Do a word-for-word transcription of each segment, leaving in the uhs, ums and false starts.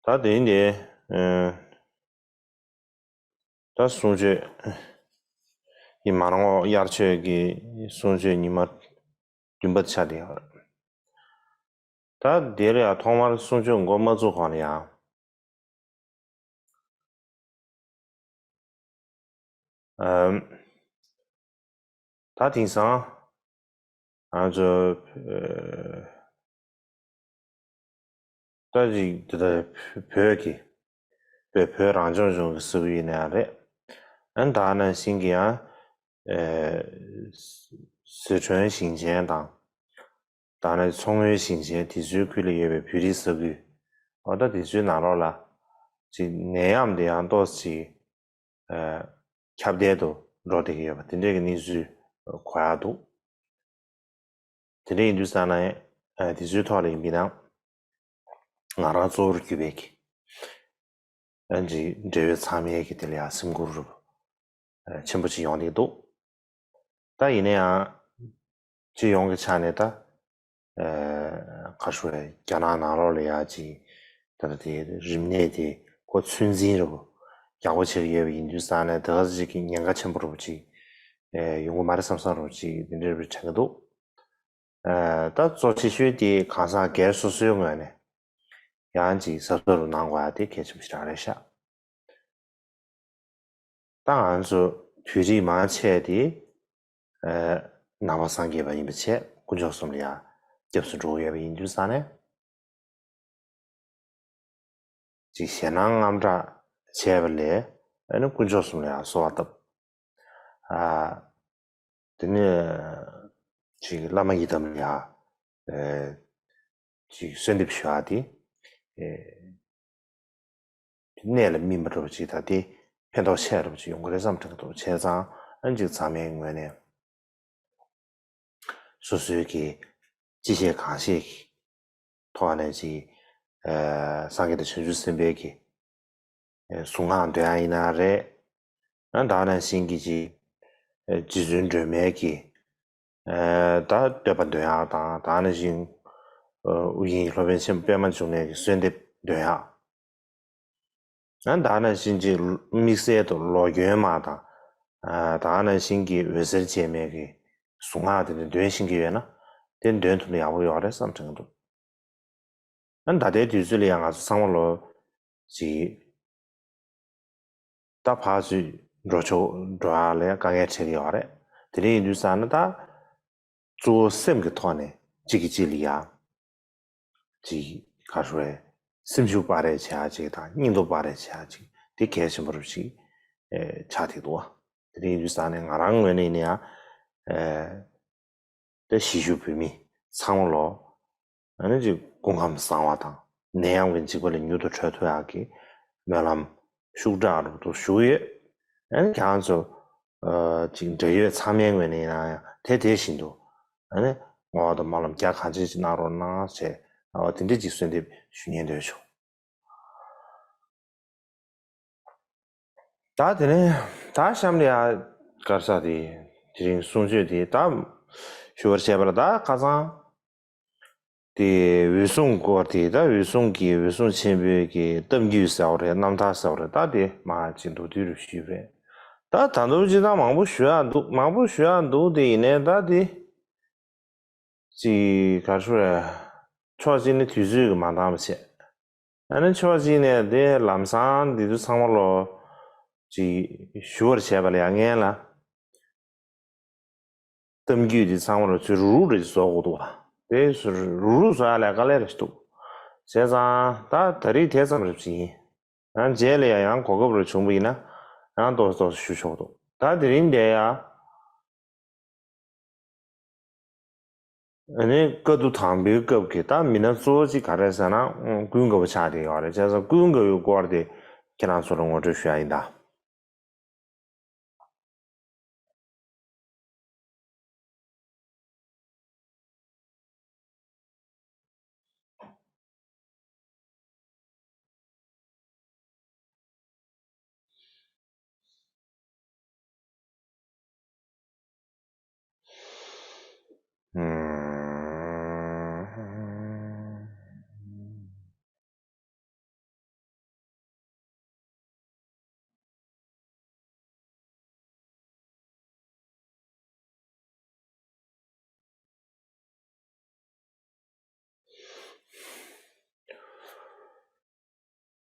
ད་དེ་ཡིན་ཏེ། ཨ། ད་གསུང་ཆོས་ཀྱི་མར་ངོ་དབྱར་ཆོས་ཀྱི་གསུང་ཆོས་ཉི་མ་བདུན་པ་ཆགས་བསྡད་ཡོད་རེད། ད་དེ་ལ་ཡང་ཐོག་མར་གསུང་ཆོས་འགོ་མ་བཙུགས་གོང་ལ་ཡང་། ཨམ། ད་དེང་སང་ང་ཚོ་ཨ་ད་ཅིག་དེ་ལྟར་བོད་ཀྱི་བོད་བོད་རང་སྐྱོང་ལྗོངས་ཀྱི་ས་ཁུལ་ཡིན་ནའང་རེད། ཨ་ད་ག་ནང་བཞིན་གྱི་ཡང་ཨ་སི་ཁྲོན་ཞིང་ཆེན་དང་། ད་ནི་མཚོ་སྔོན་ཞིང་ཆེན་དེ་ཚོའི་ཁུལ་ལ་ཡོད་པའི་བོད་རིགས་ས་ཁུལ། འོ་ད་དེ་ཚོའི་ནང་ལོགས་ལ་ཅིག་ནད་ཡམས་དེ་ཡང་ཏོག་ཙམ་ཅིག་ཨ་ཁྱབ་གདལ་དུ་འགྲོ་བསྡད་ཀྱི་ཡོད་པ་དེ་འདྲས་ཀྱི་གནས་ཚུལ་གོ་ཡག་འདུག་དེ་འདྲ་ཡིན་དུས་ཙང་ནས་ཨ་དེ་ཚོའི་ཐོག་ལ་ཡིན་པས་ན་ང་རང་གཙོ་བོར་གྱུར་པའི་གི་ཨ་ཅིག་འབྲེལ་ཡོད་ཚང་མའི་གི་དེ་ལ་ཡང་སེམས་ཁུར་ཨ་ཆེན་པོ་ཅིག་ཡོང་བསྡད་འདུག་ད་ཡིན་ན་ཡང་སྤྱི་ཡོངས་ཀྱི་ཆ་ནས་ད་ཨ་ག་རེ་ཞུ་དགོས་རེད། རྒྱ་ནག་ནང་ལོགས་ལ་ཡ་ཅིག་ད་ལྟ་དེ་རིམས་ནད་དེ་ཁོ་ཚོད་འཛིན་རེ་བོ་ཡག་པོ་བྱེད་ཀྱི་ཡོད་པ་ཡིན་དུས་ཙང་ནས་དེ་ག་ཚོད་ཅིག་གི་ཉེན་ཁ་ཆེན་པོ་རེ་བོ་ཅིག་ཨ་ཡོང་གི་མ་རེད་བསམ་བསམ་རེ་བོ་ཅིག་དེ་འདྲ་རེ་བོ་དྲན་གྱི་འདུག་ཨ་ད་གཙོ་ཆེ་ཤོས་དེ་གང་ཟག་སྒེར་སོ་སོའི་ངོས་ནས་ཡང་ཅིག་གཟབ་གཟབ་རུ་གནང་དགོས་ཡ་དེ་གལ་ཆེན་པོ་ཞེ་དྲག་རེད་ཤག་ད་ང་ཚོ་བོད་རིགས་མང་ཆེ་དེ་ཨ་ནང་པ་སངས་རྒྱས་པ་ཡིན་པ་བྱས་དཀོན་མཆོག་གསུམ་ལ་ཡང་སྐྱབས་སུ་འགྲོ་གི་ཡོད་པ་ཡིན་དུས་ཙང་ནས། ཅིག་ཞེད་སྣང་དངངས་སྐྲག་བྱས་པ་ལས་ཨ་ནི་དཀོན་མཆོག་གསུམ་ལ་ཡང་གསོལ་བ་བཏབ། ཨ་དེ་ནས་ཅིག་བླ་མ་ཡི་དམ་ལ་ཡང་ཨ་ཅིག་གསོལ་འདེབས་ཞུ་ཡག་དེ་ཨ་གནད་ལ་སྨིན་པ་འདྲ་པོ་ཅིག་དང་དེ་ཕན་ཐོགས་ཆེ་འདྲ་པོ་ཅིག་ཡོང་གི་རེད་བསམ་དྲན་གྱི་འདུག་བྱས་ཙང་ཨ་ཅིག་ཚང་མའི་ངོས་ནས་སོ་སོའི་གི་ཅི་བྱེད་གང་བྱེད་ཀྱི་ཐོག་ནས་ཅིག་ཨ་སངས་རྒྱས་དང་བྱང་ཆུབ་སེམས་དཔའི་གི་ཨ་གཟུངས་སྔགས་འདོན་ཡག་ཡིན་ན་རེད། ཨ་ད་ག་ནང་བཞིན་གྱི་ཅིག་ཨ་རྗེ་བཙུན་སྒྲོལ་མའི་གི་ཨ་ད་བསྟོད་པ་འདོན་ཡག་དང་། ད་ག་ནང་བཞིན་ཨ་ཨུ་རྒྱན་གྱི་སློབ་དཔོན་ཆེན་པོ་པདྨ་འབྱུང་གནས་ཀྱི་གསོལ་འདེབས་འདོན་ཡག་ཨ་ད་ག་ནང་བཞིན་གྱི་དམིགས་བསལ་དུ་ལོ་གྱོན་མ་དང་། ཨ་ད་ག་ནང་བཞིན་གྱི་འོད་ཟེར་འཕྲོས་མའི་གི་གཟུངས་སྔགས་དེ་འདྲ་འདོན་ཤེས་ཀྱི་ཡོད་ན་དེ་འདོན་ཐུབ་ན་ཡག་པོ་ཡོད་རེད་བསམ་དྲན་གྱི་འདུག་ཨ་ད་ལྟའི་དུས་ཚོད་ལ་ཡང་ང་ཚོ་ཚང་མ་ལོ་ཅིག་ད་ཕར་ཚུར་འགྲོ་ཆོག་འགྲོ་ཡག་ལ་དཀའ་ངལ་འཕྲད་ཀྱི་ཡོད་རེད། དེ་འདྲ་ཡིན་དུས་ཙང་ན་ད་གཙོ་བོ་སེམས་ཀྱི་ཐོག་ནས་གཅིག་གིས་གཅིག་ལ་ཡ་ཅིག་ག་རེ་ཞུ་དགོས་རེད། སེམས་ཤུགས་སྤར་རེས་བྱེད་ཡག་ཅིག་དང་སྙིང་སྟོབས་སྤར་རེས་བྱེད་ཡག་ཅིག་དེ་གལ་ཆེན་པོ་རེད་ཅིག་ཨེ་ཆགས་བསྡད་འདུག་བ། དེ་འདྲ་ཡིན་དུས་ཙང་ནས་ང་རང་ངོས་ནས་ཡིན་ན་ཡང་ཨེ་ད་གཞིས་བཞུགས་བོད་མི་ཚང་མ་ལོ་ཨ་ནི་ཅིག་སྐུ་ཁམས་བཟང་བ་དང་ནད་ཡམས་ཀྱི་འཇིགས་པ་ལས་མྱུར་དུ་གྲོལ་ཐུབ་ཡག་གི་སྨོན་ལམ་ཤུགས་དྲག་རུ་དུ་ཞུ་ཡོད། ཨ་ནི་ཁྱེད་རང་ཚོ་ཨ་ཅིག་འབྲེལ་ཡོད་ཚང་མའི་ངོས་ནས་ཡིན་ན་ཡང་དེ་དེ་བཞིན་དུ་ཨ་ནི་བསྔོ་བ་དང་སྨོན་ལམ་རྒྱ་གང་ཆེ་ཅིག་གནང་རོགས་གནང་ཞེས་ཨ་དེ་འདྲ་ཅིག་གསོལ་འདེབས་ཞུ་སྙིང་འདོད་བྱུང་། ད་དེ་ནས་ད་གཤམ་ལ་ཡ་ག་རེ་ཟེར་དེ་དེ་རིང་གསུང་ཆོས་དེ་ད་ཞུ་བར་བྱས་པ་ལ་ད་ཁ་སང་དེ་འོད་སྲུང་སྐོར་དེ། ད་འོད་སྲུང་གི་འོད་སྲུང་ཆེན་པོའི་གི་གཏམ་རྒྱུད་ཟེར་བ་རེད། རྣམ་ཐར་ཟེར་བ་རེད། ད་དེ་མ་ཅིག་མདོར་བསྡུས་རུ་ཞུས་པས། ད་ད་དུང་ཅི་ད་མང་པོ་ཞུ་ཡག་འདུག་མང་པོ་ཞུ་ཡག་འདུག་དེ་ཡིན་ནའི་ད་དེ་ཅིག་ག་རེ་ཞུ་རེད། ཕྱོགས་གཅིག་ནས་དུས་ཚོད་ཀྱིས་མ་འདང་བ་བྱས། ཨ་ནི་ཕྱོགས་གཅིག་ནས་དེ་ལམ་སང་འདི་ཚོ་ཚང་མ་ལོ་ཅིག་ཞུ་བར་བྱས་པ་ལ་ཡ་ངན་ལ། གཏམ་རྒྱུད་འདི་ཚང་མ་ལོ་ཚུར་རུག་རེ་བཟོ་དགོས་འདུག་བ། དེ་ཚུར་རུག་རུག་བཟོ་ཡག་ལ་དཀའ་ལས་རེ་ཞིག་འདུག་བྱས་ཙང་ད་ད་རེས་དེ་ཙམ་རེ་ཞིག་ཡིན། ཡང་རྗེས་ལ་ཡང་ཡང་གོ་སྐབས་རེ་བྱུང་བ་ཡིན་ན་ཡང་ཏོག་ཙམ་ཏོག་ཙམ་ཞུ་ཆོག་འདུག་ད་དེ་རིང་འདི་ཡ། ཨ་ནི་བཀའ་བསྡུ་དང་པོའི་སྐབས་ཀྱི་ད་མི་སྣ་གཙོ་བོ་གཅིག་ག་རེ་ཟེར་ན་ཀུན་དགའ་བོ་ཆགས་བསྡད་ཡོད་རེད། བྱས་ཙང་ཀུན་དགའ་བོའི་སྐོར་དེ་ཁྱེད་རང་ཚོ་ལ་ངོ་སྤྲོད་ཞུ་ཡག་ཡིན་ད།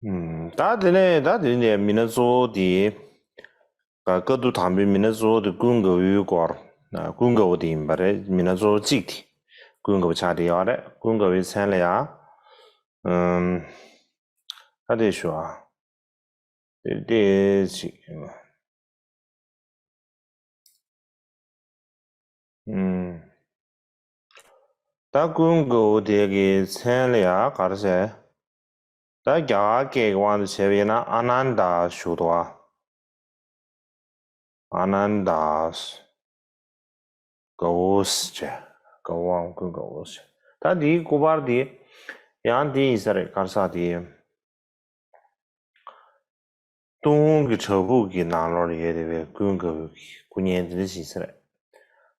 ཨུམ། ད་དེ་ནས་ད་དེ་ནས་མི་སྣ་གཙོ་བོ་དེ། བཀའ་བསྡུ་དང་པོའི་མི་སྣ་གཙོ་བོ་དེ་ཀུན་དགའ་བོའི་སྐོར། ཀུན་དགའ་བོ་དེ་ཡིན་པ་རེད། མི་སྣ་གཙོ་བོ་གཅིག་དེ་ཀུན་དགའ་བོ་ཆགས་བསྡད་ཡོད་རེད། ཀུན་དགའ་བོའི་མཚན་ལ་ཡང་། ཨུམ། ད་དེ་ཞུ་ཨ། དེ་དེ་ཅིག་ཨུམ། ད་ཀུན་དགའ་བོ་དེ་གི་མཚན་ལ་ཡང་ག་རེ་ཟེར། ད་རྒྱ་གར་སྐད་ཀྱི་དབང་དུ་བྱས་པ་ཡིན་ན་ཨ་ནན་ད་ཞུ་འདུག་ཨ། ཨ་ནན་ད། དགའ་བོ་ཟེར། དགའ་བོའམ་ཀུན་དགའ་བོ་ཟེར། ད་འདིའི་སྐུ་པར་འདི་ཡང་འདི་ཡིན་ས་རེད། ག་རེ་ཟེར་དེ། ཏུན་ཧོང་གི་བྲག་ཕུག་གི་ནང་ལོགས་ལ་ཡོད་བསྡད་པའི་ཀུན་དགའ་བོའི་སྐུ་བརྙན་འདི་འདྲ་ཞིག་ཡིན་ས་རེད།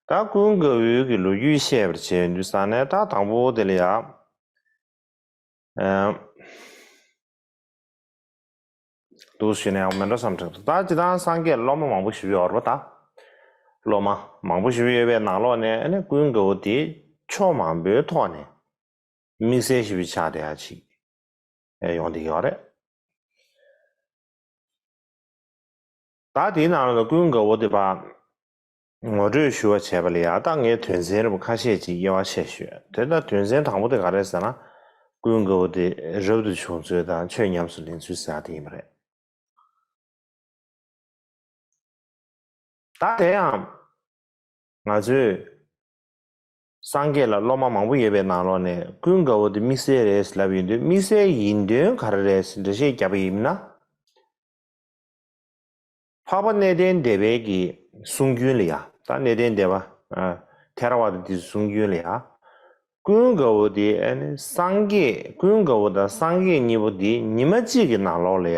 ད་ཀུན་དགའ་བོའི་གི་ལོ་རྒྱུས་བཤད་པར་བྱས་ཡོང་དུས་ཙང་ནས་ད་དང་པོ་དེ་ལ་ཡ། ཨ། འདུག་ཞུས་ནས་མེ་འགྲོ་བསམ་དྲན་འདུག་ད་སྤྱིར་བཏང་སངས་རྒྱས་སློབ་མ་མང་པོ་ཞིག་ཡོད་རེད་པ། ད་སློབ་མ་མང་པོ་ཞིག་ཡོད་པའི་ནང་ལོགས་ནས་ཨ་ནི་ཀུན་དགའ་བོ་དེ་ཕྱོགས་མང་པོའི་ཐོག་ནས་དམིགས་བསལ་ཞིག་ཆགས་བསྡད་ཡ་ཅིག་ཡོང་བསྡད་ཡོད་རེད། ད་དེའི་ནང་ལ་ཀུན་དགའ་བོ་དེ་ཕར་ངོ་སྤྲོད་ཞུ་བ་བྱས་པ་ལ་ཡང་ད་ངས་དོན་ཚན་རིམ་པ་ཁ་ཤས་ཅིག་དབྱེ་བ་ཕྱེ་ཞུས། དེ་ལྟར་དོན་ཚན་དང་པོ་དེ་ག་རེ་ཟེར་ན། ཀུན་དགའ་བོ་དེ་རབ་ཏུ་བྱུང་ཚུལ་དང་ཆོས་ཉམས་སུ་ལེན་ཚུལ་ཟེར་བ་དེ་ཡིན་པ་རེད། ད་དེ་ཡང་ང་ཚོས་སངས་རྒྱས་ལ་སློབ་མ་མང་པོ་ཡོད་པའི་ནང་ལོགས་ནས་ཀུན་དགའ་བོ་དེ་དམིགས་བསལ་རེད་ལབ་ཡོང་དུས་དམིགས་བསལ་ཡིན་དོན་ག་རེ་རེད་འགྲེལ་བཤད་བརྒྱབ་པ་ཡིན་ན། འཕགས་པ་གནས་བརྟན་སྡེ་པའི་གི་གསུང་རྒྱུན་ལ་ཡ། ད་གནས་བརྟན་སྡེ་པ་ཐེ་ར་ཝ་ད་དེའི་གསུང་རྒྱུན་ལ་ཡ། ཀུན་དགའ་བོ་དེ་ཨ་ནི་སངས་རྒྱས་ཀུན་དགའ་བོ་དང་སངས་རྒྱས་གཉིས་པོ་དེ་ཉི་མ་གཅིག་གི་ནང་ལོགས་ལ་ཡ།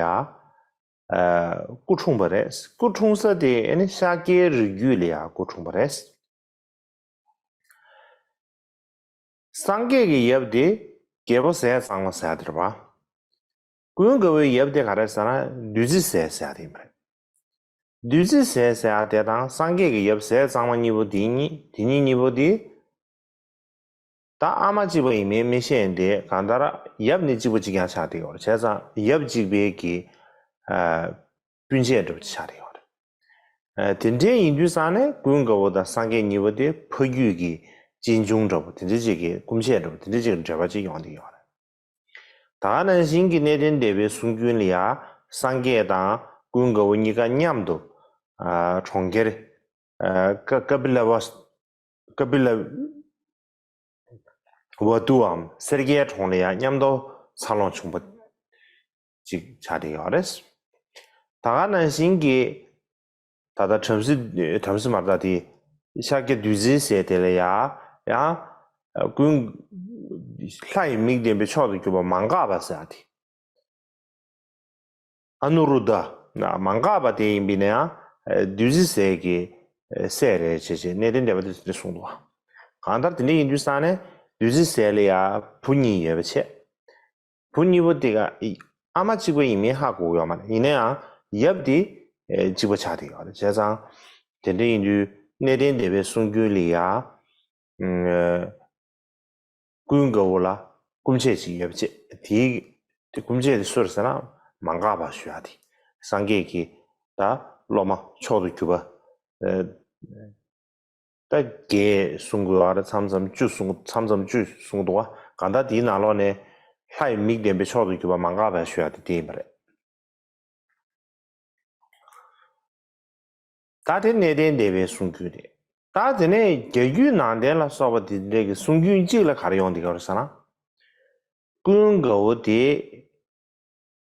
སྐུ་འཁྲུངས་པ་རེད། སྐུ་འཁྲུངས་ས་དེ་ཨ་ནི་ཤཱཀྱའི་རིགས་རྒྱུད་ལ་ཡ་སྐུ་འཁྲུངས་པ་རེད། སངས་རྒྱས་ཀྱི་ཡབ་དེ་རྒྱལ་པོ་ཟས་གཙང་མ་ཟེར་ཡ་དེ་རེད་པ། ཀུན་དགའ་བོའི་ཡབ་དེ་ག་རེ་ཟེར་ན་བདུད་རྩི་ཟས་ཟེར་ཡ་དེ་ཡིན་པ་རེད། བདུད་རྩི་ཟས་ཟེར་ཡ་དེ་དང་སངས་རྒྱས་ཀྱི་ཡབ་ཟས་གཙང་མ་གཉིས་པོ་དེ་གཉིས་དེ་གཉིས་གཉིས་པོ་དེ། ད་ཨ་མ་གཅིག་པ་ཡིན་མིན་མི་ཤེས་ཏེ་གང་ལྟར་ཡབ་ནི་གཅིག་པ་གཅིག་རྐྱང་ཆགས་བསྡད་ཡོད་རེད། བྱས་ཙང་ཡབ་གཅིག་པའི་གི་ཨ་སྤུན་མཆེད་འདྲ་པོ་ཆགས་བསྡད་ཡོད་རེད། ཨ་དེ་འདྲའི་ཡིན་དུས་ཙང་ནས་ཀུན་དགའ་བོ་དང་སངས་རྒྱས་གཉིས་པོ་དེ་ཕ་རྒྱུད་ཀྱི་གཅེན་གཅུང་འདྲ་པོ་དེ་འདྲ་ཅིག་གི་སྐུ་མཆེད་འདྲ་པོ་དེ་འདྲ་ཅིག་གི་འབྲེལ་བ་ཅིག་ཡོང་བསྡད་ཡོད་རེད། ད་ག་ནང་བཞིན་གྱི་གནས་བརྟན་སྡེ་པའི་གསུང་རྒྱུན་ལ་ཡ་སངས་རྒྱས་དང་ཀུན་དགའ་བོ་གཉིས་ཀ་མཉམ་དུ་ཨ་གྲོང་ཁྱེར་ཨ་ཀ་ཀ་པི་ལ་ཝ་ཀ་པི་ལ་ཝ་ཏུའམ་སེར་སྐྱའི་གྲོང་ལ་ཡང་མཉམ་དུ་འཚར་ལོངས་བྱུང་བ་ཅིག་ཆགས་བསྡད་ཡོད་རེད། ད་ག་ནང་བཞིན་གྱི་ད་ལྟ་བྲམ་ཟེ་བྲམ་ཟེ་མ་རེད་ད་དེ་ཤཱཀྱ་བདུད་རྩི་ཟས་དེ་ལ་ཡང་ཡང་ཀུན་ལྷ་ཡི་མིག་ལྡན་པའི་མཆོག་ཏུ་གྱུར་པ་མ་འགགས་པ་ཟེར་བ་དེ། ཨ་ནུ་རུ་དྷ། མ་འགགས་པ་དེ་ཡིན་པས་ན་ཡང་། བདུད་རྩི་ཟས་ཀྱི་སྲས་རེད་ཅེས་བྱས་གནས་བརྟན་སྡེ་པ་དེ་ཚོས་གསུངས་འདུག་གང་ལྟར་དེ་འདྲ་ཡིན་དུས་ཙང་ནས་བདུད་རྩི་ཟས་ལ་ཡང་བུ་གཉིས་ཡོད་པ་བྱས། བུ་གཉིས་པོ་དེ་ག་ཨ་མ་གཅིག་པ་ཡིན་མིན་ཧ་གོ་གི་ཡོད་མ་རེད། ཡིན་ན་ཡང་ཡབ་དེ་གཅིག་པ་ཆགས་བསྡད་ཡོད་རེད། བྱས་ཙང་དེ་འདྲ་ཡིན་དུས་གནས་བརྟན་སྡེ་པའི་གསུང་རྒྱུན་ལ་ཡང་། ཀུན་དགའ་བོ་ལ་སྐུ་མཆེད་ཅིག་ཡོད་པ་བྱས། དེའི་དེ་སྐུ་མཆེད་དེ་སུ་རེད་ཟེར་ན་མ་འགགས་པ་ཞུ་ཡ་དེ། སངས་རྒྱས་ཀྱི་ད་སློབ་མ་མཆོག་ཏུ་གྱུར་པ། ཨ་ད་བརྒྱད་གསུང་དགོས་པ་རེད། མཚམས་མཚམས་བཅུ་གསུང་མཚམས་མཚམས་བཅུ་གསུང་འདུག་བ། གང་ལྟར་དེའི་ནང་ལོགས་ནས་ལྷ་ཡི་མིག་ལྡན་པའི་མཆོག་ཏུ་གྱུར་པ་མ་འགགས་པ་ཞུ་ཡ་དེ་དེ་ཡིན་པ་རེད། ད་དེ་གནས་བརྟན་སྡེ་པའི་གསུང་རྒྱུན་རེད། ད་དེ་ནས་རྒྱ་རྒྱུད་ནང་བསྟན་ལ་སོགས་པ་དེ་འདྲའི་གི་གསུང་རྒྱུན་གཅིག་ལ་ག་རེ་ཡོང་འདི་ག་རེ་ཟེར་ན། ཀུན་དགའ་བོ་དེ་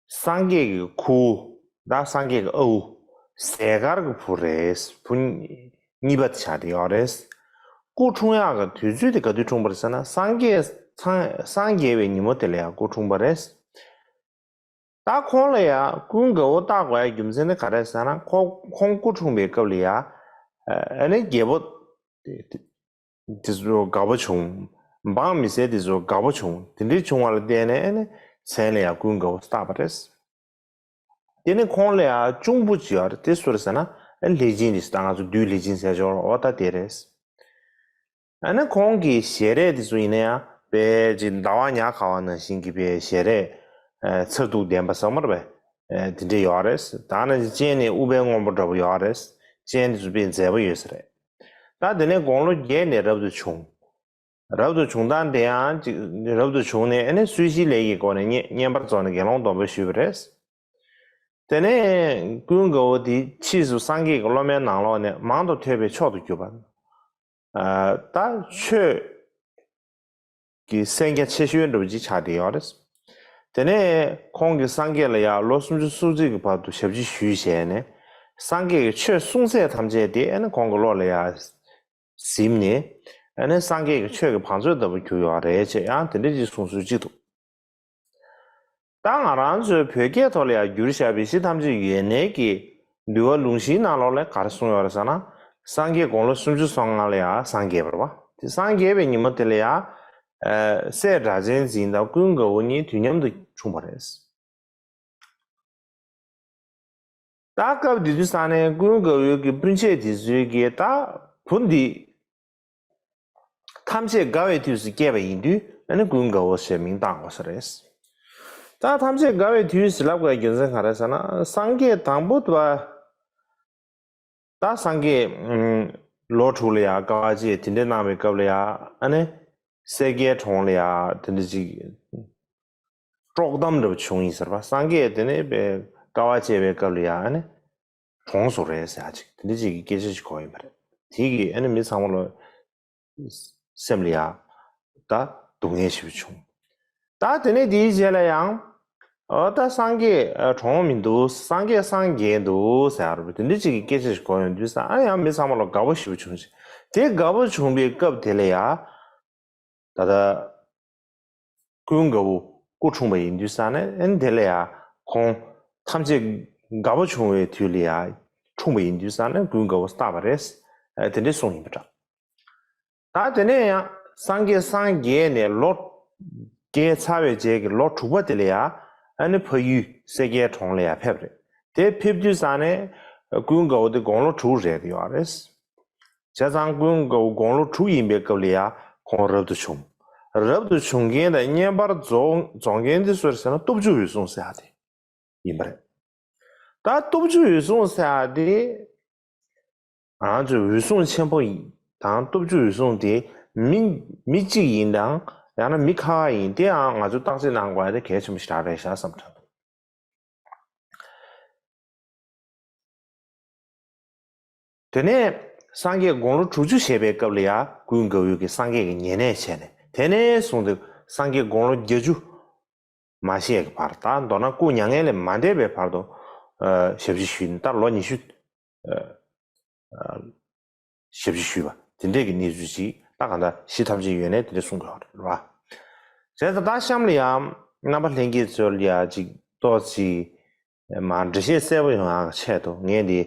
སངས་རྒྱས་ཀྱི་ཁུ་བོ་དང་སངས་རྒྱས་ཀྱི་ཨ་ཁུ་ཟས་དཀར་གྱི་བུ་རེད། བུ་གཉིས་པ་དེ་ཆགས་བསྡད་ཡོད་རེད། སྐུ་འཁྲུངས་ཡག་གི་དུས་ཚོད་དེ་ག་དུས་འཁྲུངས་པ་རེད་ཟེར་ན་སངས་རྒྱས་སངས་སངས་རྒྱས་པའི་ཉིན་མོ་དེ་ལ་ཡང་སྐུ་འཁྲུངས་པ་རེད། ད་ཁོང་ལ་ཡང་ཀུན་དགའ་བོ་བཏགས་དགོས་ཡ་རྒྱུ་མཚན་ནི་ག་རེ་ཟེར་ན་ཁོ་ཁོང་སྐུ་འཁྲུངས་པའི་སྐབས་ལ་ཡང་ཨ་ནི་རྒྱལ་པོ་དེ་ཚོ་དགའ་པོ་བྱུང་། འབངས་མི་སེར་དེ་ཚོ་དགའ་པོ་བྱུང་། དེ་འདྲའི་བྱུང་བ་ལ་བརྟེན་ནས་ཨ་ནི་མཚན་ལ་ཡང་ཀུན་དགའ་བོ་བཏགས་པ་རེད། དེ་ནི་ཁོང་ལ་ཡང་གཅུང་པོ་ཅིག་ཡོད་རེད། དེ་སུ་རེད་ཟེར་ན་ཨ་ནི་ལྷས་སྦྱིན་དེ་ད་ང་ཚོ་བདུད་ལྷས་སྦྱིན་ཟེར་ཆོག་རོགས། ཨོ་ད་དེ་རེད། ཨ་ནི་ཁོང་གི་ཞལ་རས་དེ་ཚོ་ཡིན་ན་ཡང་དཔེ་ཅིག་ཟླ་བ་ཉ་གང་བ་ནང་བཞིན་གྱི་དཔེ་ཞལ་རས་ མཚར་སྡུག་ལྡན་པ་ཟེར་མ་རེད་པས། དེ་འདྲ་ཡོད་རེད། ད་ནི་སྤྱན་ནི་ཨུཏྤལ་སྔོན་པོ་འདྲ་པོ་ཡོད་རེད། སྤྱན་དེ་ཚོ་དཔེ་མཛེས་པོ་ཡོད་ས་རེད། ད་དེ་ནས་དགུང་ལོ་བརྒྱད་ནས་རབ་ཏུ་བྱུང་། རབ་ཏུ་བྱུང་སྟངས་དེ་ཡང་ཅིག་རབ་ཏུ་བྱུང་ནས་ཨ་ནི་གསོལ་ཞིང་ལས་ཀྱི་སྒོ་ནས་བསྙེན་བསྙེན་པར་རྫོགས་ནས་དགེ་སློང་སྡོམ་པ་ཞུས་པ་རེད། དེ་ནས་ཀུན་དགའ་བོ་དེ་ཕྱིས་སུ་སངས་རྒྱས་ཀྱི་སློབ་མའི་ནང་ལོགས་ནས་མང་དུ་ཐོས་པས་མཆོག་ཏུ་གྱུར་པ། ད་ཆོས་ཀྱི་གསན་རྒྱ་ཆེ་ཤོས་འདྲ་པོ་ཅིག་ཆགས་བསྡད་ཡོད་རེད། དེ་ནས་ཁོང་གིས་སངས་རྒྱས་ལ་ཡང་ལོ་སུམ་ཅུ་སོ་གཅིག་གི་བར་དུ་ཞབས་ཕྱི་ཞུས་བྱས་ནས་སངས་རྒྱས་ཀྱི་ཆོས་གསུང་ཚད་ཐམས་ཅད་དེ་ཨ་ནི་ཁོང་གི་བློ་ལ་ཡང་ཟིན་ནས་ཨ་ནི་སངས་རྒྱས་ཀྱི་ཆོས་ཀྱི་བང་མཛོད་ལྟ་བུ་གྱུར་ཡོད་རེད་ཅེས་ཡང་དེ་འདྲ་ཅིག་གསུང་སྲོལ་ཅིག་འདུག་ད་ང་རང་ཚོའི་བོད་སྐད་ཐོག་ལ་ཡང་བསྒྱུར་བཞག་པའི་གཞི་ཐམས་ཅད་ཡོད་གནས་ཀྱི་འདུལ་བ་ལུང་གཞིའི་ནང་ལོགས་ལ་ག་རེ་གསུངས་ཡོད་རེད་ཟེར་ན། སངས་རྒྱས་དགུང་ལོ་སུམ་ཅུ་སོ་ལྔ་ལ་ཡང་སངས་རྒྱས་པ་རེད་པ། དེ་སངས་རྒྱས་པའི་ཉིན་མོ་དེ་ལ་ཡང་སྲས་སྒྲ་གཅན་འཛིན་དང་ཀུན་དགའ་བོ་གཉིས་དུས་མཉམ་དུ་འཁྲུངས་པ་རེད། ད་སྐབས་དེ་དུས་ས་ནས་ཀུན་དགའ་བོའི་གི་སྤུན་མཆེད་དེ་ཚོའི་གི་ད་བུ་འདི་ཐམས་ཅད་དགའ་བའི་དུས་སུ་སྐྱེས་པ་ཡིན་དུས་ཨ་ནི་ཀུན་དགའ་བོ་ཞེས་མིང་བཏགས་དགོས་ས་རེད། ད་ཐམས་ཅད་དགའ་བའི་དུས་ཟེར་ལབ་དགོས་རྒྱུ་མཚན་ག་རེ་ཟེར་ན་སངས་རྒྱས་དང་པོ་དེ་ད་སངས་རྒྱས་ལོ་དྲུག་ལ་ཡང་དཀའ་བ་སྤྱད་དེ་འདྲ་གནང་བའི་སྐབས་ལ་ཡང་ཨ་ནི་སེར་སྐྱའི་གྲོང་ལ་ཡང་དེ་འདྲ་ཅིག་དཀྲོག་གཏམ་འདྲ་པོ་བྱུང་ཡིན་ཟེར་བ། སངས་རྒྱས་དེ་ནས་དཀའ་བ་སྤྱད་པའི་སྐབས་ལ་ཡང་ཨ་ནི་གྲོངས་སོང་རེད་ཟེར་ཡ་ཅིག་དེ་འདྲ་ཅིག་གི་སྐད་ཆ་ཞིག་གོ་ཡིན་པ་རེད། དེ་གིས་ཨ་ནི་མི་ཚང་མ་ལོ་སེམས་ལ་ཡང་ད་སྡུག་བསྔལ་ཞེ་པོ་བྱུང་། ད་དེ་ནས་དེའི་རྗེས་ལ་ཡང་ཨ་ད་སངས་རྒྱས་གྲོངས་མི་འདུག་སངས་རྒྱས་སངས་རྒྱས་འདུག་ཟེར་ཡ་རེད་པ། དེ་འདྲ་ཅིག་གི་སྐད་ཆ་ཞིག་གོ་ཡོང་དུས་ས་ཨ་ཡང་མི་ཚང་མ་ལོ་དགའ་པོ་ཞེ་པོ་བྱུང་ཞིང་། དེ་དགའ་པོ་བྱུང་བའི་སྐབས་དེ་ལ་ཡང་ད་ལྟ་ཀུན་དགའ་བོ་སྐུ་འཁྲུངས་པ་ཡིན་དུས་ས་ནས་ཨ་ནི་དེ་ལ་ཡང་ཁོང་ཐམས་ཅད་དགའ་པོ་བྱུང་བའི་དུས་ལ་ཡང་འཁྲུངས་པ་ཡིན་དུས་ས་ནས་ཀུན་དགའ་བོ་བཏགས་པ་རེད། ཨ་དེ་འདྲའི་གསུང་ཡིན་པ་འདྲ། ད་དེ་ནས་ཡང་སངས་རྒྱས་སངས་རྒྱས་ནས་ལོ་བརྒྱ་ཚར་བའི་རྗེས་ཀྱི་ལོ་དྲུག་པ་དེ་ལ་ཡང་ཨ་ནི་ཕ་ཡུལ་སེར་སྐྱའི་གྲོང་ལ་ཡང་ཕེབས་རེད། དེ་ཕེབས་དུས་ས་ནས་ཀུན་དགའ་བོ་དེ་དགུང་ལོ་དྲུག་རེད་ཡོད་རེད། བྱས་ཙང་ཀུན་དགའ་བོ་དགུང་ལོ་དྲུག་ཡིན་པའི་སྐབས་ལ་ཡང་ཁོང་རབ་ཏུ་བྱུང་། རབ་ཏུ་བྱུང་མཁན་དང་བསྙེན་པར་རྫོགས་རྫོགས་མཁན་དེ་སུ་རེད་ཟེར་ན་སྟོབས་བཅུ་འོད་སྲུང་ཟེར་ཡ་དེ་ཡིན་པ་རེད། ད་སྟོབས་བཅུ་འོད་སྲུང་ཟེར་ཡ་དེ་ང་ཚོའི་འོད་སྲུང་ཆེན་པོ་ཡིན་དང་སྟོབས་བཅུ་འོད་སྲུང་དེ་མི་མི་གཅིག་ཡིན་དང་ཡང་ན་མི་ཁ་ཁ་ཡིན་དེའང་ང་ཚོས་བརྟག་དཔྱད་གནང་དགོས་ཡ་དེ་གལ་ཆེན་པོ་ཞིག་རེད་ཤག་བསམ་དྲན་འདུག་དེ་ནས་སངས་རྒྱས་དགུང་ལོ་དྲུག་ཅུ་བཞེས་པའི་སྐབས་ལ་ཡང་ཀུན་དགའ་བོས་ཀྱི་སངས་རྒྱས་ཀྱི་ཉེ་གནས་བྱས་ནས་དེ་ནས་བཟུང་སྟེ་སངས་རྒྱས་དགུང་ལོ་བརྒྱད་ཅུ་མ་བཞེས་ཀྱི་བར་ད་མདོར་ན་སྐུ་མྱ་ངན་ལས་མ་འདས་པའི་བར་དུ་ཨ་ཞབས་ཕྱི་ཞུས་ནས་ད་ལོ་ཉི་ཤུ་ཨ་ཨ་ཞབས་ཕྱི་ཞུས་པ་དེ་འདྲས་ཀྱི་གནས་ཚུལ་ཅིག་ད་གང་ལྟར་གཞི་ཐམས་ཅད་ཡོད་ནས་དེ་འདྲས་གསུང་དགོས་པ་རེད་བ། བྱས་ཙང་ད་གཤམ་ལ་ཡང་རྣམ་པ་ལྷན་རྒྱས་ཚོ་ལ་ཡང་ཅིག་ཏོག་ཙམ་མར་འགྲེལ་བཤད་གསལ་པོ་ཡོང་ཡག་ཆེད་དུ་ངས་འདི་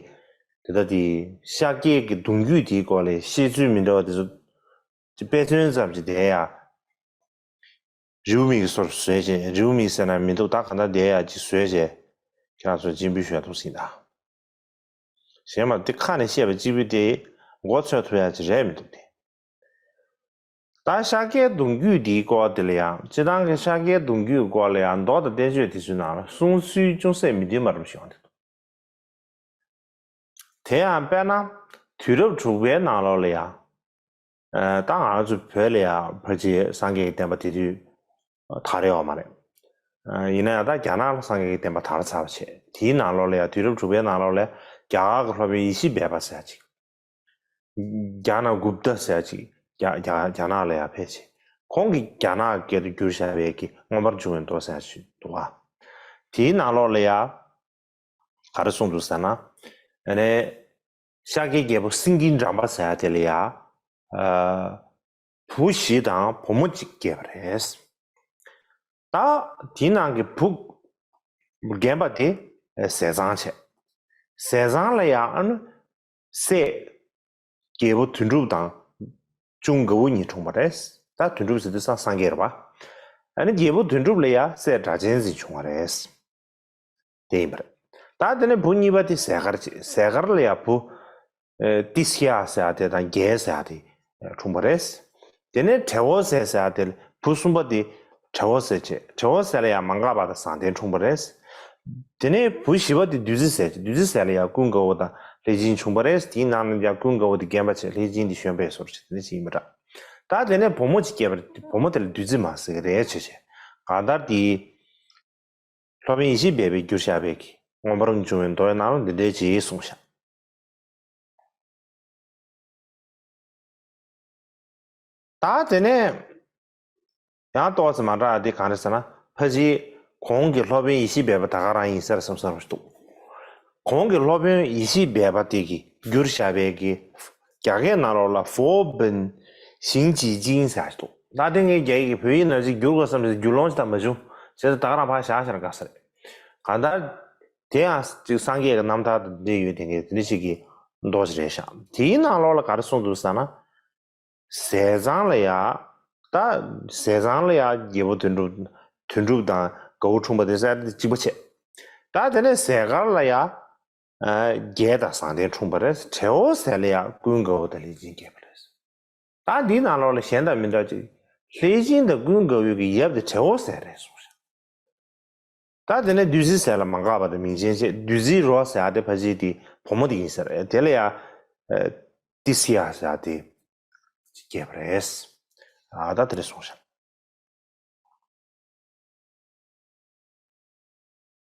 དེ་ལྟ་དེ་ཤཱཀྱའི་གི་གདུང་རྒྱུད་དེའི་སྐོར་ལ་བཤད་ཚུལ་མི་འདྲ་བ་དེ་ཚོ་དཔེ་མཚོན་ཙམ་ཅིག་དེ་ཡང་རེའུ་མིག་སོར་བཟོས་བྱས་རེའུ་མིག་ཟེར་ན་མི་འདུག་ད་ག་ད་དེ་ཡང་ཅིག་བཟོས་བྱས་ཁྱེད་རང་ཚོ་སྤྱན་འབུལ་ཞུ་ཡ་འདུག་ཟིན་ད། གཞན་མ་དེ་ཁ་ནས་བཤད་པ་གཅིག་པུ་དེ་མགོ་ཚོས་ཐུབ་ཡ་ཅིག་རེད་མི་འདུག་དེ། ད་ཤཱཀྱའི་གདུང་རྒྱུད་འདིའི་སྐོར་དེ་ལ་ཡང་སྤྱི་བཏང་གི་ཤཱཀྱའི་གདུང་རྒྱུད་སྐོར་ལ་ཡང་མདོ་དང་བསྟན་བཅོས་དེ་ཚོའི་ནང་ལ་གསུང་ཚུལ་ཅུང་ཟད་མི་མཐུན་པ་རུ་བྱུང་བ་དེ་འདུག་དེ་ཡང་དཔེར་ན་དུས་རབས་དྲུག་པའི་ནང་ལོགས་ལ་ཡང་ད་ང་ཚོ་བོད་ལ་ཡང་ཕལ་ཆེར་སངས་རྒྱས་ཀྱི་བསྟན་པ་དེ་དུས་དར་ཡོད་མ་རེད། ཡིན་ན་ཡང་ད་རྒྱ་ནག་ལ་སངས་རྒྱས་ཀྱི་བསྟན་པ་དར་ཚར་བ་བྱས་དེའི་ནང་ལོགས་ལ་ཡང་དུས་རབས་དྲུག་པའི་ནང་ལོགས་ལ་རྒྱ་གར་གྱི་སློབ་དཔོན་ཡེ་ཤེས་སྦས་པ་ཟེར་ཡ་ཅིག་རྒྱ་ནག་གུབ་ཏ་ཟེར་ཡ་ཅིག་རྒྱ་རྒྱ་རྒྱ་ནག་ལ་ཡང་ཕེབས་བྱས་ཁོང་གིས་རྒྱ་ནག་སྐད་དུ་བསྒྱུར་བཞག་པའི་གི་མངོན་པར་འབྱུང་བའི་མདོ་ཟེར་ཡ་ཅིག་འདུག་ག་དེའི་ནང་ལོགས་ལ་ཡང་ག་རེ་གསུངས་འདུག་ཟེར་ན། ཨ་ནི་ཤཱཀྱའི་རྒྱལ་པོ་སེང་གེ་འགྲམ་པ་ཟེར་ཡ་དེ་ལ་ཡང་ཨ་བུ་བཞི་དང་བུ་མོ་གཅིག་སྐྱེས་པ་རེད། ད་དེའི་ནང་གི་བུ་རྒན་པ་དེ་ཟས་གཙང་བྱས། ཟས་གཙང་ལ་ཡང་ཨ་ནི་སྲས་རྒྱལ་པོ་དོན་གྲུབ་དང་གཅུང་དགའ་བོ་གཉིས་འཁྲུངས་པ་རེད། ད་དོན་གྲུབ་ཟེར་དུས་སང་སངས་རྒྱས་རེད་པ། ཨ་ནི་རྒྱལ་པོ་དོན་གྲུབ་ལ་ཡང་སྲས་སྒྲ་གཅན་འཛིན་བྱུང་བ་རེད། དེ་ཡིན་པ་རེད། ད་དེ་ནས་བུ་གཉིས་པ་དེ་ཟས་དཀར་བྱས། ཟས་དཀར་ལ་ཡང་བུ་ཨེ་ཏི་སྐྱ་ཟེར་ཡ་དེ་དང་རྒྱལ་ཟེར་ཡ་དེ་འཁྲུངས་པ་རེད། དེ་ནས་བྲེ་བོ་ཟས་ཟེར་ཡ་དེ་བུ་གསུམ་པ་དེ་ བྲལ་བ་ཟེར་བྱས། བྲལ་བ་ཟེར་ལ་ཡང་མ་འགགས་པ་དང་ཟང་ཐལ་འཁྲུངས་པ་རེད། དེ་ནས་བུ་བཞི་པ་དེ་བདུད་རྩི་ཟེར་བྱས། བདུད་རྩི་ཟེར་ལ་ཡང་ཀུན་དགའ་བོ་དང་ལྷས་བྱིན་འཁྲུངས་པ་རེད། དེའི་ནང་ནས་ཀྱང་ཀུན་དགའ་བོ་དེ་རྒན་པ་བྱས། ལྷས་བྱིན་དེ་གཞོན་པའི་བཟོ་འདྲ་བྱས། དེ་འདྲ་ཞིག་ཡིན་པ་འདྲ། ད་དེ་ནས་བུ་མོ་ཅིག་སྐྱེས་པ་རེད། བུ་མོ་དེ་ལ་བདུད་རྩི་མ་ཟེར་གྱི་རེད་བྱས་བྱས། གང་ལྟར་དེ་སློབ་དཔོན་ཡེ་ཤེས་སྦས་པས་བསྒྱུར་བཞག་པའི་གི་མངོན་པར་འབྱུང་བའི་མདོའི་ནང་ལ་འདི་འདྲའི་ཅིག་གསུངས་བཞག། ད་དེ་ནས་ཡང་ཏོག་ཙམ་མ་འདྲ་བ་དེ་གང་རེད་ཟེར་ན། ཕལ་ཆེར་གོང་གི་སློབ་དཔོན་ཡེ་ཤེས་སྦས་པ་ད་ག་རང་ཡིན་ཟེར་བསམ་བསམ་ཞིག་འདུག། གོང་གི་སློབ་དཔོན་ཡེ་ཤེས་སྦས་པ་དེ་གིས་བསྒྱུར་བཞག་པའི་གི་རྒྱ་སྐད་ནང་ལོགས་ལ་佛本行己经ཟེར་ཞིག་འདུག། ད་དེ་ངས་རྒྱ་ཡིག་གི་བོད་ཡིག་ནང་ཅིག་བསྒྱུར་དགོས་བསམ་ཞིག་བསྒྱུར་ལོང་ཞིག་ད་མ་བྱུང་། བྱས་ཙང་ད་ག་རང་ཕར་བཞག་བཞག་ན་དགའ་ས་རེད། གང་ལྟར་དེ་ཡང་ཅིག་སངས་རྒྱས་ཀྱི་རྣམ་ཐར་དང་འབྲེལ་ཡོད་དེ་ངས་དེ་འདྲ་ཞིག་གི་མདོ་ཞིག་རེད་ཤག། དེའི་ནང་ལོགས་ལ་ག་རེ་གསུངས་འདུག་ཟེར་ན། ཟས་གཙང་ལ་ཡ། ད་ཟས་གཙང་ལ་ཡ་རྒྱལ་པོ་དོན་གྲུབ། དོན་གྲུབ་དང་དགའ་བོ་འཁྲུངས་པ་དེ་ཟེར་དེ་གཅིག་པ་བྱས། ད་དེ་ནས་ཟས་དཀར་ལ་ཡ། ཨ། རྒྱས་དང་ཟང་ཐལ་འཁྲུངས་པ་རེད། བྲལ་བ་ཟེར་ལ་ཡ་ཀུན་དགའ་བོ་དང་ལྷས་བྱིན་རྒྱས་པ་རེད། ད་འདིའི་ནང་ལོགས་ལ་གཞན་དང་མི་འདྲ་ཅིག། ལྷས་བྱིན་དང་ཀུན་དགའ་བོའི་གི་ཡབ་དེ་བྲལ་བ་ཟེར་རེད་གསུངས་ཤག། ད་དེ་ནས་བདུད་རྩི་ཟེར་ལ་མ་འགགས་པ་དང་མིང་ཅན་བྱས། བདུད་རྩི་རོ་ཟེར་ཡ་དེ་ཕལ་ཆེར་དེ་བུ་མོ་དེ་ཡིན་ཟེར། དེ་ལ་ཡ། ཨ། ཏི་སི་ཡ་ཟེར་ཡ་དེ་སྐྱེས་པ་རེད། ཨ། ད་དེ་རེད་གསུངས་ཤག།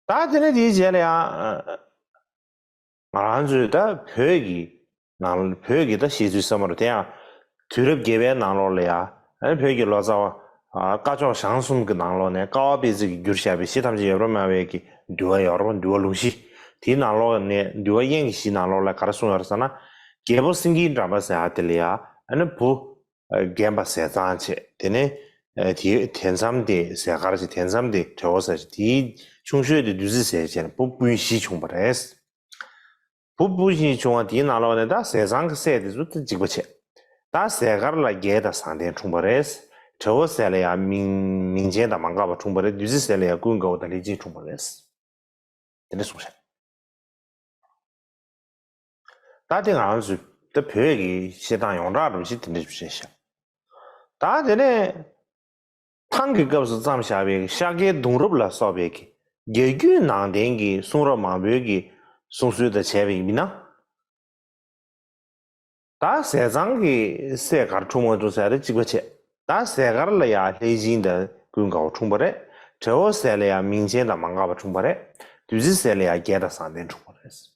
ད་དེ་ནས་དེའི་རྗེས་ལ་ཡང་། ང་རང་ཚོའི་ད་བོད་ཀྱི་ནང་བོད་ཀྱི་ད་བཤད་ཚུལ་བསམ་བློ་དེ་ཡང་དུས་རབས་བརྒྱད་པའི་ནང་ལོགས་ལ་ཡང་བོད་ཀྱི་ལོ་ཙཱ་བ་བཀའ་ཤོག་ཞང་གསུམ་གྱི་ནང་ལོགས་ནས་ཀ་བ་པད་ཚལ་གྱིས་བསྒྱུར་བཞག་པའི་གཞི་ཐམས་ཅད་ཡོད་པར་སྨྲ་བའི་གི་འདུལ་བ་ཡོད་རེད་པ། འདུལ་བ་ལུང་གཞི། དེའི་ནང་ལོགས་ནས་འདུལ་བ་དབྱིངས་ཀྱི་གཞི་ནང་ལོགས་ལ་ག་རེ་གསུངས་ཡོད་རེད་ཟེར་ན། རྒྱལ་པོ་སེང་གེའི་འགྲམ་པ་ཟེར་ཡ་དེ་ལ་ཡང་ཨ་ནི་བུ། རྒན་པ་ཟས་གཙང་བྱས། དེ་ནས་དེ་དེ་མཚམས་དེ་ཟས་དཀར་བྱས། དེ་མཚམས་དེ་བྲལ་བ་ཟེར་བྱས། དེའི་ཆུང་ཤོས་དེ་བདུད་རྩི་ཟེར་བྱས་ནས་བུ་སྤུན་བཞི་བྱུང་བ་རེད། བུ་སྤུན་བཞི་བྱུང་བ་དེའི་ནང་ལོགས་ནས་ད་ཟས་གཙང་གི་སྲས་དེ་ཚོ་ད་གཅིག་པ་བྱས། ད་ཟས་དཀར་ལ་རྒྱས་དང་ཟང་ཐལ་འཁྲུངས་པ་རེད། བྲལ་བ་ཟེར་ལ་ཡང་མིང་མིང་ཅན་དང་མ་འགགས་པ་འཁྲུངས་པ་རེད། བདུད་རྩི་ཟེར་ལ་ཡང་ཀུན་དགའ་བོ་དང་ལྷས་བྱིན་འཁྲུངས་པ་རེད། དེ་འདྲ་གསུངས་ཤག། ད་དེ་ང་རང་ཚོའི་ད་བོད་ཀྱི་བཤད་སྟངས་ཡོངས་གྲགས་འདྲ་བོ་ཞིག་དེ་འདྲ་ཞིག་རེད་ཤག། ད་དེ་ནས་ཐང་གི་སྐབས་སུ་བརྩམས་བཞག་པའི་ཤཱཀྱའི་གདུང་རབས་ལ་སོགས་པའི་གི་རྒྱལ་རྒྱུད་ནང་བསྟན་གྱི་གསུང་རབ་མང་པོའི་གི་གསུང་སྲོལ་དང་བྱས་པ་ཡིན་ན། ད་ཟས་གཙང་གི་སྲས་ག་རེ་འཁྲུངས་མ་འཁྲུངས་ཟེར་ཡ་དེ་གཅིག་པ་བྱས། ད་ཟས་དཀར་ལ་ཡང་ལྷས་བྱིན་དང་ཀུན་དགའ་བོ་འཁྲུངས་པ་རེད། བྲལ་བ་ཟེར་ལ་ཡང་མིང་ཅན་དང་མ་འགགས་པ་འཁྲུངས་པ་རེད། བདུད་རྩི་ཟེར་ལ་ཡང་རྒྱས་དང་ཟང་ཐལ་འཁྲུངས་པ་རེད།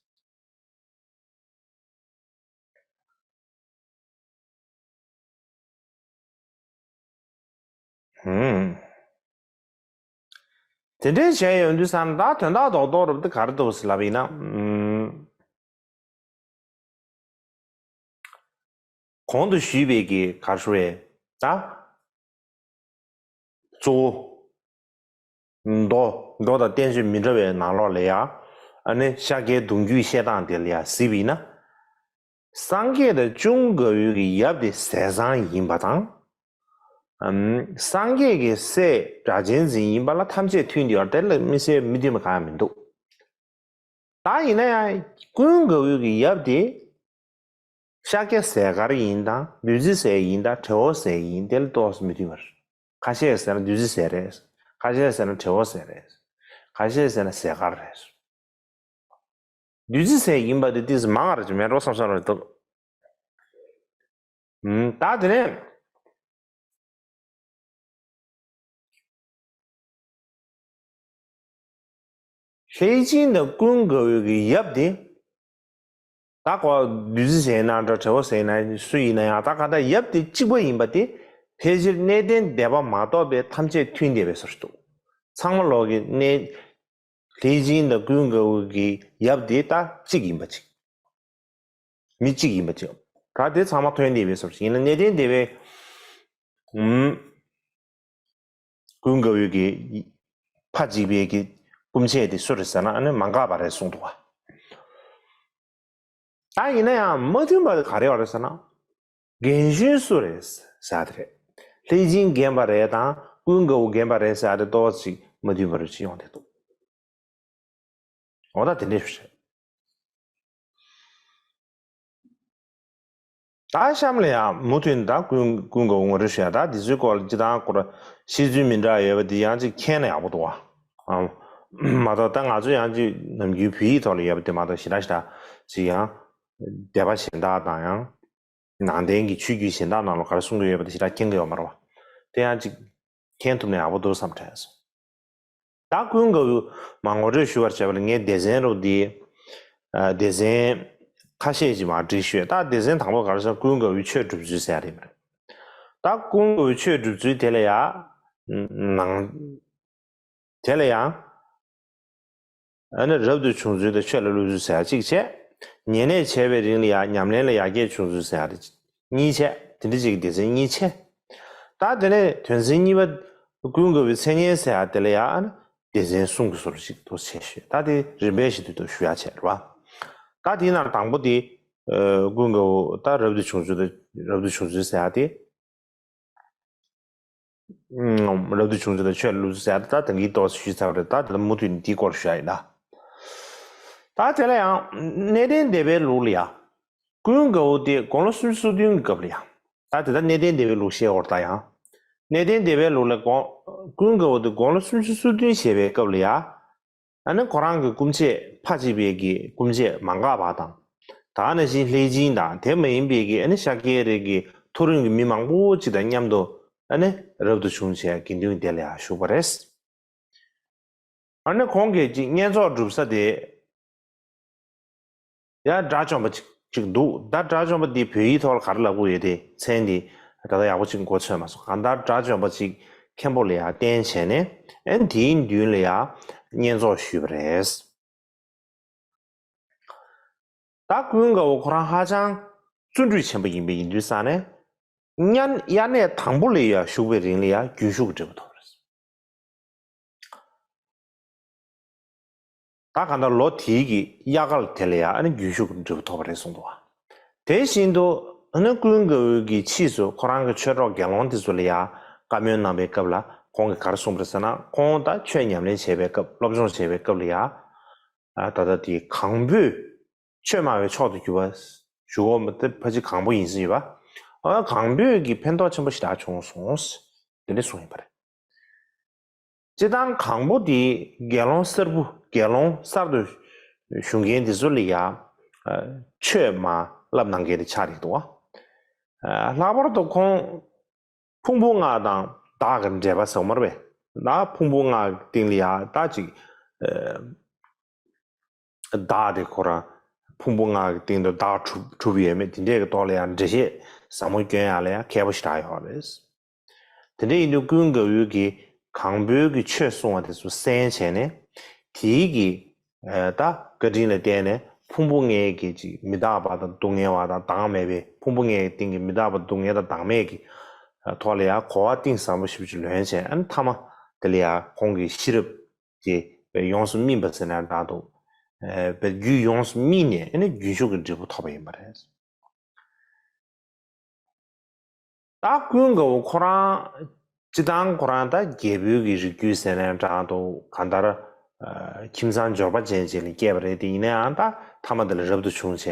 ཧུམ། དེ་འདྲའི་བྱས་ཡོང་དུས་ཙང་ད་དོན་དག་རྡོག་རྡོག་རུ་དེ་ག་རེ་འདུག་ཟེར་ལབ་པ་ཡིན་ན། ཨུམ། གོང་དུ་ཞུས་པའི་གི་ག་རེ་ཞུ་བས་ད། གཙོ་བོ། མདོ་མདོ་དང་བསྟན་བཅོས་མི་འདྲ་བའི་ནང་ལོགས་ལ་ཡ། ཨ་ནི་ཤཱཀྱའི་གདུང་རྒྱུད་བཤད་སྟངས་དེ་ལ་ཡ་གཟིགས་པ་ཡིན་ན། སངས་རྒྱས་དང་ཀུན་དགའ་བོའི་གི་ཡབ་དེ་ཟས་གཙང་ཡིན་པ་དང་། ཨམ། སངས་རྒྱས་ཀྱི་སྲས་སྒྲ་གཅན་འཛིན་ཡིན་པ་ལ་ཐམས་ཅད་མཐུན་ཡོད་དེ་ལ་དམིགས་བསལ་མི་མཐུན་པ་གང་ཡང་མི་འདུག། ད་ཡིན་ན་ཡང་ཀུན་དགའ་བོའི་གི་ཡབ་དེ་ཤཱཀྱ་ཟས་དཀར་ཡིན་དང་བདུད་རྩི་ཟས་ཡིན་དང་བྲལ་བ་ཟས་ཡིན་དེ་ལ་ཏོག་ཙམ་མི་མཐུན་པ་རེད། ཁ་ཤས་ཟེར་ན་བདུད་རྩི་ཟས་རེད། ཁ་ཤས་ཟེར་ན་བྲལ་བ་ཟས་རེད། ཁ་ཤས་ཟེར་ན་ཟས་དཀར་རེད། བདུད་རྩི་ཟས་ཡིན་པ་དེ་ཏོག་ཙམ་མང་བ་རེད་ཅིག་མེད་འགྲོ་བསམ་བསམ་རེད་འདུག། ཨུམ། ད་དེ་ནས། ལྷས་བྱིན་དང་ཀུན་དགའ་བོའི་གི་ཡབ་དེ། ད་ཁོ་བདུད་རྩི་ཟས་ན་འདྲ་བྲལ་བ་ཟས་ན་སུ་ཡིན་ན་ཡང་ད་ག་ད་ཡབ་དེ་གཅིག་པ་ཡིན་པ་དེ་ཕལ་ཆེར་གནས་བརྟན་སྡེ་པ་མ་གཏོགས་པའི་ཐམས་ཅད་མཐུན་བསྡད་པའི་བཟོ་ཞིག་འདུག། ཚང་མ་ལོག་གི་གནས། ལྷས་བྱིན་དང་ཀུན་དགའ་བོ་གི་ཡབ་དེ་ད་གཅིག་ཡིན་པ་ཅིག། མི་གཅིག་ཡིན་པ་ཅིག། ད་དེ་ཚང་མ་མཐུན་བསྡད་པའི་བཟོ་ཞིག་ཡིན་ན་གནས་བརྟན་སྡེ་པའི། ཨུམ། ཀུན་དགའ་བོའི་གི་ཕ་གཅིག་པའི་གི་སྐུ་མཆེད་དེ་སུ་རེད་ཟེར་ན་ཨ་ནི་མ་འགགས་པ་རེད་གསུངས་འདུག་བ། ད་ཡིན་ན་ཡང་མ་མཐུན་པ་དེ་ག་རེ་ཡོད་རེད་ཟེར་ན། རྒན་གཞོན་སུ་རེད་ཟེར་ཡ་དེ་རེད། ལྷས་བྱིན་རྒན་པ་རེད་དང་ཀུན་དགའ་བོ་རྒན་པ་རེད་ཟེར་ཡ་དེ་ཏོག་ཙམ་མ་མཐུན་པ་རེ་ཅིག་ཡོང་བསྡད་འདུག། འོ་ད་དེ་འདྲས་རེད། ད་གཤམ་ལ་ཡང་མུ་མཐུད་ནས་ད་ཀུན་ཀུན་དགའ་བོ་ངོ་སྤྲོད་ཞུ་ཡ། ད་འདི་ཚོའི་སྐོར་ལ་སྤྱིར་བཏང་སྐོར་ཤེས་ཚུལ་མི་འདྲ་ཡོད་པ་འདི་ཡང་ཅིག་མཁྱེན་ན་ཡག་པོ་འདུག་བ། ཨ། མ་གཏོགས་ད་ང་ཚོ་ཡང་ཅིག་ནམ་རྒྱུན་བོད་ཡིག་ཐོག་ལ་ཡོད་པ་དེ་མ་གཏོགས་ཞེ་དྲག་ཞེ་དྲག་ཅིག་ཡང་སྡེ་པ་གཞན་དག་དང་ཡང་ནང་བསྟན་གྱི་ཆོས་བརྒྱུད་གཞན་དག་ནང་ལ་ག་རེ་གསུང་གི་ཡོད་པ་དེ་ཞེ་དྲག་མཁྱེན་གྱི་ཡོད་མ་རེད་བ། དེ་ཡང་ཅིག་མཁྱེན་ཐུབ་ན་ཡག་པོ་འདུག་བསམ་དྲན་སོང་། ད་ཀུན་དགའ་བོ་མ་ངོ་སྤྲོད་ཞུ་བར་བྱས་པ་ལ་ངས་སྡེ་ཚན་རུ་འདི། ཨ། སྡེ་ཚན་ཁ་ཤས་ཅིག་མར་བསྒྲིགས་ཞུས། ད་སྡེ་ཚན་དང་པོ་ག་རེ་ཟེར་ན་ཀུན་དགའ་བོའི་ཆོས་སྒྲུབ་ཚུལ་ཟེར་ཡ་རེད་མ་རེད། ད་ཀུན་དགའ་བོའི་ཆོས་སྒྲུབ་ཚུལ་དེ་ལ་ཡང་ནང་། དེ་ལ་ཡང་། ཨ་ནི་རབ་ཏུ་བྱུང་ཚུལ་དང་ཆོས་ལ་བསླུ་ཚུལ་ཟེར་ཡ་གཅིག་བྱས། ཉེ་གནས་བྱས་པའི་རིང་ལ་ཡང་ཉམས་ལེན་ལ་ཡར་རྒྱས་བྱུང་ཚུལ་ཟེར་ཡ་དེ་གཉིས་བྱས། དེ་འདྲ་གཅིག་གི་སྡེ་ཚན་གཉིས་བྱས། ད་དེ་ནས་དོན་ཚན་གཉིས་པ་ཀུན་དགའ་བོའི་མཚན་སྙན་ཟེར་ཡ་དེ་ལ་ཡང་ཨ་ནི་སྡེ་ཚན་གསུམ་གྱི་བཟོ་འདྲ་ཅིག་འདུག་བྱས་ཞུས། ད་དེ་རིམ་པས་བཞིན་དུ་ཞུ་ཡ་བྱས་རེད་བ། ད་དེའི་ནང་དང་པོ་དེ། ཨ། ཀུན་དགའ་བོ་ད་རབ་ཏུ་བྱུང་ཚུལ་དང་རབ་ཏུ་བྱུང་ཚུལ་ཟེར་ཡ་དེ། ཨུམ། རབ་ཏུ་བྱུང་ཚུལ་དང་ཆོས་ལ་བསླུ་ཚུལ་ཟེར་ཡ་དེ་ད་དེང་གི་ཏོག་ཙམ་ཞུས་ཚར་བ་རེད། ད་དེ་ལ་མུ་མཐུད་ནས་དེའི་སྐོར་ཞུ་ཡ་ཡིན་ད། ད་དེ་ལ་ཡང་གནས་བརྟན་སྡེ་པའི་ལུགས་ལ་ཡ། ཀུན་དགའ་བོ་དེ་དགུང་ལོ་སུམ་ཅུ་སོ་བདུན་གྱི་སྐབས་ལ་ཡ། ད་དེ་ད་གནས་བརྟན་སྡེ་པའི་ལུགས་བཤད་འོར་ད་ཡང་། གནས་བརྟན་སྡེ་པའི་ལུགས་ལ་དགོངས། ཀུན་དགའ་བོ་དེ་དགུང་ལོ་སུམ་ཅུ་སོ་བདུན་བྱས་པའི་སྐབས་ལ་ཡ། ཨ་ནི་ཁོ་རང་གི་སྐུ་མཆེད་ཕ་གཅིག་པའི་གི་སྐུ་མཆེད་མ་འགགས་པ་དང་། ད་ནང་བཞིན་ལྷས་སྦྱིན་དང་དེ་མ་ཡིན་པའི་གི་ཨ་ནི་ཤཱཀྱའི་རིགས་ཀྱི་མཐོ་རིམ་གྱི་མི་མང་པོ་ཅིག་དང་མཉམ་དུ་ཨ་ནི་རབ་ཏུ་བྱུང་བྱས་དགེ་འདུན་སྡེ་ལ་ཡང་ཞུགས་པ་རེད། ཨ་ནི་ཁོང་གིས་ཅིག་བསྙེན་རྫོགས་སྒྲུབ་ས་དེ། ཡང་དགྲ་བཅོམ་པ་ཅིག་ཅིག་འདུག་ད་དགྲ་བཅོམ་པ་འདི་བོད་ཡིག་ཐོག་ལ་ག་རེ་ལབ་དགོས་ཡོད་དེ་མཚན་འདི་ད་ལྟ་ཡག་པོ་ཅིག་མགོ་ཚོས་མ་སོང་། གང་ལྟར་དགྲ་བཅོམ་པ་ཅིག་མཁན་པོ་ལ་ཡང་བསྟེན་བྱས་ནས་ཨ་ནི་དེའི་མདུན་ལ་ཡང་བསྙེན་རྫོགས་ཞུས་པ་རེད། ད་ཀུན་དགའ་བོ་ཁོ་རང་ཧ་ཅང་བརྩོན་འགྲུས་ཆེན་པོ་ཡིན་པ་ཡིན་དུས་ཙང་ནས། དབྱར་གནས་དང་པོ་ལ་ཡང་བཞུགས་པའི་རིང་ལ་ཡང་རྒྱུན་ཞུགས་ཀྱི་འབྲས་བུ་ཐོབ་པ་རེད། ད་གང་ལྟར་ལོ་དེའི་གི་དབྱར་ཁ་ལ་དེ་ལ་ཡང་ཨ་ནི་རྒྱུན་ཞུགས་ཀྱི་འབྲས་བུ་ཐོབ་པ་རེད་གསུངས་འདུག་བ། དེ་བཞིན་དུ་ཨ་ནི་ཀུན་དགའ་བོའི་གི་ཕྱིས་སུ་ཁོ་རང་གི་ཆོས་གྲོགས་དགེ་སློང་དེ་ཚོ་ལ་ཡང་བཀའ་མོལ་གནང་བའི་སྐབས་ལ་ཁོང་གིས་ག་རེ་གསུངས་པ་རེད་ཟེར་ན། ཁོང་ད་ཆོས་ཉམས་ལེན་བྱེད་པའི་སྐབས་སློབ་སྦྱོང་བྱེད་པའི་སྐབས་ལ་ཡང་། ཨ། ད་ལྟ་དེ་གང་པོས་ཆོས་སྨྲ་བའི་མཆོག་ཏུ་གྱུར་པ་ཞུ་འོ་མ་དེ་ཕལ་ཆེར་གང་པོ་ཡིན་ས་ཡོད་པ། ཨ། གང་པོས་ཀྱི་ཕན་ཐོགས་ཆེན་པོ་ཞེ་དྲག་བྱུང་སོང་། དེ་འདྲ་གསུངས་ཡིན་པ་རེད། སྤྱིར་བཏང་གང་པོ་དེ་དགེ་སློང་གསར་བུ་དགེ་སློང་གསར་དུ་ཞུགས་མཁན་དེ་ཚོ་ལ་ཡང་ཆོས་མར་བསླབ་གནང་མཁན་དེ་ཆགས་རེད་འདུག་བ། ལྷག་པར་དུ་ཁོང་ཕུང་པོ་ལྔ་དང་བདག་གི་འབྲེལ་བ་ཟེར་བ་མ་རེད་པས། ད་ཕུང་པོ་ལྔ་གི་སྟེང་ལ་ཡང་ད་ཅིག་བདག་དེ་ཁོ་རང་ཕུང་པོ་ལྔ་གི་སྟེང་དུ་བདག་གྲུབ་གྲུབ་ཡོད་མེད་དེ་འདྲས་ཀྱི་ཐོག་ལ་ཡང་འགྲེལ་བཤད་ཟབ་མོ་སྐྱོན་ཡག་ལ་ཡང་མཁས་པོ་ཞེ་དྲག་ཡོད་རེད། དེ་འདྲ་ཡིན་དུས་ཀུན་དགའ་བོའི་གི་གང་པོའི་གི་ཆོས་གསུང་བ་དེ་ཚོ་གསན་བྱས་ནས་དེའི་གི་ད་བཀའ་དྲིན་ལ་བརྟེན་ནས་ཕུང་པོ་ལྔའི་གི་ཅིག་མི་རྟག་པ་དང་སྡུག་བསྔལ་བ་དང་བདག་མེད་པའི་ཕུང་པོ་ལྔའི་སྟེང་གི་མི་རྟག་པ་སྡུག་བསྔལ་དང་བདག་མེད་ཀྱི་ཐོག་ལ་ཡང་གོ་བ་གཏིང་ཟབ་པོ་ཞེ་པོ་ཅིག་ལོན་བྱས། ཨ་ནི་མཐའ་མ་དེ་ལ་ཡང་ཁོང་གི་ཤེས་རབ་དེ་ཡོངས་སུ་སྨིན་པ་ཟེར་ན་འདྲ་འདུག་རྒྱུད་ཡོངས་སུ་སྨིན་ནས་ཨ་ནི་རྒྱུན་ཞུགས་ཀྱི་འབྲས་བུ་ཐོབ་པ་ཡིན་པ་རེད། ད་ཀུན་དགའ་བོ་ཁོ་རང་སྤྱིར་བཏང་ཁོ་རང་ད་རྒྱལ་པོའི་གི་རིགས་རྒྱུད་ཟེར་ནའི་འདྲ་འདུག་གང་ལྟར་ཁྱིམ་ཚང་འབྱོར་པ་ཅན་ཅིག་ལ་སྐྱེས་པ་རེད་དེ། ཡིན་ན་ཡང་ད་མཐའ་མ་དེ་ལ་རབ་ཏུ་བྱུང་བྱས་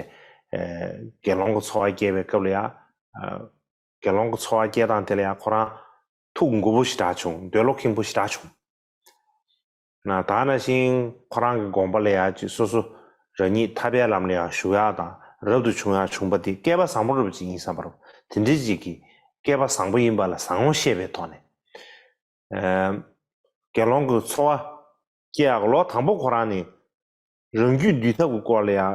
དགེ་སློང་གི་འཚོ་བ་སྐྱེལ་བའི་སྐབས་ལ་ཡང་། དགེ་སློང་གི་འཚོ་བ་སྐྱེལ་སྟངས་དེ་ལ་ཡང་ཁོ་རང་ཐུགས་མགུ་པོ་ཞེ་དྲག་བྱུང་། འདོད་བློ་ཁེངས་པོ་ཞེ་དྲག་བྱུང་། ན་ད་ནང་བཞིན་ཁོ་རང་གི་དགོངས་པ་ལ་ཡང་ཅིག་སོ་སོ་རང་ཉིད་ཐར་པའི་ལམ་ལ་ཡང་ཞུགས་ཡག་དང་རབ་ཏུ་བྱུང་ཡག་བྱུང་པ་དེ་སྐལ་པ་བཟང་པོ་རབ་ཅིག་ཡིན་བསམ་པ་རེད། དེ་འདྲའི་ཅིག་གི་སྐལ་པ་བཟང་པོ་ཡིན་པ་ལ་བཟང་པོ་ཤེས་པའི་ཐོག་ནས། ཨ། དགེ་སློང་གི་འཚོ་བ་སྐྱེལ་ཡག་ལོ་དང་པོ་ཁོ་རང་ནི། རང་རྒྱུད་འདུལ་ཐབས་ཀྱི་སྐོར་ལ་ཡང་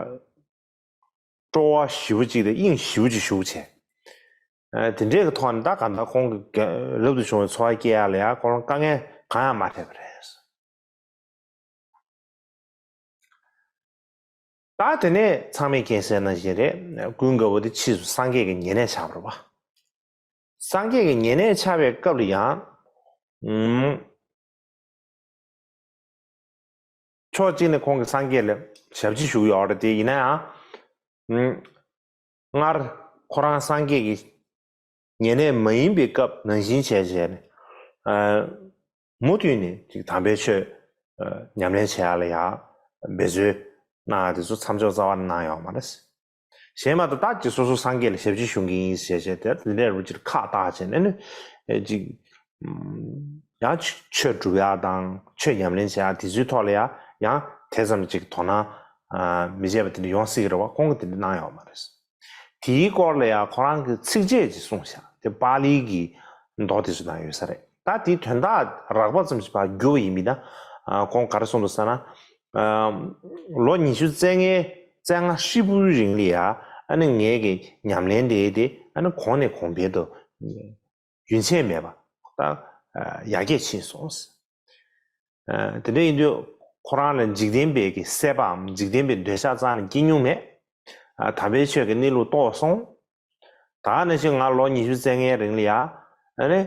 སྤྲོ་བ་ཞེ་པོ་ཅིག་དང་དབྱིངས་ཞེ་པོ་ཅིག་ཞུགས་བྱས། ཨ། དེ་འདྲའི་གི་ཐོག་ནས་ད་གང་ལྟར་ཁོང་གི་རབ་ཏུ་བྱུང་བའི་འཚོ་བ་སྐྱེལ་ཡག་ལ་ཡང་ཁོ་རང་དཀའ་ངལ་གང་ཡང་མ་འཕྲད་པ་རེད། ད་དེ་ནས་ཚང་མས་མཁྱེན་གསལ་ནང་བཞིན་རེད། ཀུན་དགའ་བོ་དེ་ཕྱིས་སུ་སངས་རྒྱས་ཀྱི་ཉེ་གནས་ཆགས་པ་རེད་བ། སངས་རྒྱས་ཀྱི་ཉེ་གནས་ཆགས་པའི་སྐབས་ལ་ཡང་། ཨུམ། ཕྱོགས་གཅིག་ནས་ཁོང་གིས་སངས་རྒྱས་ལ་ཞབས་ཕྱི་ཞུ་གི་ཡོད་རེད་དེ། ཡིན་ན་ཡང་། ཨུམ། སྔར་ཁོ་རང་སངས་རྒྱས་ཀྱི་ཉེ་གནས་མ་ཡིན་པའི་སྐབས་ནང་བཞིན་བྱས་བྱས་ནས། ཨ། མུ་མཐུད་ནས་ཅིག་དམ་པའི་ཆོས་ཉམས་ལེན་བྱེད་ཡག་ལ་ཡང་འབད་རྩོལ་གནང་ཡག་དེ་ཚོ་མཚམས་འཇོག་རྩ་བ་ནས་གནང་ཡོད་མ་རེད། གཞན་མ་གཏོགས་ད་ཅིག་སོ་སོ་སངས་རྒྱས་ལ་ཞབས་ཕྱི་ཞུ་གི་ཡིན་ཞེས་བྱས་དེ་འདྲ་རུ་ཅིག་ཁག་བཏགས་བྱས་ནས་ནི་ཨེ་ཅིག་ཡང་ཆོས་སྒྲུབ་ཡག་དང་ཆོས་ཉམས་ལེན་བྱེད་ཡག་དེ་ཚོའི་ཐོག་ལ་ཡང་ཡང་དེ་ཙམ་ཅིག་དོ་སྣང་མི་བྱེད་པ་དེ་འདྲ་ཡོང་སྲིད་ཀྱི་རེད་བ། ཁོང་གིས་དེ་འདྲ་གནང་ཡོད་མ་རེད། དེའི་སྐོར་ལ་ཡང་ཁོ་རང་གིས་ཚིགས་བཅད་ཅིག་གསུངས་ཤག་དེ་པཱ་ལིའི་གི་མདོ་དེ་ཚོ་ནང་ཡོད་ས་རེད། ད་དེའི་དོན་དག་རགས་པ་ཙམ་ཞིག་ཕར་བསྒྱུར་བ་ཡིན་མིན་ན། ཁོང་ག་རེ་གསུངས་འདུག་ཟེར་ན། ལོ་ཉི་ཤུ་རྩ་ལྔའི་རྩ་ལྔ་ཧྲིལ་པོའི་རིང་ལ་ཡ་ཨ་ནི་ངའི་གི་ཉམས་ལེན་དེ་དེ་ཨ་ནི་གོང་ནས་གོང་འཕེལ་དུ་རྒྱུན་ཆད་མེད་པ་ད་ཡར་རྒྱས་ཕྱིན་སོང་། དེ་འདྲ་ཡིན་དུས་ཁོ་རང་ལ་འཇིག་རྟེན་པའི་གི་སྲེད་པའམ་འཇིག་རྟེན་པའི་འདོད་ཆགས་རྩ་ནས་སྐྱེ་མྱོང་མེད། དམ་པའི་ཆོས་ཀྱི་གནས་ལུགས་རྟོགས་སོང་། ད་ནང་བཞིན་ང་ལོ་ཉི་ཤུ་རྩ་ལྔའི་རིང་ལ་ཡ། ཨ་ནི།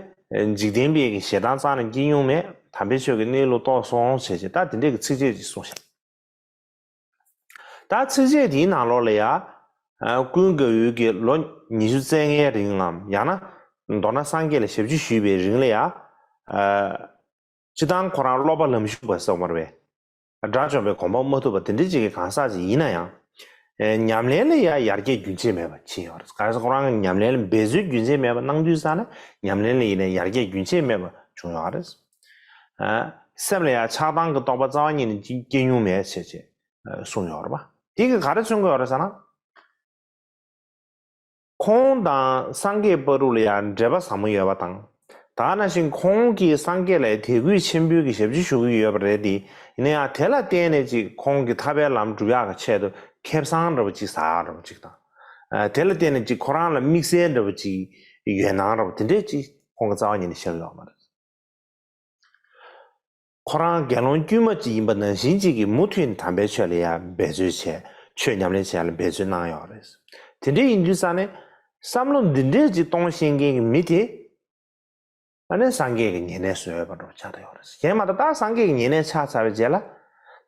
འཇིག་རྟེན་པའི་གི་ཞེ་སྡང་རྩ་ནས་སྐྱེ་མྱོང་མེད། དམ་པའི་ཆོས་ཀྱི་གནས་ལུགས་རྟོགས་སོང་ཞེས་བྱས་ད་དེ་འདྲའི་གི་ཚིགས་བཅད་ཅིག་གསུངས་ཤག་ད་ཚིགས་བཅད་དེའི་ནང་ལོགས་ལ་ཡ། ཀུན་དགའ་བོའི་གི་ལོ་ཉི་ཤུ་རྩ་ལྔའི་རིང་ངམ་ཡང་ན། མདོར་ན་སངས་རྒྱས་ལ་ཞབས་ཕྱི་ཞུས་པའི་རིང་ལ་ཡ། སྤྱིར་བཏང་ཁོ་རང་སློབ་པ་ལམ་ཞུགས་པ་ཟེར་བ་རེད། དགྲ་བཅོམ་པའི་གོ་འཕང་མ་ཐོབ་པ་དེ་འདྲ་ཅིག་གི་གང་ཟག་ཅིག་ཡིན་ན་ཡང་། ཉམས་ལེན་ལ་ཡང་ཡར་རྒྱས་རྒྱུན་ཆད་མེད་པ་ཕྱིན་ཡོད་རེད། གང་ཟག་ཁོ་རང་གི་ཉམས་ལེན་ལ་འབད་རྩོལ་རྒྱུན་ཆད་མེད་པ་གནང་དུས་ཙང་ནས་ཉམས་ལེན་ལ་ཡིན་ནའི་ཡར་རྒྱས་རྒྱུན་ཆད་མེད་པ་བྱུང་ཡོད་རེད། སེམས་ལ་ཡང་ཆགས་སྡང་གི་རྟོག་པ་རྩ་བ་ཉིད་ནས་སྐྱེ་མྱོང་མེད་ཅེས་གསུངས་ཡོད་རེད་པ། དེ་གིས་ག་རེ་མཚོན་གྱི་ཡོད་རེད་ཟེར་ན། ཁོང་དང་སངས་རྒྱས་བར་དུ་ལ་ཡང་འབྲེལ་བ་ཟབ་མོ་ཡོད་པ་དང་། ད་ནང་བཞིན་ཁོང་གིས་སངས་རྒྱས་ལ་དད་གུས་ཆེན་པོའི་གི་ཞབས་ཕྱི་ཞུ་གི་ཡོད་པ་རེད་དེ། ཡིན་ན་ཡང་དེ་ལ་བརྟེན་ནས་ཅིག་ཁོང་གི་ཐར་པའི་ལམ་སྒྲུབ་ཡག་གི་ཆེད་དུ་ཁེ་བཟང་འདྲ་བོ་ཅིག་ཟ་ཡག་འདྲ་བོ་ཅིག་དང་། དེ་ལ་བརྟེན་ནས་ཅིག་ཁོ་རང་ལ་དམིགས་བསལ་འདྲ་བོ་ཅིག་ཡོད་སྣང་འདྲ་བོ་དེ་འདྲས་ཅིག་ཁོང་གི་རྩ་བ་ཉིད་ནས་ཤེས་ཀྱི་ཡོད་མ་རེད། ཁོ་རང་དགེ་སློང་དཀྱུས་མ་ཅིག་ཡིན་པ་ནང་བཞིན་ཅིག་གིས་མུ་མཐུད་ནས་དམ་པའི་ཆོས་ལ་ཡང་འབད་རྩོལ་བྱས། ཆོས་ཉམས་ལེན་བྱས་ལ་འབད་རྩོལ་གནང་ཡོད་རེད། དེ་འདྲ་ཡིན་དུས་ཙང་ནས་བསམ་བློ་འདི་འདྲས་ཅིག་གཏོང་ཤེས་མཁན་གྱི་མི་དེ། ཨ་ནི་སངས་རྒྱས་ཀྱི་ཉེ་གནས་སུ་ཡོད་པ་འདྲ་བོ་ཆགས་བསྡད་ཡོད་རེད། གཞན་མ་གཏོགས་ད་སངས་རྒྱས་ཀྱི་ཉེ་གནས་ཆགས་ཚར་བའི་རྗེས་ལ།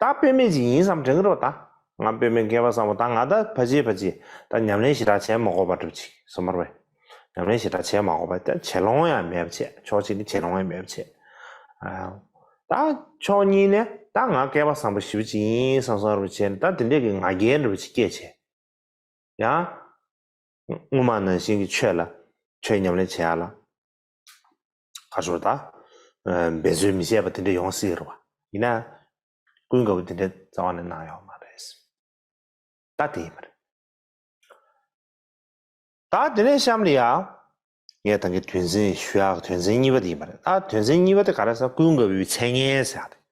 ད་དཔེ་མེད་ཅིག་ཡིན་བསམ་དྲན་གྱི་རེད་པ། ད་ང་དཔེ་མེད་མཁས་པ་བཟང་པོ་ད་ང་ད་ཕ་ཆེ་ཕ་ཆེ་ད་ཉམས་ལེན་ཞེ་དྲག་བྱས་མ་དགོས་པ་འདྲ་བོ་ཅིག་བསམ་པ་རེད། ཉམས་ལེན་ཞེ་དྲག་བྱས་མ་དགོས་པ་དེ་བྱེད་ལོང་ཡང་མེད་པ་བྱས། ཕྱོགས་གཅིག་ནས་བྱེད་ལོང་ཡང་མེད་པ་བྱས། ཨ། ད་ཕྱོགས་གཉིས་ནས་ད་ང་སྐལ་བ་བཟང་པོ་ཞེ་པོ་ཅིག་ཡིན་བསམ་བསམ་རུ་བྱས་ནས་ད་དེ་འདྲས་ཀྱི་ང་རྒྱལ་འདྲ་བོ་ཅིག་སྐྱེས་བྱས། ཡང་། སྔོན་མ་ནང་བཞིན་གྱི་ཆོས་ལ། ཆོས་ཉམས་ལེན་བྱེད་ཡག་ལ། ག་ཚོད་ད། འབད་རྩོལ་མི་བྱེད་པ་དེ་འདྲ་ཡོང་སྲིད་རེད་བ། ཡིན་ན། ཀུན་དགའ་བོ་དེ་འདྲའི་རྩ་བ་ནས་གནང་ཡོད་མ་རེད། ད་དེ་ཡིན་པ་རེད། ད་དེ་ནས་གཤམ་ལ་ཡ། ངས་ད་གིན་དོན་ཚན་ཞུ་ཡག་དོན་ཚན་གཉིས་པ་དེ་ཡིན་པ་རེད། ད་དོན་ཚན་གཉིས་པ་དེ་ག་རེ་ཟེར་ན་ཀུན་དགའ་བོའི་མཚན་སྙན་ཟེར་ཡག་དེ།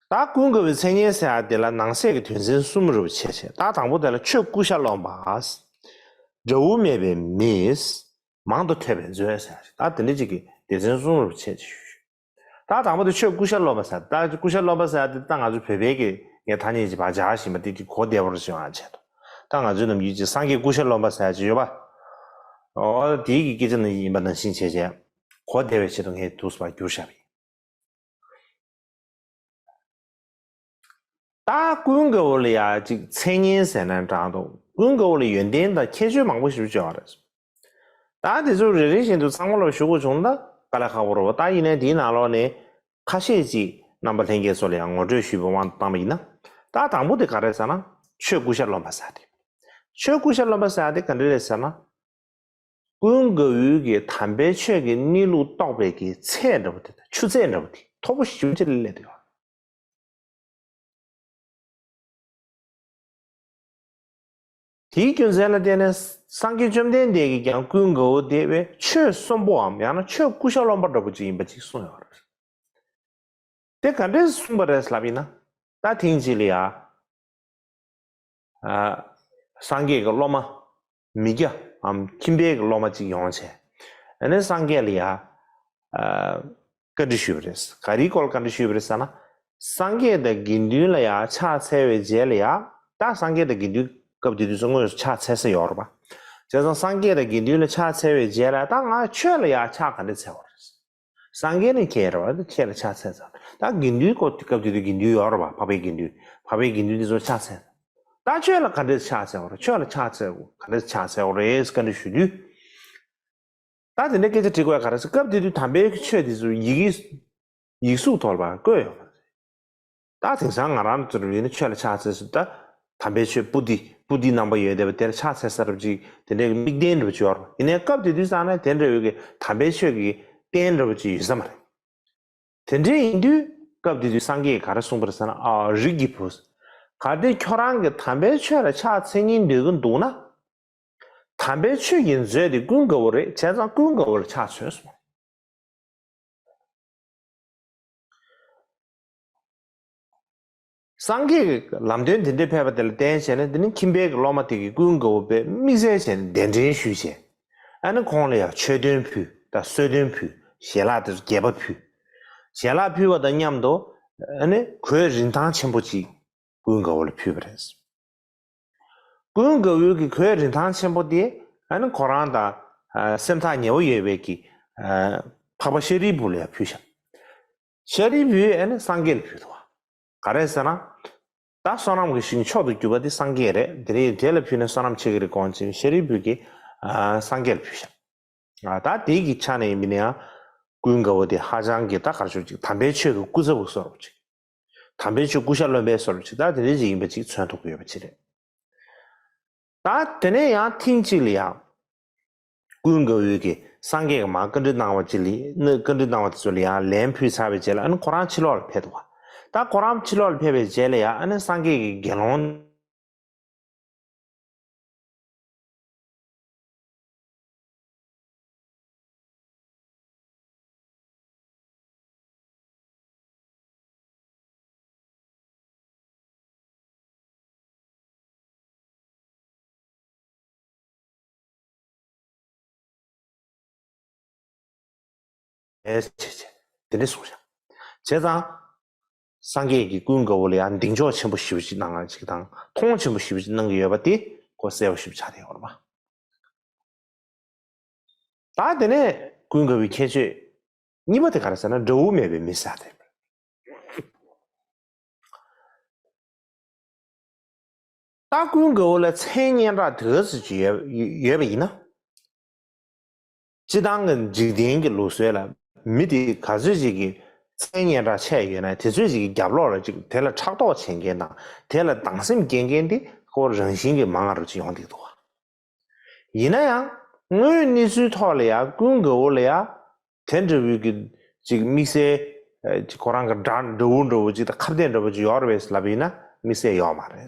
ད་ཀུན་དགའ་བོའི་མཚན་སྙན་ཟེར་ཡག་དེ་ལ་ནང་གསེས་ཀྱི་དོན་ཚན་གསུམ་རུ་ཕྱེ་བྱས། ད་དང་པོ་དེ་ལ་ཆོས་ཀུ་ཤ་རློན་པ། དགྲ་བོ་མེད་པའི་མི། མང་དུ་ཐོས་པའི་མཛོད་ཟེར་ཡག་ད་དེ་འདྲ་ཅིག་གི་སྡེ་ཚན་གསུམ་རུ་ཕྱེ་བྱས་ཞུ། ད་དང་པོ་དེ་ཆོས་ཀུ་ཤ་རློན་པ་ཟེར། ད་ཀུ་ཤ་རློན་པ་ཟེར་ཡག་དེ་ད་ང་ཚོ་བོད་པའི་གི་ངས་ཐ་སྙད་ཅིག་ཕར་སྦྱར་བཞིན་པ་དེ་གི་གོ་བདེ་བོ་རུ་བྱུང་བ་ཆེད་དུ། ད་ང་ཚོའི་ནམ་རྒྱུན་ཅིག་སངས་རྒྱས་ཀུ་ཤ་རློན་པ་ཟེར་ཡག་ཅིག་ཡོད་པ། འོ་དེའི་གི་སྐད་ཆ་ནི་ཡིན་པ་ནང་བཞིན་བྱས་བྱས། གོ་བདེ་བའི་ཆེད་དུ་ངས་འདུག་སེ་ཕར་བསྒྱུར་བཞག་པ་ཡིན། ད་ཀུན་དགའ་བོ་ལ་ཡ་ཅིག་མཚན་སྙན་ཟེར་ན་འདྲ་འདུག་ཀུན་དགའ་བོ་ལ་ཡོན་ཏན་དང་ཁྱད་ཆོས་མང་པོ་ཞིག་བརྗོད་པ་རེད། ད་དེ་ཚོ་རེ་རེ་བཞིན་དུ་ཚང་མ་ལ་ཞུ་དགོས་བྱུང་ན་དཀའ་ལས་ཁག་པོ་རེད་བ། ད་ཡིན་ནའི་དེའི་ནང་ལོགས་ནས་ཁ་ཤས་ཅིག་རྣམ་པ་ལྷན་རྒྱས་ཚོ་ལ་ཡང་ངོ་སྤྲོད་ཞུས་པའི་དབང་དུ་བཏང་བ་ཡིན་ན། ད་དང་པོ་དེ་ག་རེ་ཟེར་ན་ཆོས་ཀུ་ཤ་རློན་པ་ཟེར་ཏེ། ཆོས་ཀུ་ཤ་རློན་པ་ཟེར་ཏེ་ག་འདྲ་རེད་ཟེར་ན། ཀུན་དགའ་བོའི་གི་དམ་པའི་ཆོས་ཀྱི་གནས་ལུགས་རྟོགས་པའི་གི་ཚད་འདྲ་བོ་དེ་དང་ཆུ་ཚད་འདྲ་བོ་དེ་མཐོ་པོ་ཞེ་པོ་ཅིག་ལ་སླེབས་ཡོད། དེའི་རྒྱུ་མཚན་ལ་བརྟེན་ནས་སངས་རྒྱས་བཅོམ་ལྡན་འདས་ཀྱིས་ཀྱང་ཀུན་དགའ་བོ་དེ་བས་ཆོས་གསོན་པོའམ་ཡང་ན་ཆོས་ཀུ་ཤ་རློན་པ་འདྲ་བོ་ཅིག་ཡིན་པ་ཅིག་གསུངས་ཡོད་རེད། དེ་ག་འདྲས་གསུངས་པ་རེད་ལབ་ཡིན་ན། ད་ཐེངས་གཅིག་ལ་ཡ། ཨ། སངས་རྒྱས་ཀྱི་སློབ་མ། མི་སྐྱ་འམ་ཁྱིམ་པའི་གི་སློབ་མ་གཅིག་ཡོང་བྱས། ཨ་ནི་སངས་རྒྱས་ལ་ཡ། ཨ། བཀའ་འདྲི་ཞུས་པ་རེད། ག་རེའི་སྐོར་བཀའ་འདྲི་ཞུས་པ་རེད་ཟེར་ན། སངས་རྒྱས་དང་དགེ་འདུན་ལ་ཡ་ཕྱག་འཚལ་བའི་རྗེས་ལ་ཡ། ད་སངས་རྒྱས་དང་དགེ་འདུན་སྐབས་དེ་དུས་སུ་དངོས་སུ་ཕྱག་འཚལ་ས་ཡོད་རེད་པ། བྱས་ཙང་སངས་རྒྱས་དང་དགེ་འདུན་ལ་ཕྱག་འཚལ་བའི་རྗེས་ལ་ད་ང་ཆོས་ལ་ཡ་ཕྱག་ག་འདྲ་འཚལ་བ་རེད། སངས་རྒྱས་ནི་ཁྱེད་རེད་བ། ཁྱེད་ལ་ཕྱག་འཚལ་ཙང་། ད་དགེ་འདུན་སྐོར་དུས་སྐབས་དེ་དུས་དགེ་འདུན་ཡོད་རེད་བ། འཕགས་པའི་དགེ་འདུན། འཕགས་པའི་དགེ་འདུན་དེ་ཚོར་ཕྱག་འཚལ། ད་ཆོས་ལ་ག་འདྲས་ཕྱག་འཚལ་བ་རེད། ཆོས་ལ་ཕྱག་འཚལ་གོ་ག་འདྲས་ཕྱག་འཚལ་བ་རེད་བཀའ་འདྲི་ཞུ་དུས། ད་དེ་འདྲའི་སྐད་ཆ་དྲི་དགོས་ག་རེ་ཟེར་སྐབས་དེ་དུས་དམ་པའི་ཆོས་དེ་ཚོ་ཡི་གེ་ཡིག་གཟུགས་ཐོག་ལ་བཀོད་ཡོད་མ་རེད། ད་དེང་སང་ང་རང་ཚོ་ཡིན་ན་ཆོས་ལ་ཕྱག་འཚལ་ཟེར་ད་དམ་པའི་ཆོས་པོ་ཏི་ པུ་ཏི་རྣམ་པ་ཡོད་བསྡད་པ་དེར་ཕྱག་འཚལ་ས་འདྲ་པོ་ཅིག་དེ་འདྲའི་དམིགས་རྟེན་འདྲ་པོ་ཅིག་ཡོད་རེད། ཡིན་ནའི་སྐབས་དེ་དུས་ཙང་ནས་དེ་འདྲ་བའི་གི་དམ་པའི་ཆོས་ཀྱི་རྟེན་འདྲ་པོ་ཅིག་ཡོད་ས་མ་རེད། དེ་འདྲ་ཡིན་དུས་སྐབས་དེ་དུས་སངས་རྒྱས་ཀྱིས་ག་རེ་གསུངས་པ་རེད་ཟེར་ན། ཨ། རིགས་ཀྱི་བུ། གལ་ཏེ་ཁྱོད་རང་གིས་དམ་པའི་ཆོས་ལ་ཕྱག་འཚལ་སྙིང་འདོད་ཀྱི་འདུག་ན། དམ་པའི་ཆོས་ཀྱི་མཛོད་དེ་ཀུན་དགའ་བོ་རེད། བྱས་ཙང་ཀུན་དགའ་བོར་ཕྱག་འཚལ་གསུངས། སངས་རྒྱས་ཀྱི་ལམ་སྟོན་དེ་འདྲ་ཕེབས་པ་དེ་ལ་བརྟེན་བྱས་ནས། དེ་ནི་ཁྱིམ་པའི་གི་སློབ་མ་དེ་གིས་ཀུན་དགའ་བོ་དཔེ་དམིགས་བསལ་བྱས་ནས་གདན་འདྲེན་ཞུས་བྱས། ཨ་ནི་ཁོང་ལ་ཡང་མཆོད་རྟེན་ཕུལ། ད་གསོལ་རྟེན་ཕུལ། ཞལ་ལག་དེ་ཚོ་རྒྱས་པ་ཕུལ། ཞལ་ལག་ཕུལ་བ་དང་མཉམ་དུ། ཨ་ནི་གོས་རིན་ཐང་ཆེན་པོ་ཅིག་ཀུན་དགའ་བོ་ལ་ཕུལ་བ་རེད། ཀུན་དགའ་བོའི་གི་གོས་རིན་ཐང་ཆེན་པོ་དེ། ཨ་ནི་ཁོ་རང་དང་། ཨ། སེམས་ཐག་ཉེ་བོ་ཡོད་པའི་གི། ཨ། འཕགས་པ་ཤཱ་རིའི་བུ་ལ་ཡང་ཕུལ་ཤག་ཤཱ་རིའི་བུས་ཨ་ནི་སངས་རྒྱས་ལ་ཕུལ་འདུག་བ། ག་རེ་ཟེར་ན། ད་བསོད་ནམས་ཀྱི་ཞིང་མཆོག་ཏུ་གྱུར་པ་དེ་སངས་རྒྱས་རེད། དེ་རིང་དེ་ལ་ཕུལ་ན་བསོད་ནམས་ཆེ་གི་རེད་དགོངས་བྱས་ཤཱ་རིའི་བུས་གི། ཨ། སངས་རྒྱས་ལ་ཕུལ་ཤག་ཨ། ད་དེ་གི་ཆ་ནས་ཡིན་པ་ཡིན་ན་ཡང་། ཀུན་དགའ་བོ་དེ་ཧ་ཅང་གི་ད་ག་རེ་ཞུ་ཅིག་དམ་པའི་ཆོས་ཀྱི་སྐུ་ཚབ་བཟོ་འདྲ་པོ་ཅིག་དམ་པའི་ཆོས་སྐུ་ཤ་རློན་པའི་བཟོ་འདྲ་པོ་ཅིག་ད་དེ་འདྲ་ཅིག་ཡིན་པ་ཅིག་མཚོན་ཐུབ་ཀྱི་ཡོད་པ་ཅིག་རེད། ད་དེ་ནས་ཡང་ཐེངས་གཅིག་ལ་ཡང་། ཀུན་དགའ་བོས་ཀྱིས་སངས་རྒྱས་ཀྱི་མར་བཀའ་འདྲི་གནང་བ་ཅིག་ལ། ནི་བཀའ་འདྲི་གནང་བ་དེ་ཚོ་ལ་ཡང་ལན་ཕུལ་ཚར་བའི་རྗེས་ལ། ཨ་ནི་ཁོ་རང་ཕྱི་ལོགས་ལ་ཕེབས་འདུག་བ། ད་ཁོ་རང་ཕྱི་ལོགས་ལ་ཕེབས་པའི་རྗེས་ལ་ཡང་། ཨ་ནི་སངས་རྒྱས་ཀྱི་དགེ་སློང་། ཨེ། བྱས་བྱས། དེ་འདྲ་གསུངས་ཤག་བྱས་ཙང་། སངས་རྒྱས་ཀྱིས་ཀུན་དགའ་བོ་ལ་ཡང་གདེང་འཇོག་ཆེན་པོ་ཞེ་པོ་ཅིག་གནང་ཡ་ཅིག་དང་། མཐོང་ཆེན་པོ་ཞེ་པོ་ཅིག་གནང་གི་ཡོད་པ་དེ་ཁོ་གསལ་པོ་ཞེ་པོ་ཆགས་བསྡད་ཡོད་རེད་པ། ད་དེ་ནས་ཀུན་དགའ་བོའི་ཁྱད་ཆོས་གཉིས་པ་དེ་ག་རེ་ཟེར་ན། དགྲ་བོ་མེད་པའི་མི་ཟེར་ཡ་དེ། ད་ཀུན་དགའ་བོ་ལ་མཚན་སྙན་གྲགས་དེ་ག་ཚོད་ཅིག་ཡོད་ཡོད་པ་ཡིན་ན། སྤྱིར་བཏང་གི་འཇིག་རྟེན་གྱི་ལུགས་སྲོལ་ལ། མི་དེ་ག་ཚོད་ཅིག་གི་མཚན་སྙན་གྲགས་ཆེ་ཡོད་ན། དེ་ཚོད་ཅིག་གི་རྒྱབ་ལོགས་ལ་ཅིག་དེ་ལ་ཕྲག་དོག་བྱེད་མཁན་དང་། དེ་ལ་སྡང་སེམས་སྐྱེ་མཁན་དེ་ཁོ་རང་བཞིན་གྱིས་མང་བ་རུ་ཅིག་ཡོང་བསྡད་འདུག་བ། ཡིན་ན་ཡང་དངོས་གནས་ཚུལ་ཐོག་ལ་ཡང་ཀུན་དགའ་བོ་ལ་ཡང་དེ་འདྲ་བོའི་གི་ཅིག་དམིགས་བསལ། ཨ། ཅིག་ཁོ་རང་གི་དགྲ་དགྲ་བོ་འདྲ་བོ་ཅིག་དང་ཁ་གཏད་འདྲ་བོ་ཅིག་ཡོད་རེད་པས་ལབ་ཡིན་ན་དམིགས་བསལ་ཡོད་མ་རེད།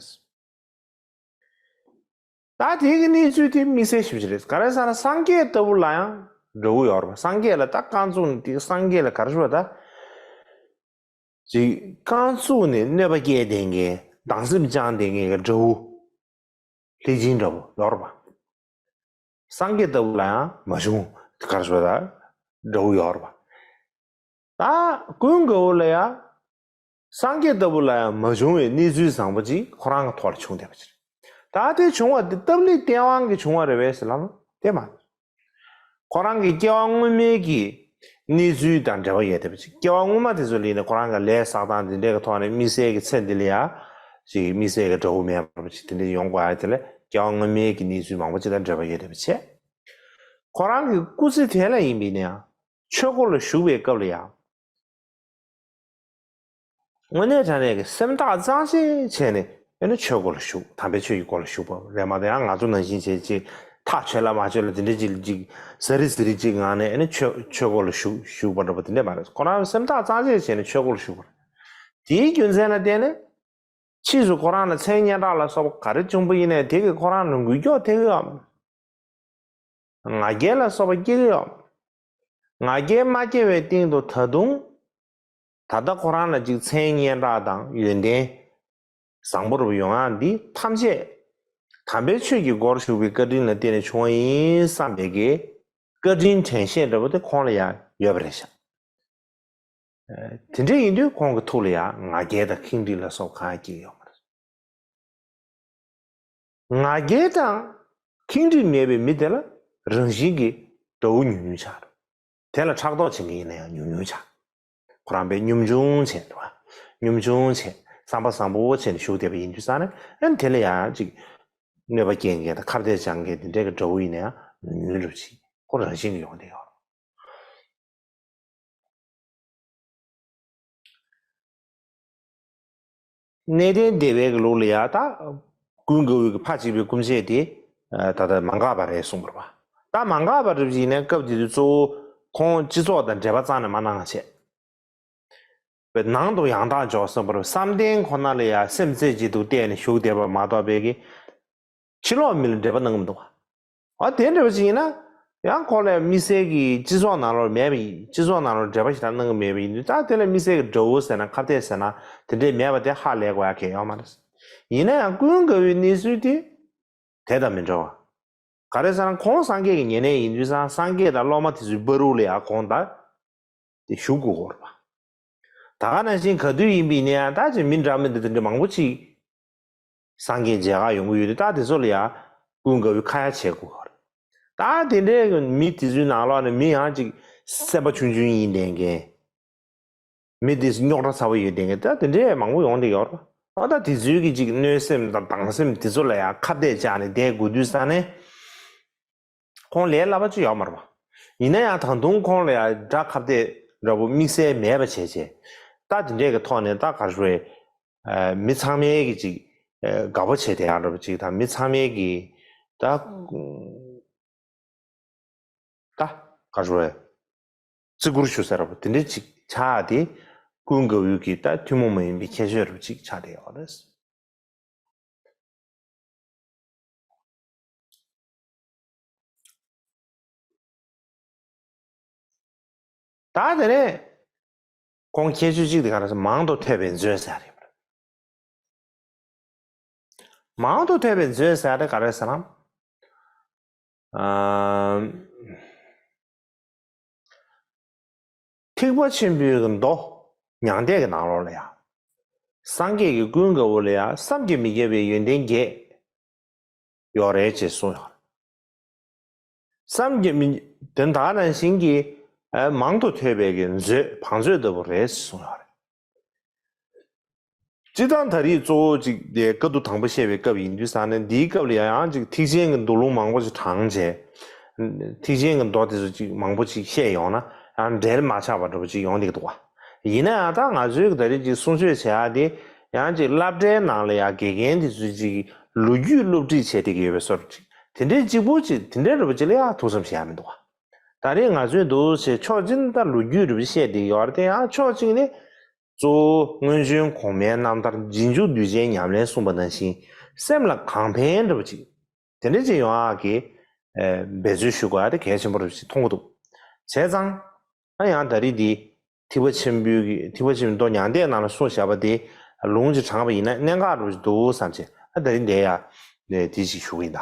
ད་དེ་གི་གནས་ཚུལ་དེ་དམིགས་བསལ་ཞིབ་ཅིག་རེད། ག་རེ་ཟེར་ན་སངས་རྒྱས་ལྟ་བུ་ལ་ཡང་དགྲ་བོ་ཡོད་རེད་པ། སངས་རྒྱས་ལ་ད་རྐང་བཙུགས་ནས། དེ་སངས་རྒྱས་ལ་ག་རེ་ཞུ་བ་ད། ཅིག་རྐང་བཙུགས་ནས་གནོད་པ་སྐྱེལ་བསྡད་མཁན། སྡང་སེམས་བཅངས་བསྡད་མཁན་གྱི་དགྲ་བོ་ལྷས་སྦྱིན་འདྲ་བོ་ཡོད་རེད་པ། སངས་རྒྱས་ལྟ་བུ་ལ་ཡང་མ་བྱུང་། ག་རེ་ཞུ་བ་ད། དགྲ་བོ་ཡོད་རེད་པ། ད་ཀུན་དགའ་བོ་ལ་ཡང་། སངས་རྒྱས་ལྟ་བུ་ལ་ཡང་མ་བྱུང་བའི་གནས་ཚུལ་བཟང་པོ་ཅིག་ཁོ་རང་གི་ཐོག་ལ་བྱུང་བསྡད་པ་ཅིག་རེད། ད་དེ་བྱུང་བ་དེ་སྟབས་ལེགས་སྟེས་དབང་གིས་བྱུང་བ་རེད་པས་ཟེར་ལབ་ན་དེ་མ་རེད། ཁོ་རང་གི་སྐྱེ་བ་སྔོན་མའི་གི་གནས་ཚུལ་དང་འབྲེལ་བ་ཡོད་བསྡད་པ་ཅིག་སྐྱེ་བ་སྔོན་མ་དེ་ཚོ་ལ་ཡིན་ན་ཁོ་རང་གི་ལས་བསགས་སྟངས་དེ་འདྲའི་གི་ཐོག་ནས་དམིགས་བསལ་གྱི་ཚེ་འདི་ལ་ཡང་ཅིག་དམིགས་བསལ་གྱི་དགྲ་བོ་མེད་པ་ཅིག་དེ་འདྲ་ཡོང་དགོས་ཡ་དེ་ལ་སྐྱེ་བ་སྔོན་མའི་གི་གནས་ཚུལ་མང་པོ་ཅིག་དང་འབྲེལ་བ་ཡོད་བསྡད་པ་བྱས། ཁོ་རང་གི་སྐུ་ཚེ་དེ་ལ་ཡིན་པ་ཡིན་ན་ཡང་ཆོས་སྒོ་ལ་ཞུགས་པའི་སྐབས་ལ་ཡང་། དངོས་གནས་དྲང་གནས་ཀྱི་སེམས་ཐག་གཙང་བཅད་བྱས་ནས་ཨེ་ནི་ཆོས་སྒོ་ལ་ཞུགས། དམ་པའི་ཆོས་ཀྱི་སྒོ་ལ་ཞུགས་པ་རེད་མ་གཏོགས། ཡང་ང་ཚོ་ནང་བཞིན་བྱས་ཅིག་ཐག་ཆོད་ལ་མ་ཆོད་ལ་དེ་འདྲ་ཅིག་ཅིག་ཟ་རི་ཟི་རི་ཅིག་ངང་ནས་ཨེ་ནི་ཆོས་ཆོས་སྒོ་ལ་ཞུགས་ཞུགས་པ་འདྲ་པོ་དེ་འདྲ་མ་རེད། ཁོ་རང་སེམས་ཐག་གཙང་བཅད་བྱས་ནས་ཆོས་སྒོ་ལ་ཞུགས་པ་རེད། དེའི་རྒྱུ་མཚན་ལ་བརྟེན་ནས་ཕྱིས་སུ་ཁོ་རང་ལ་མཚན་སྙན་གྲགས་ལ་སོགས་པ་ག་རེ་བྱུང་པ་ཡིན་ནའི་དེ་གིས་ཁོ་རང་ལ་འགུལ་སྐྱོད་ཐེབས་ཀྱི་ཡོད། ང་རྒྱལ་ལ་སོགས་པ་སྐྱེ་གི་ཡོད། ང་རྒྱལ་མ་སྐྱེ་བའི་སྟེང་དུ་ད་དུང་། ད་ལྟ་ཁོ་རང་ལ་ཅིག་མཚན་སྙན་གྲགས་དང་ཡོན་ཏན་བཟང་པོ་རུ་ཡོང་ཡག་འདི་ཐམས་ཅད་དམ་པའི་ཆོས་ཀྱི་སྒོར་ཞུགས་པའི་བཀའ་དྲིན་ལ་བརྟེན་ནས་བྱུང་བ་ཡིན་བསམ་པའི་གི་བཀའ་དྲིན་དྲན་ཤེས་འདྲ་པོ་དེ་ཁོང་ལ་ཡང་ཡོད་པ་རེད་ཤག་དེ་འདྲ་ཡིན་དུས་ཁོང་གི་ཐུགས་ལ་ཡང་ང་རྒྱལ་དང་ཁེངས་དྲེགས་ལ་སོགས་གང་ཡང་སྐྱེ་གི་ཡོད་མ་རེད། ང་རྒྱལ་དང་ཁེངས་དྲེགས་མེད་པའི་མི་དེ་ལ་རང་བཞིན་གྱིས་དགྲ་བོ་ཉུང་ཉུང་ཆགས་འགྲོ། དེ་ལ་ཕྲག་དོག་བྱེད་མཁན་ཡིན་ན་ཡང་ཉུང་ཉུང་ཆགས། ཁོ་རང་དཔེ་གཉོམ་ཆུང་བྱས་འགྲོ། གཉོམ་ཆུང་བྱས། བསམ་པ་བཟང་པོ་བྱས་ནས་བཞུགས་བསྡད་པ་ཡིན་དུས་ཙང་ནས། ཨ་ནི་དེ་ལ་ཡང་ཅིག་གནོད་པ་སྐྱེལ་མཁན་དང་ཁ་གཏད་བཅག་མཁན་དེ་འདྲའི་གི་དགྲ་བོ་ཡིན་ན་ཡང་ཉུང་ཉུང་འགྲོ་ཅིག་ཁོ་རང་བཞིན་གྱིས་ཡོང་བསྡད་ཡོད། གནས་བརྟན་སྡེ་པའི་གི་ལུགས་ལ་ཡང་ད། ཀུན་དགའ་བོའི་གི་ཕ་གཅིག་པའི་སྐུ་མཆེད་དེ་ད་ལྟ་མ་འགགས་པ་རེད་གསུངས་པ་རེད་པ། ད་མ་འགགས་པ་རེད་ཅེས་ཡིན་ན་སྐབས་དེ་དུས་གཙོ་བོ་ཁོང་སྤྱི་ཚོགས་དང་འབྲེལ་བ་རྩ་ནས་མ་གནང་བྱས། པའི་ནང་དུ་ཡང་དག་འཇོག་བསམ་པར་བསམ་གཏན་ཁོ་ན་ལ་ཡང་སེམས་རྩེ་གཅིག་ཏུ་གཏད་ནས་བཞུགས་བསྡད་པ་མ་གཏོགས་པའི་གི་ཕྱི་ལོགས་མི་ལ་འབྲེལ་བ་གནང་གི་མི་འདུག་བ། ཨ་དེ་འདྲ་བ་ཅིག་ཡིན་ན་ཡང་ཁོ་ལ་དམིགས་བསལ་གྱི་སྤྱི་ཚོགས་ནང་ལོགས་མེད་པ་ཡིན། སྤྱི་ཚོགས་ནང་ལོགས་འབྲེལ་བ་ཞིག་དང་གནང་གི་མེད་པ་ཡིན་དུས་ད་དེ་ལ་དམིགས་བསལ་གྱི་དགྲ་བོ་ཟེར་ན་ཁ་གཏད་ཟེར་ན་དེ་འདྲས་མེད་པ་དེ་ཧ་ལས་དགོས་ཡ་གལ་ཡོད་མ་རེད། ཡིན་ན་ཡང་ཀུན་དགའ་བོའི་གནས་ཚུལ་དེ་དེ་དང་མི་འདྲ་བ། ག་རེ་ཟེར་ན་ཁོང་སངས་རྒྱས་ཀྱི་ཉེ་གནས་ཡིན་དུས་ཙང་སངས་རྒྱས་དང་སློབ་མ་དེ་ཚོའི་བར་དུ་ལ་ཡང་ཁོང་ད་དེ་བཞུགས་དགོས་ཀྱི་ཡོད་རེད་པ། ད་ག་ནང་བཞིན་ག་དུས་ཡིན་པ་ཡིན་ན་ཡང་ད་ཅིག་མི་འདྲ་མི་འདི་འདྲ་མང་པོ་ཅིག་སངས་རྒྱས་མཇལ་ཁ་ཡོང་གི་ཡོད་དུས་ད་དེ་ཚོ་ལ་ཡང་ཀུན་དགའ་བོས་ཁ་ཡ་བྱེད་དགོས་ཀྱི་ཡོད་རེད། ད་དེ་འདྲའི་མི་དེ་ཚོའི་ནང་ལོགས་ནས་མི་ཡང་ཅིག་སེམས་པ་ཆུང་ཆུང་ཡིན་བསྡད་མཁན། མི་དེ་རྙོག་དྲ་ཚ་བོ་ཡོད་བསྡད་མཁན་ད་དེ་འདྲའི་མང་པོ་ཡོང་བསྡད་ཡོད་རེད། ཨ་ད་དེ་ཚོའི་གི་ཅིག་གནོད་སེམས་དང་སྡང་སེམས་དེ་ཚོ་ལ་ཡང་ཁ་གཏད་བཅག་ནས་བསྡད་དགོས་དུས་ཙང་ནས་ཁོང་ལས་སླ་པོ་ཅིག་ཡོད་མ་རེད་པ། ཡིན་ན་ཡང་ད་དུང་ཁོང་ལ་ཡང་དགྲ་ཁ་གཏད་འདྲ་པོ་དམིགས་བསལ་མེད་པ་བྱས་བྱས་ད་དེ་འདྲའི་གི་ཐོག་ནས་ད་ག་རེ་ཞུ་དགོས་རེད། མི་ཚང་མའི་གི་ཅིག་དགའ་པོ་བྱས་བསྡད་ཡག་འདྲ་པོ་ཅིག་དང་མི་ཚང་མའི་གི་ད། ད་ག་རེ་ཞུ་དགོས་རེད། བརྩི་བཀུར་ཞུ་ས་འདྲ་པོ་དེ་འདྲ་ཅིག་ཆགས་ཏེ་ཀུན་དགའ་བོའི་གི་ད་ཐུན་མོང་མ་ཡིན་པའི་ཁྱད་ཆོས་འདྲ་པོ་ཅིག་ཆགས་བསྡད་ཡོད་རེད། ད་དེ་ནས་ཁོང་ཁྱད་ཆོས་གཅིག་དེ་ག་རེ་ཟེར་མང་དུ་ཐོས་པའི་མཛོད་ཟེར་ཡ་རེད། མང་དུ་ཐོས་པའི་མཛོད་ཟེར་ཡ་དེ་ག་རེ་ཟེར་ན། ཨ། ཐེག་པ་ཆེན་པོའི་མདོ་མྱང་འདས་ཀྱི་ནང་ལོགས་ལ་ཡང་། སངས་རྒྱས་ཀྱིས་ཀུན་དགའ་བོ་ལ་ཡང་བསམ་གྱིས་མི་ཁྱབ་པའི་ཡོན་ཏན་བརྒྱད་ཡོད་རེད་ཅེས་གསུངས་ཡོད། བསམ་གྱིས་མི་དོན་དག་ནང་བཞིན་གྱི་མང་དུ་ཐོས་པའི་གི་མཛོད་བང་མཛོད་ལྟ་བུ་རེད་ཅེས་གསུངས་ཡོད་རེད། སྤྱིར་བཏང་ད་རེས་གཙོ་བོ་གཅིག་དེ་བཀའ་བསྡུ་དང་པོ་བཤད་པའི་སྐབས་ཡིན་དུས་ཙང་ནས་འདིའི་སྐབས་ལ་ཡང་ཡང་གཅིག་ཐེག་ཆེན་གྱི་མདོ་ལུང་མང་པོ་ཞིག་དྲངས་བྱས། ཐེག་ཆེན་གྱི་མདོ་དེ་ཚོ་གཅིག་མང་པོ་ཅིག་བཤད་ཡོང་ན་ཡང་འབྲེལ་མ་ཆགས་པ་འདྲ་པོ་ཅིག་ཡོང་བསྡད་ཀྱི་འདུག་བ། ཡིན་ན་ཡང་ད་ང་ཚོའི་ད་རེས་ཀྱི་གསུང་ཆོས་བྱེད་ཡག་དེ་ཡང་གཅིག་སློབ་གྲྭའི་ནང་ལ་ཡང་དགེ་རྒན་དེ་ཚོས་གཅིག་ལོ་རྒྱུས་སློབ་ཁྲིད་བྱས་བསྡད་ཀྱི་ཡོད་པའི་བཟོ་འདྲ་ཅིག་དེ་འདྲའི་གཅིག་པུ་ཅིག་དེ་འདྲའི་འདྲ་པོ་ཅིག་ལ་ཡང་ཐུགས་བསམ་བཞེས་ཡག་མི་འདུག་བ། ད་རེས་ང་ཚོས་འདུག་བྱས་ཕྱོགས་གཅིག་ནས་ད་ལོ་རྒྱུས་འདྲ་པོ་བཤད་བསྡད་ཀྱི་ཡོད་རེད་དེ་ཡང་ཕྱོགས་གཅིག་ནས། གཙོ་བོ་སྔོན་བྱོན་གོང་མའི་རྣམ་ཐར་རྗེས་འཇུག་གདུལ་བྱའི་ཉམས་ལེན་གསུངས་པ་ནང་བཞིན་སེམས་ལ་གང་ཕན་འདྲ་པོ་ཅིག་དེ་འདྲ་ཅིག་ཡོང་ཡག་གི་འབད་རྩོལ་ཞུ་དགོས་ཡག་དེ་གལ་ཆེན་པོ་འདྲ་པོ་ཅིག་མཐོང་གི་འདུག་བྱས་ཙང་ཨ་ཡང་ད་རེས་འདི་ཐེག་པ་ཆེན་པོའི་གི་ཐེག་པ་ཆེན་པོའི་མདོ་མྱང་འདས་ནང་ལ་གསུངས་བཞག་པ་དེ་ལུང་ཅིག་དྲངས་པ་ཡིན་ན་གནད་འགག་འདྲ་པོ་ཅིག་འདུག་བསམ་བྱས་ཨ་ད་རེས་འདི་ཡ་དེ་ཅིག་ཞུ་གི་ཡིན་ད།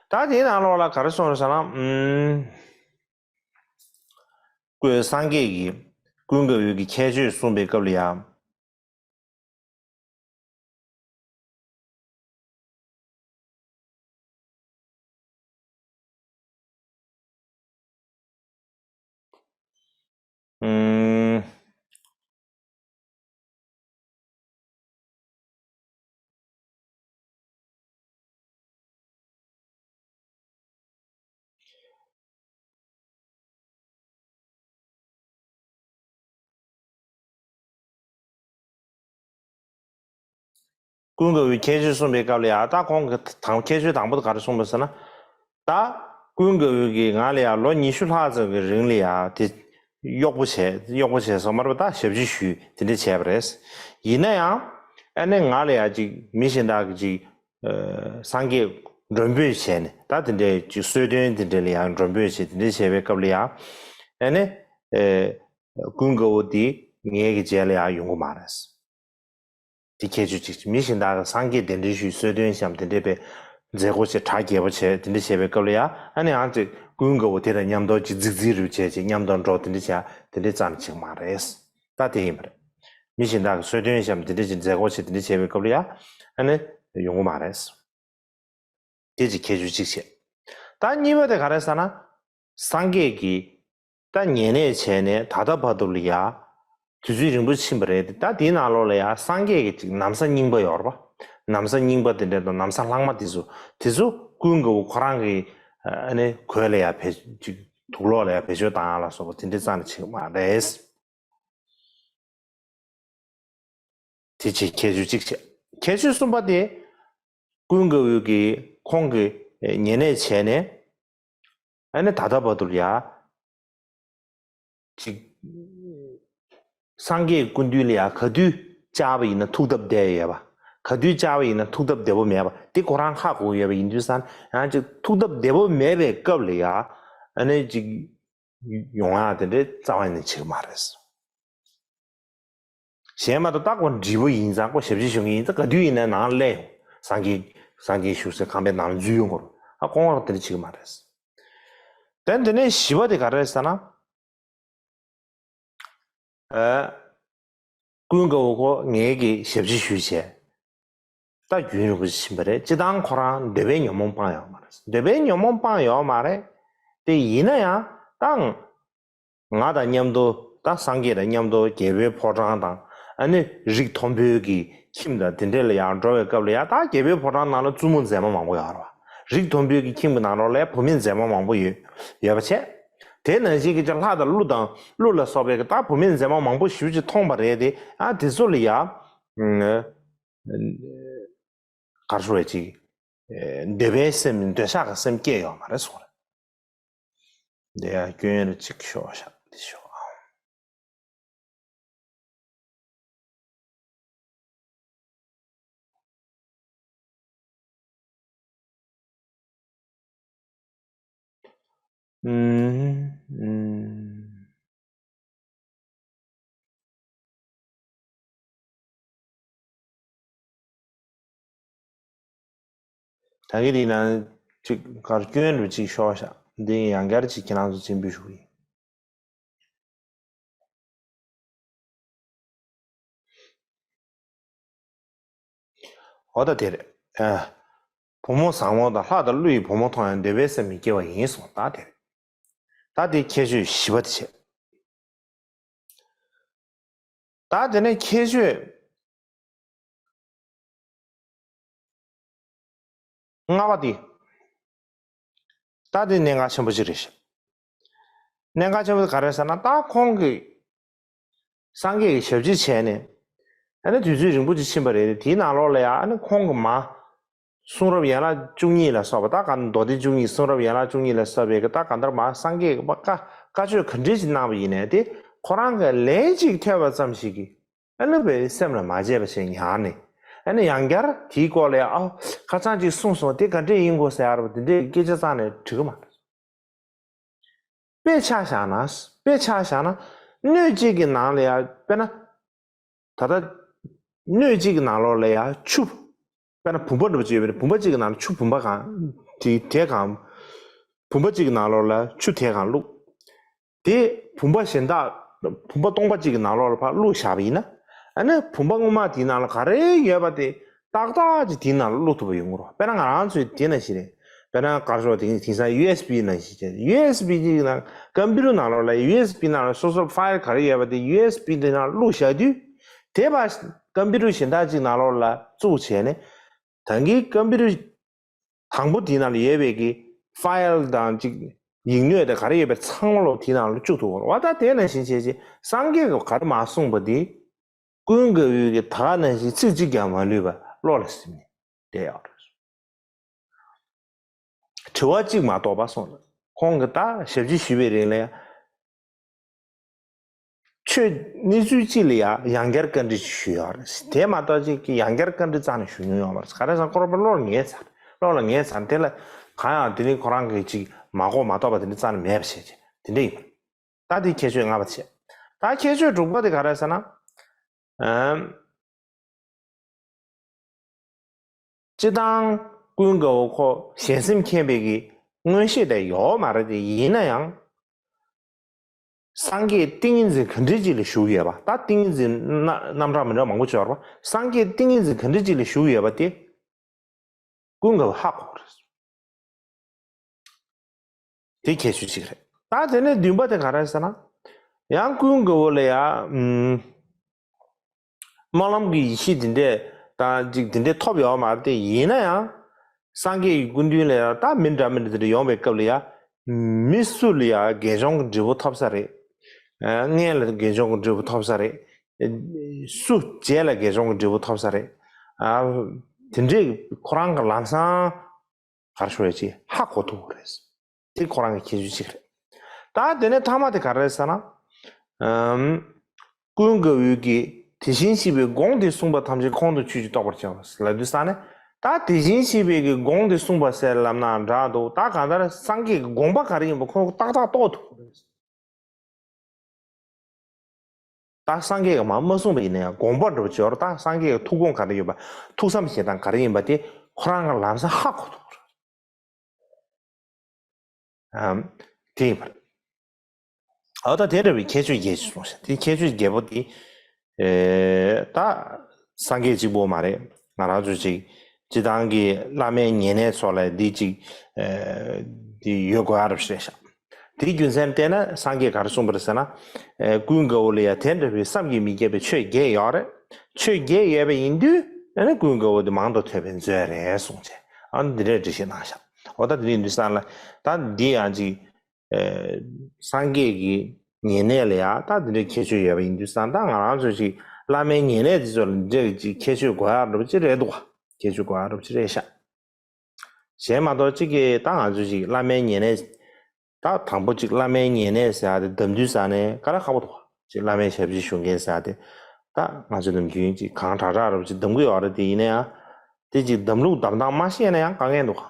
ད་དེའི་ནང་ལོགས་ལ་ག་རེ་གསུངས་རེད་ཟེར་ན། ཨུམ། ཀུན་སངས་རྒྱས་ཀྱིས་ཀུན་དགའ་བོའི་གི་ཁྱད་ཆོས་གསུངས་པའི་སྐབས་ལ་ཡང་། ཨུམ། ཀུན་དགའ་བོའི་ཁྱད་ཆོས་གསུངས་པའི་སྐབས་ལ་ཡང་ད་ཁོང་གི་དང་ཁྱད་ཆོས་དང་པོ་དེ་ག་རེ་གསུངས་པ་ཟེར་ན། ད་ཀུན་དགའ་བོའི་གི་ང་ལ་ཡང་ལོ་ཉི་ཤུ་ལྷག་ཙམ་གྱི་རིང་ལ་ཡང་དེ་གཡོག་པོ་བྱས་གཡོག་པོ་བྱས་སོང་མ་རེད་པ། ད་ཞབས་ཕྱི་ཞུས་དེ་འདྲ་བྱས་པ་རེད། ཡིན་ན་ཡང་ཨ་ནི་ང་ལ་ཡང་ཅིག་མི་གཞན་དག་གི་ཅིག་སངས་རྒྱས་མགྲོན་འབོད་བྱས་ནས་ད་དེ་འདྲའི་ཅིག་གསོལ་སྟོན་དེ་འདྲ་ལ་ཡང་མགྲོན་འབོད་བྱས་དེ་འདྲ་བྱས་པའི་སྐབས་ལ་ཡང་ཨ་ནི་ཀུན་དགའ་བོ་དེ་ངའི་གི་རྗེས་ལ་ཡང་ཡོང་གི་མ་རེད། དེ་ཁྱད་ཆོས་གཅིག་མི་གཞན་དག་གིས་སངས་རྒྱས་གདན་འདྲེན་ཞུས་གསོལ་སྟོན་བཤམས་དེ་འདྲས་པའི་མཛད་སྒོ་ཞིག་གྲ་རྒྱས་པོ་བྱས་དེ་འདྲས་བྱས་པའི་སྐབས་ལ་ཡང་ཨ་ནི་ཨང་ཅིག་ཀུན་དགའ་བོ་དེ་དང་མཉམ་དུ་ཅིག་རྫིག་རྫིག་རུ་བྱས་ཅིག་མཉམ་དུ་འགྲོ་དེ་འདྲས་བྱས་དེ་འདྲས་རྩ་ནས་བྱེད་ཀྱི་མ་རེད། ད་དེ་ཡིན་པ་རེད། མི་གཞན་དག་གིས་གསོལ་སྟོན་བཤམས་དེ་འདྲས་ཅིག་མཛད་སྒོ་ཞིག་དེ་འདྲས་བྱས་པའི་སྐབས་ལ་ཡང་ཨ་ནི་ཡོང་གི་མ་རེད། དེ་ཅིག་ཁྱད་ཆོས་གཅིག་བྱས། ད་གཉིས་པ་དེ་ག་རེ་ཟེར་ན། སངས་རྒྱས་ཀྱིས་ད་ཉེ་གནས་བྱས་ནས་ད་ལྟ་བར་དུ་ལ་ཡ། དུས་ཚོད་རིང་པོ་ཕྱིན་པ་རེད་དེ་ད་དེའི་ནང་ལོགས་ལ་ཡ་སངས་རྒྱས་ཀྱི་ཅིག་ན་བཟའ་རྙིང་པ་ཡོད་རེད་པ། ན་བཟའ་རྙིང་པ་དེ་འདྲ་དང་ན་བཟའ་ལྷག་མ་དེ་ཚོ་དེ་ཚོ་ཀུན་དགའ་བོ་ཁོ་རང་གི་ ཨ་ནི་གོས་ལ་ཡ་བེད་ཅིག་དུག་ལོག་ལ་ཡ་བེད་སྤྱོད་བཏང་ཡ་ལ་སོགས་པ་དེ་འདྲའི་རྩ་ནས་བྱེད་ཀྱི་མ་རེད། དེ་བྱས་ཁྱད་ཆོས་གཅིག་བྱས། ཁྱད་ཆོས་གསུམ་པ་དེ་ཀུན་དགའ་བོ་གིས་ཁོང་གི་ཉེ་གནས་བྱས་ནས། ཨ་ནི་ད་ལྟ་བར་དུ་ཡ། ཅིག་སངས་རྒྱས་སྐུ་མདུན་ལ་ཡ་ག་དུས་བཅར་བ་ཡིན་ན་ཐུག་སྟབས་བདེ་ཡོད་པ། ག་དུས་བཅར་བ་ཡིན་ན་ཐུག་སྟབས་བདེ་པོ་མེད་པ་དེ་ཁོ་རང་ཧ་གོ་ཡོད་པ་ཡིན་དུས་ཙང་ཡང་ཅིག་ཐུག་སྟབས་བདེ་པོ་མེད་པའི་སྐབས་ལ་ཡ། ཨ་ནི་ཅིག་ཡོང་ཡ་དེ་འདྲའི་རྩ་བ་ནས་བྱེད་ཀྱི་མ་རེད། གཞན་མ་གཏོགས་ད་ཁོ་འདྲི་བོ་ཡིན་ཙང་ཁོ་ཞབས་ཕྱི་ཞུ་མཁན་ཡིན་ཙང་ག་དུས་ཡིན་ན་ནང་སླེབས་ཡོང་། སངས་རྒྱས་སངས་རྒྱས་བཞུགས་སའི་ཁང་པའི་ནང་འཛུལ་ཡོང་གི་རེད། ཨ་ཁོང་ཁོ་རང་དེ་འདྲ་བྱེད་ཀྱི་མ་རེད། དེ་འདི་ནས་བཞི་པ་དེ་ག་རེ་རེད་ཟེར་ན། ཨ། ཀུན་དགའ་བོ་ཁོ་ངེད་ཀྱི་ཞབས་ཕྱི་ཞུས་བྱས། ད་རྒྱུན་རིང་པོ་ཞིག་ཕྱིན་པ་རེད། སྤྱིར་བཏང་ཁོ་རང་འདོད་པའི་ཉོན་མོངས་སྤངས་ཡོད་མ་རེད། འདོད་པའི་ཉོན་མོངས་སྤངས་ཡོད་མ་རེད། དེ་ཡིན་ན་ཡང་ད་ང་དང་མཉམ་དུ་ད་སངས་རྒྱས་དང་མཉམ་དུ་རྒྱལ་པོའི་ཕོ་བྲང་དང་ཨ་ནི་རིགས་མཐོན་པོའི་གི་ཁྱིམ་དང་དེ་འདྲས་ལ་ཡང་འགྲོ་བའི་སྐབས་ལ་ཡང་ད་རྒྱལ་པོའི་ཕོ་བྲང་ནང་ལ་བཙུན་མོ་མཛེས་མ་མང་པོ་ཡོད་རེད་བ། རིགས་མཐོན་པོའི་གི་ཁྱིམ་གྱི་ནང་ལོགས་ལ་ཡང་བུད་མེད་མཛེས་མ་མང་པོ་ཡོད་ཡོད་པ་བྱས། དེ་ནང་བཞིན་གྱི་ལྷ་དང་ཀླུ་དང་ཀླུ་ལ་སོགས་པའི་གི་ད་བུད་མེད་མཛེས་མ་མང་པོ་ཞེ་པོ་ཅིག་མཐོང་བ་རེད་དེ། ཨ་དེ་ཚོ་ལ་ཡ། ཨ་ག་རེ་ཞུ་དགོས་ཅིག་ཨ་འདོད་པའི་སེམས་འདོད་ཆགས་ཀྱི་སེམས་སྐྱེས་ཡོད་མ་རེད་གསུངས་རེད། འདི་ཡ་སྐྱོན་རེ་གཅིག་ཤོག་ཤག་འདི་ཤོག་ཨ། ཨུམ། ཨུམ། ད་གིན་དེ་ནང་ཅིག་གར་སྐྱོན་རུ་ཅིག་ཤོར་ཤག་འདི་ཡང་བསྐྱར་ཅིག་ཁྱེད་རང་ཚོ་སྤྱན་འབུལ་ཞུ་གི་ཡིན། འོ་ད་དེ་རེད། ཨ། བུ་མོ་བཟང་མོ་དང་ལྷ་དང་ཀླུ་ཡི་བུ་མོ་མཐོང་ཡང་འདོད་པའི་སེམས་མི་སྐྱེ་བ་ཡིན་གསུངས། ད་དེ་རེད། ད་དེ་ཁྱད་ཆོས་བཞི་པ་དེ་བྱས། ད་དེ་ནས་ཁྱད་ཆོས་ལྔ་པ་དེ། ད་དེ་གནད་འགག་ཆེན་པོ་ཅིག་རེད་ཤག་གནད་འགག་ཆེན་པོ་དེ་ག་རེ་ཟེར་ན། ད་ཁོང་གིས་སངས་རྒྱས་ཀྱི་ཞབས་ཕྱི་བྱས་ནས། ཨ་ནི་དུས་ཚོད་རིང་པོ་ཅིག་ཕྱིན་པ་རེད། དེའི་ནང་ལོགས་ལ་ཡང་ཨ་ནི་ཁོང་གི་མ། གསུང་རབ་ཡན་ལག་བཅུ་གཉིས་ལ་སོགས་པ། ད་ག་མདོ་སྡེ་བཅུ་གཉིས། གསུང་རབ་ཡན་ལག་བཅུ་གཉིས་ལ་སོགས་པའི་གི་ད་ག་འདར་མ་སངས་རྒྱས་ཀྱི་བཀའ་བཀའ་ཆོས་ག་འདྲས་ཅིག་གནང་བ་ཡིན་ནའི་དེ་ཁོ་རང་གི་ལན་ཅིག་ཐོས་པ་ཙམ་ཞིག་གིས་ཨ་ནི་བའི་སེམས་ལ་མ་བརྗེད་པ་ཞིག་ཉར་ནས། ཨ་ནི་ཡང་བསྐྱར་དེའི་སྐོར་ལ་ཨ་ཁ་ཚང་ཅིག་གསུངས་སོང་། དེ་ག་འདྲས་ཡིན་དགོས་ཟེར་ཡ་ར་བ་དེ་འདྲས་སྐད་ཆ་རྩ་ནས་དྲི་གི་མ་རེད། དཔེ་ཆ་བཞག་ན། དཔེ་ཆ་བཞག་ན། སྣོད་གཅིག་གི་ནང་ལ་ཡ་དཔེར་ན། ད་ལྟ་སྣོད་གཅིག་གི་ནང་ལོགས་ལ་ཡ་ཆུ། དཔེར་ན་བུམ་པ་འདྲ་པོ་ཅིག་ཡོད་པས་ན། བུམ་པ་གཅིག་གི་ནང་ལ་ཆུ་བུམ་པ་གང་དེ་དེ་གང་། བུམ་པ་གཅིག་གི་ནང་ལོགས་ལ་ཆུ་དེ་གང་བླུགས། དེ་བུམ་པ་གཞན་དག་བུམ་པ་སྟོང་པ་གཅིག་གི་ནང་ལོགས་ལ་ཕར་བླུགས་བཞག་པ་ཡིན་ན། ཨ་ནི་བུམ་པ་སྔོན་མ་དེའི་ནང་ལ་ག་རེ་ཡོད་པ་དེ་ཏག་ཏག་ཅིག་དེའི་ནང་ལ་བླུགས་ཐུབ་པ་ཡོང་གི་རེད། དཔེར་ན་ང་རང་ཚོའི་དེ་ནང་བཞིན་རེད། དཔེར་ན་ག་རེ་ཞུ་དེ་དེང་སང་ཡུ་ཨེས་བི་ནང་བཞིན་བྱས། ཡུ་ཨེས་བི་གཅིག་ནང་ཀམ་པུ་ཊར་ནང་ལོགས་ལ་ཡུ་ཨེས་བི་ནང་ལ་སོ་སོ་ཕའིལ་ག་རེ་ཡོད་པ་དེ་ཡུ་ཨེས་བི་དེ་ནང་བླུགས་བཞག་དུས། དེ་ཕར་ཀམ་པུ་ཊར་གཞན་དག་ཅིག་ནང་ལོགས་ལ་བཙུགས་བྱས་ནས། ད་གིན་ཀམ་པུ་ཊར་དང་པོ་དེའི་ནང་ལ་ཡོད་པའི་གི་ཕའིལ་དང་ཅིག་ཡིག་སྣོད་དེ་ག་རེ་ཡོད་པའི་ཚང་མ་ལོག་དེའི་ནང་ལ་བཅུག་ཐུབ་པ་རེད་བ། ད་དེ་ནང་བཞིན་བྱས་རྗེས་སངས་རྒྱས་ཀྱིས་ག་རེ་མར་གསུངས་པ་དེ། ཀུན་དགའ་བོས་ཀྱི་ད་ག་ནང་བཞིན་ཚིག་གཅིག་ཀྱང་མ་ལུས་པ་བློ་ལ་སིམ་ནས་བསྡད་ཡོད་རེད། དྲི་བ་གཅིག་མ་གཏོགས་པ་སོང་ལ། ཁོང་གིས་ད་ཞབས་ཕྱི་ཞུས་པའི་རིང་ལ་ཡང་། ཆོས་གནས་ཚུལ་གཅིག་ལ་ཡང་ཡང་བསྐྱར་བཀའ་འདྲི་ཞུས་ཡོད་རེད། དེ་མ་གཏོགས་ཅིག་གི་ཡང་བསྐྱར་བཀའ་འདྲི་རྩ་ནས་ཞུ་མྱོང་ཡོད་མ་རེད། ག་རེ་ཟེར་ན་ཁོ་རང་བློ་ལ་ངེས་ཚར། བློ་ལ་ངེས་ཚར། དེ་ལ་གང་ཡང་དེ་ནི་ཁོ་རང་གིས་ཅིག་མ་གོ་མ་རྟོགས་པ་དེ་འདྲ་རྩ་ནས་མེད་པ་བྱས་བྱས་དེ་འདྲ་ཡིན། ད་དེ་ཁྱད་ཆོས་ལྔ་པ་བྱས། ད་ཁྱད་ཆོས་དྲུག་པ་དེ་ག་རེ་ཟེར་ན། ཨམ། སྤྱིར་བཏང་ཀུན་དགའ་བོ་ཁོ་གཞན་སེམས་མཁྱེན་པའི་གི་མངོན་ཤེས་དེ་ཡོད་མ་རེད་དེ། ཡིན་ན་ཡང་། སངས་རྒྱས་ཏིང་ངེ་འཛིན་ག་འདྲ་ཅིག་ལ་བཞུགས་ཡོད་པ། ད་ཏིང་ངེ་འཛིན་རྣམ་གྲངས་མི་འདྲ་མང་པོ་ཅིག་ཡོད་རེད་པ། སངས་རྒྱས་ཏིང་ངེ་འཛིན་ག་འདྲ་ཅིག་ལ་བཞུགས་ཡོད་པ་དེ། ཀུན་དགའ་བོ་ཧ་གོ་གི་རེད། དེ་ཁྱད་ཆོས་གཅིག་རེད། ད་དེ་ནས་བདུན་པ་དེ་ག་རེ་ཟེར་ན། ཡང་ཀུན་དགའ་བོ་ལ་ཡང་། ཨུམ། སྨོན་ལམ་གྱི་ཡེ་ཤེས་དེ་འདྲས་དང་ཅིག་དེ་འདྲས་ཐོབ་ཡོད་མ་རེད་དེ། ཡིན་ན་ཡང་ སངས་རྒྱས་ཀྱི་སྐུ་མདུན་ལ་ཡང་ད་མི་འདྲ་མི་འདྲ་དེ་འདྲ་ཡོང་བའི་སྐབས་ལ་ཡང་མི་སུ་ལ་ཡང་དགེ་སྦྱོང་གི་འབྲས་བུ་ཐོབ་ས་རེད། ཨ་ངན་ལ་དགེ་སྦྱོང་གི་འབྲས་བུ་ཐོབ་ས་རེད། སུ་བྱས་ལ་དགེ་སྦྱོང་གི་འབྲས་བུ་ཐོབ་ས་རེད། ཨ་དེ་འདྲས་ཁོ་རང་གི་ལམ་སང་ག་རེ་ཞུ་ཡ་ཅིག་ཧ་གོ་ཐུབ་པ་རེད། དེ་ཁོ་རང་གི་ཁྱད་ཆོས་གཅིག་རེད། ད་དེ་ནས་ཐ་མ་དེ་ག་རེ་རེད་ཟེར་ན། ཨམ། ཀུན་དགའ་བོས་ཀྱིས་དེ་བཞིན་གཤེགས་པའི་དགོངས་དེ་གསུངས་པ་ཐམས་ཅད་ཁོང་དུ་ཆུད་ཅེས་རྟོགས་པར་བྱ་བ་ལབ་དུས་ཙང་ནས། ད་དེ་བཞིན་གཤེགས་པའི་གི་དགོངས་དེ་གསུངས་པ་ཟེར་ལབ་ན་འདྲ་འདུག་ད་གང་ལྟར་སངས་རྒྱས་ཀྱི་དགོངས་པ་ག་རེ་ཡིན་པ་ཁོ་ཏག་ཏག་རྟོགས་ཐུབ་ཀྱི་རེད། ད་སངས་རྒྱས་ཀྱིས་མར་མ་གསུངས་པ་ཡིན་ན་ཡང་དགོངས་པ་འགྲུབ་ཅོར་ད་སངས་རྒྱས་ཀྱི་ཐུགས་དགོངས་ག་རེ་ཡོད་པ་ཐུགས་བསམ་བཞེས་སྟངས་ག་རེ་ཡིན་པ་དེ་ཁོ་རང་གི་ལམ་སང་ཧ་གོ་ཐུབ་པ་རེད། ཨམ། དེ་ཡིན་པ་རེད། འོ་ད་དེ་འདྲ་བའི་ཁྱད་ཆོས་བརྒྱད་ཅིག་གསུངས་ཤག་དེ་ཁྱད་ཆོས་བརྒྱད་པོ་དེ། ཨེ། ད་སངས་རྒྱས་གཅིག་པོ་མ་རེད། ང་རང་ཚོ་ཅིག་སྤྱི་བཏང་གི་བླ་མའི་ཉེ་གནས་ཚོ་ལ་འདི་ཅིག་ཨེ། འདི་ཡོད་དགོས་ཡ་རབས་རེད་ཤག་དེའི་རྒྱུ་མཚན་བལྟས་ན་སངས་རྒྱས་ག་རེ་གསུངས་པ་རེད་ཟེར་ན། ཨེ། ཀུན་དགའ་བོ་ལ་ཡ་དེ་འདྲ་བའི་བསམ་གྱིས་མི་ཁྱབ་པའི་ཆོས་བརྒྱད་ཡོད་རེད། ཆོས་བརྒྱད་ཡོད་པ་ཡིན་དུས་ཨ་ནི་ཀུན་དགའ་བོ་དེ་མང་དུ་ཐོས་པའི་མཛོད་རེད་གསུངས་བྱས་ཨ་ནི་འདི་འདྲའི་འགྲེལ་བཤད་གནང་ཤག་འོ་ད་དེ་འདྲ་ཡིན་དུས་ཙང་ལ་ད་འདི་ཡང་ཅིག་ཨེ། སངས་རྒྱས་ཀྱི་ཉེ་གནས་ལ་ཡང་ད་འདི་འདྲའི་ཁྱད་ཆོས་ཡོད་པ་ཡིན་དུས་ཙང་ད་ང་རང་ཚོ་ཞིག་བླ་མའི་ཉེ་གནས་འདི་ཚོ་ལ་འདི་འདྲའི་ཅིག་ཁྱད་ཆོས་དགོས་ཡག་འདྲ་པོ་ཅིག་རེད་འདུག་ཁྱད་ཆོས་དགོས་ཡག་འདྲ་པོ་ཅིག་རེད་ཤག་གཞན་མ་གཏོགས་ཅིག་གིས་ད་ང་ཚོ་ཞིག་བླ་མའི་ཉེ་གནས་ད་དང་པོ་ཅིག་བླ་མའི་ཉེ་གནས་ཟེར་ཡག་དེ་བདམས་དུས་ཙང་ནས་དཀའ་ལས་ཁག་པོ་འདུག་ཅིག་བླ་མའི་ཞབས་ཕྱི་ཞུ་མཁན་ཟེར་ཡག་དེ་ད་ང་ཚོ་ནམ་རྒྱུན་ཅིག་གང་དྲག་དྲག་འདྲ་པོ་ཅིག་བདམས་ཀྱི་ཡོད་རེད། དེ་ཡིན་ན་ཡང་དེ་ཅིག་བདམས་ལུགས་བདམས་སྟངས་མ་ཤེས་ན་ཡང་དཀའ་ངལ་འདུག་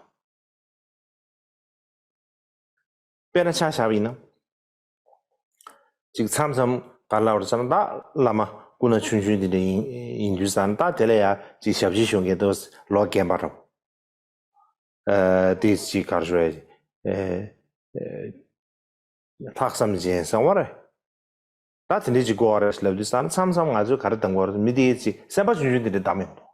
དཔེར་ན་ཆ་བཞག་པ་ཡིན་ན། ཅིག་མཚམས་མཚམས་ག་ལབ་རེད་ཟེར་ན་ད་བླ་མ་སྐུ་ན་ཆུང་ཆུང་དེ་འདྲ་ཡིན་ཡིན་དུས་ཙང་ད་དེ་ལ་ཡ་ཅིག་ཞབས་ཕྱི་ཞུ་མཁན་དུ་ལོ་རྒན་པ་རེད། ཨ་དེ་ཅིག་ག་རེ་ཞུ་ཡ། ཨེ་ཨེ་ལྷག་བསམ་ཅན་ཟེར་བ་རེད། ད་དེ་འདྲས་ཅིག་དགོས་པ་རེད་ལབ་དུས་ཙང་མཚམས་མཚམས་ང་ཚོས་ག་རེ་གདམ་དགོས་རེད། མི་དེ་ཅིག་སེམས་པ་ཆུང་ཆུང་དེ་འདྲས་གདམ་ཡོང་འདུག་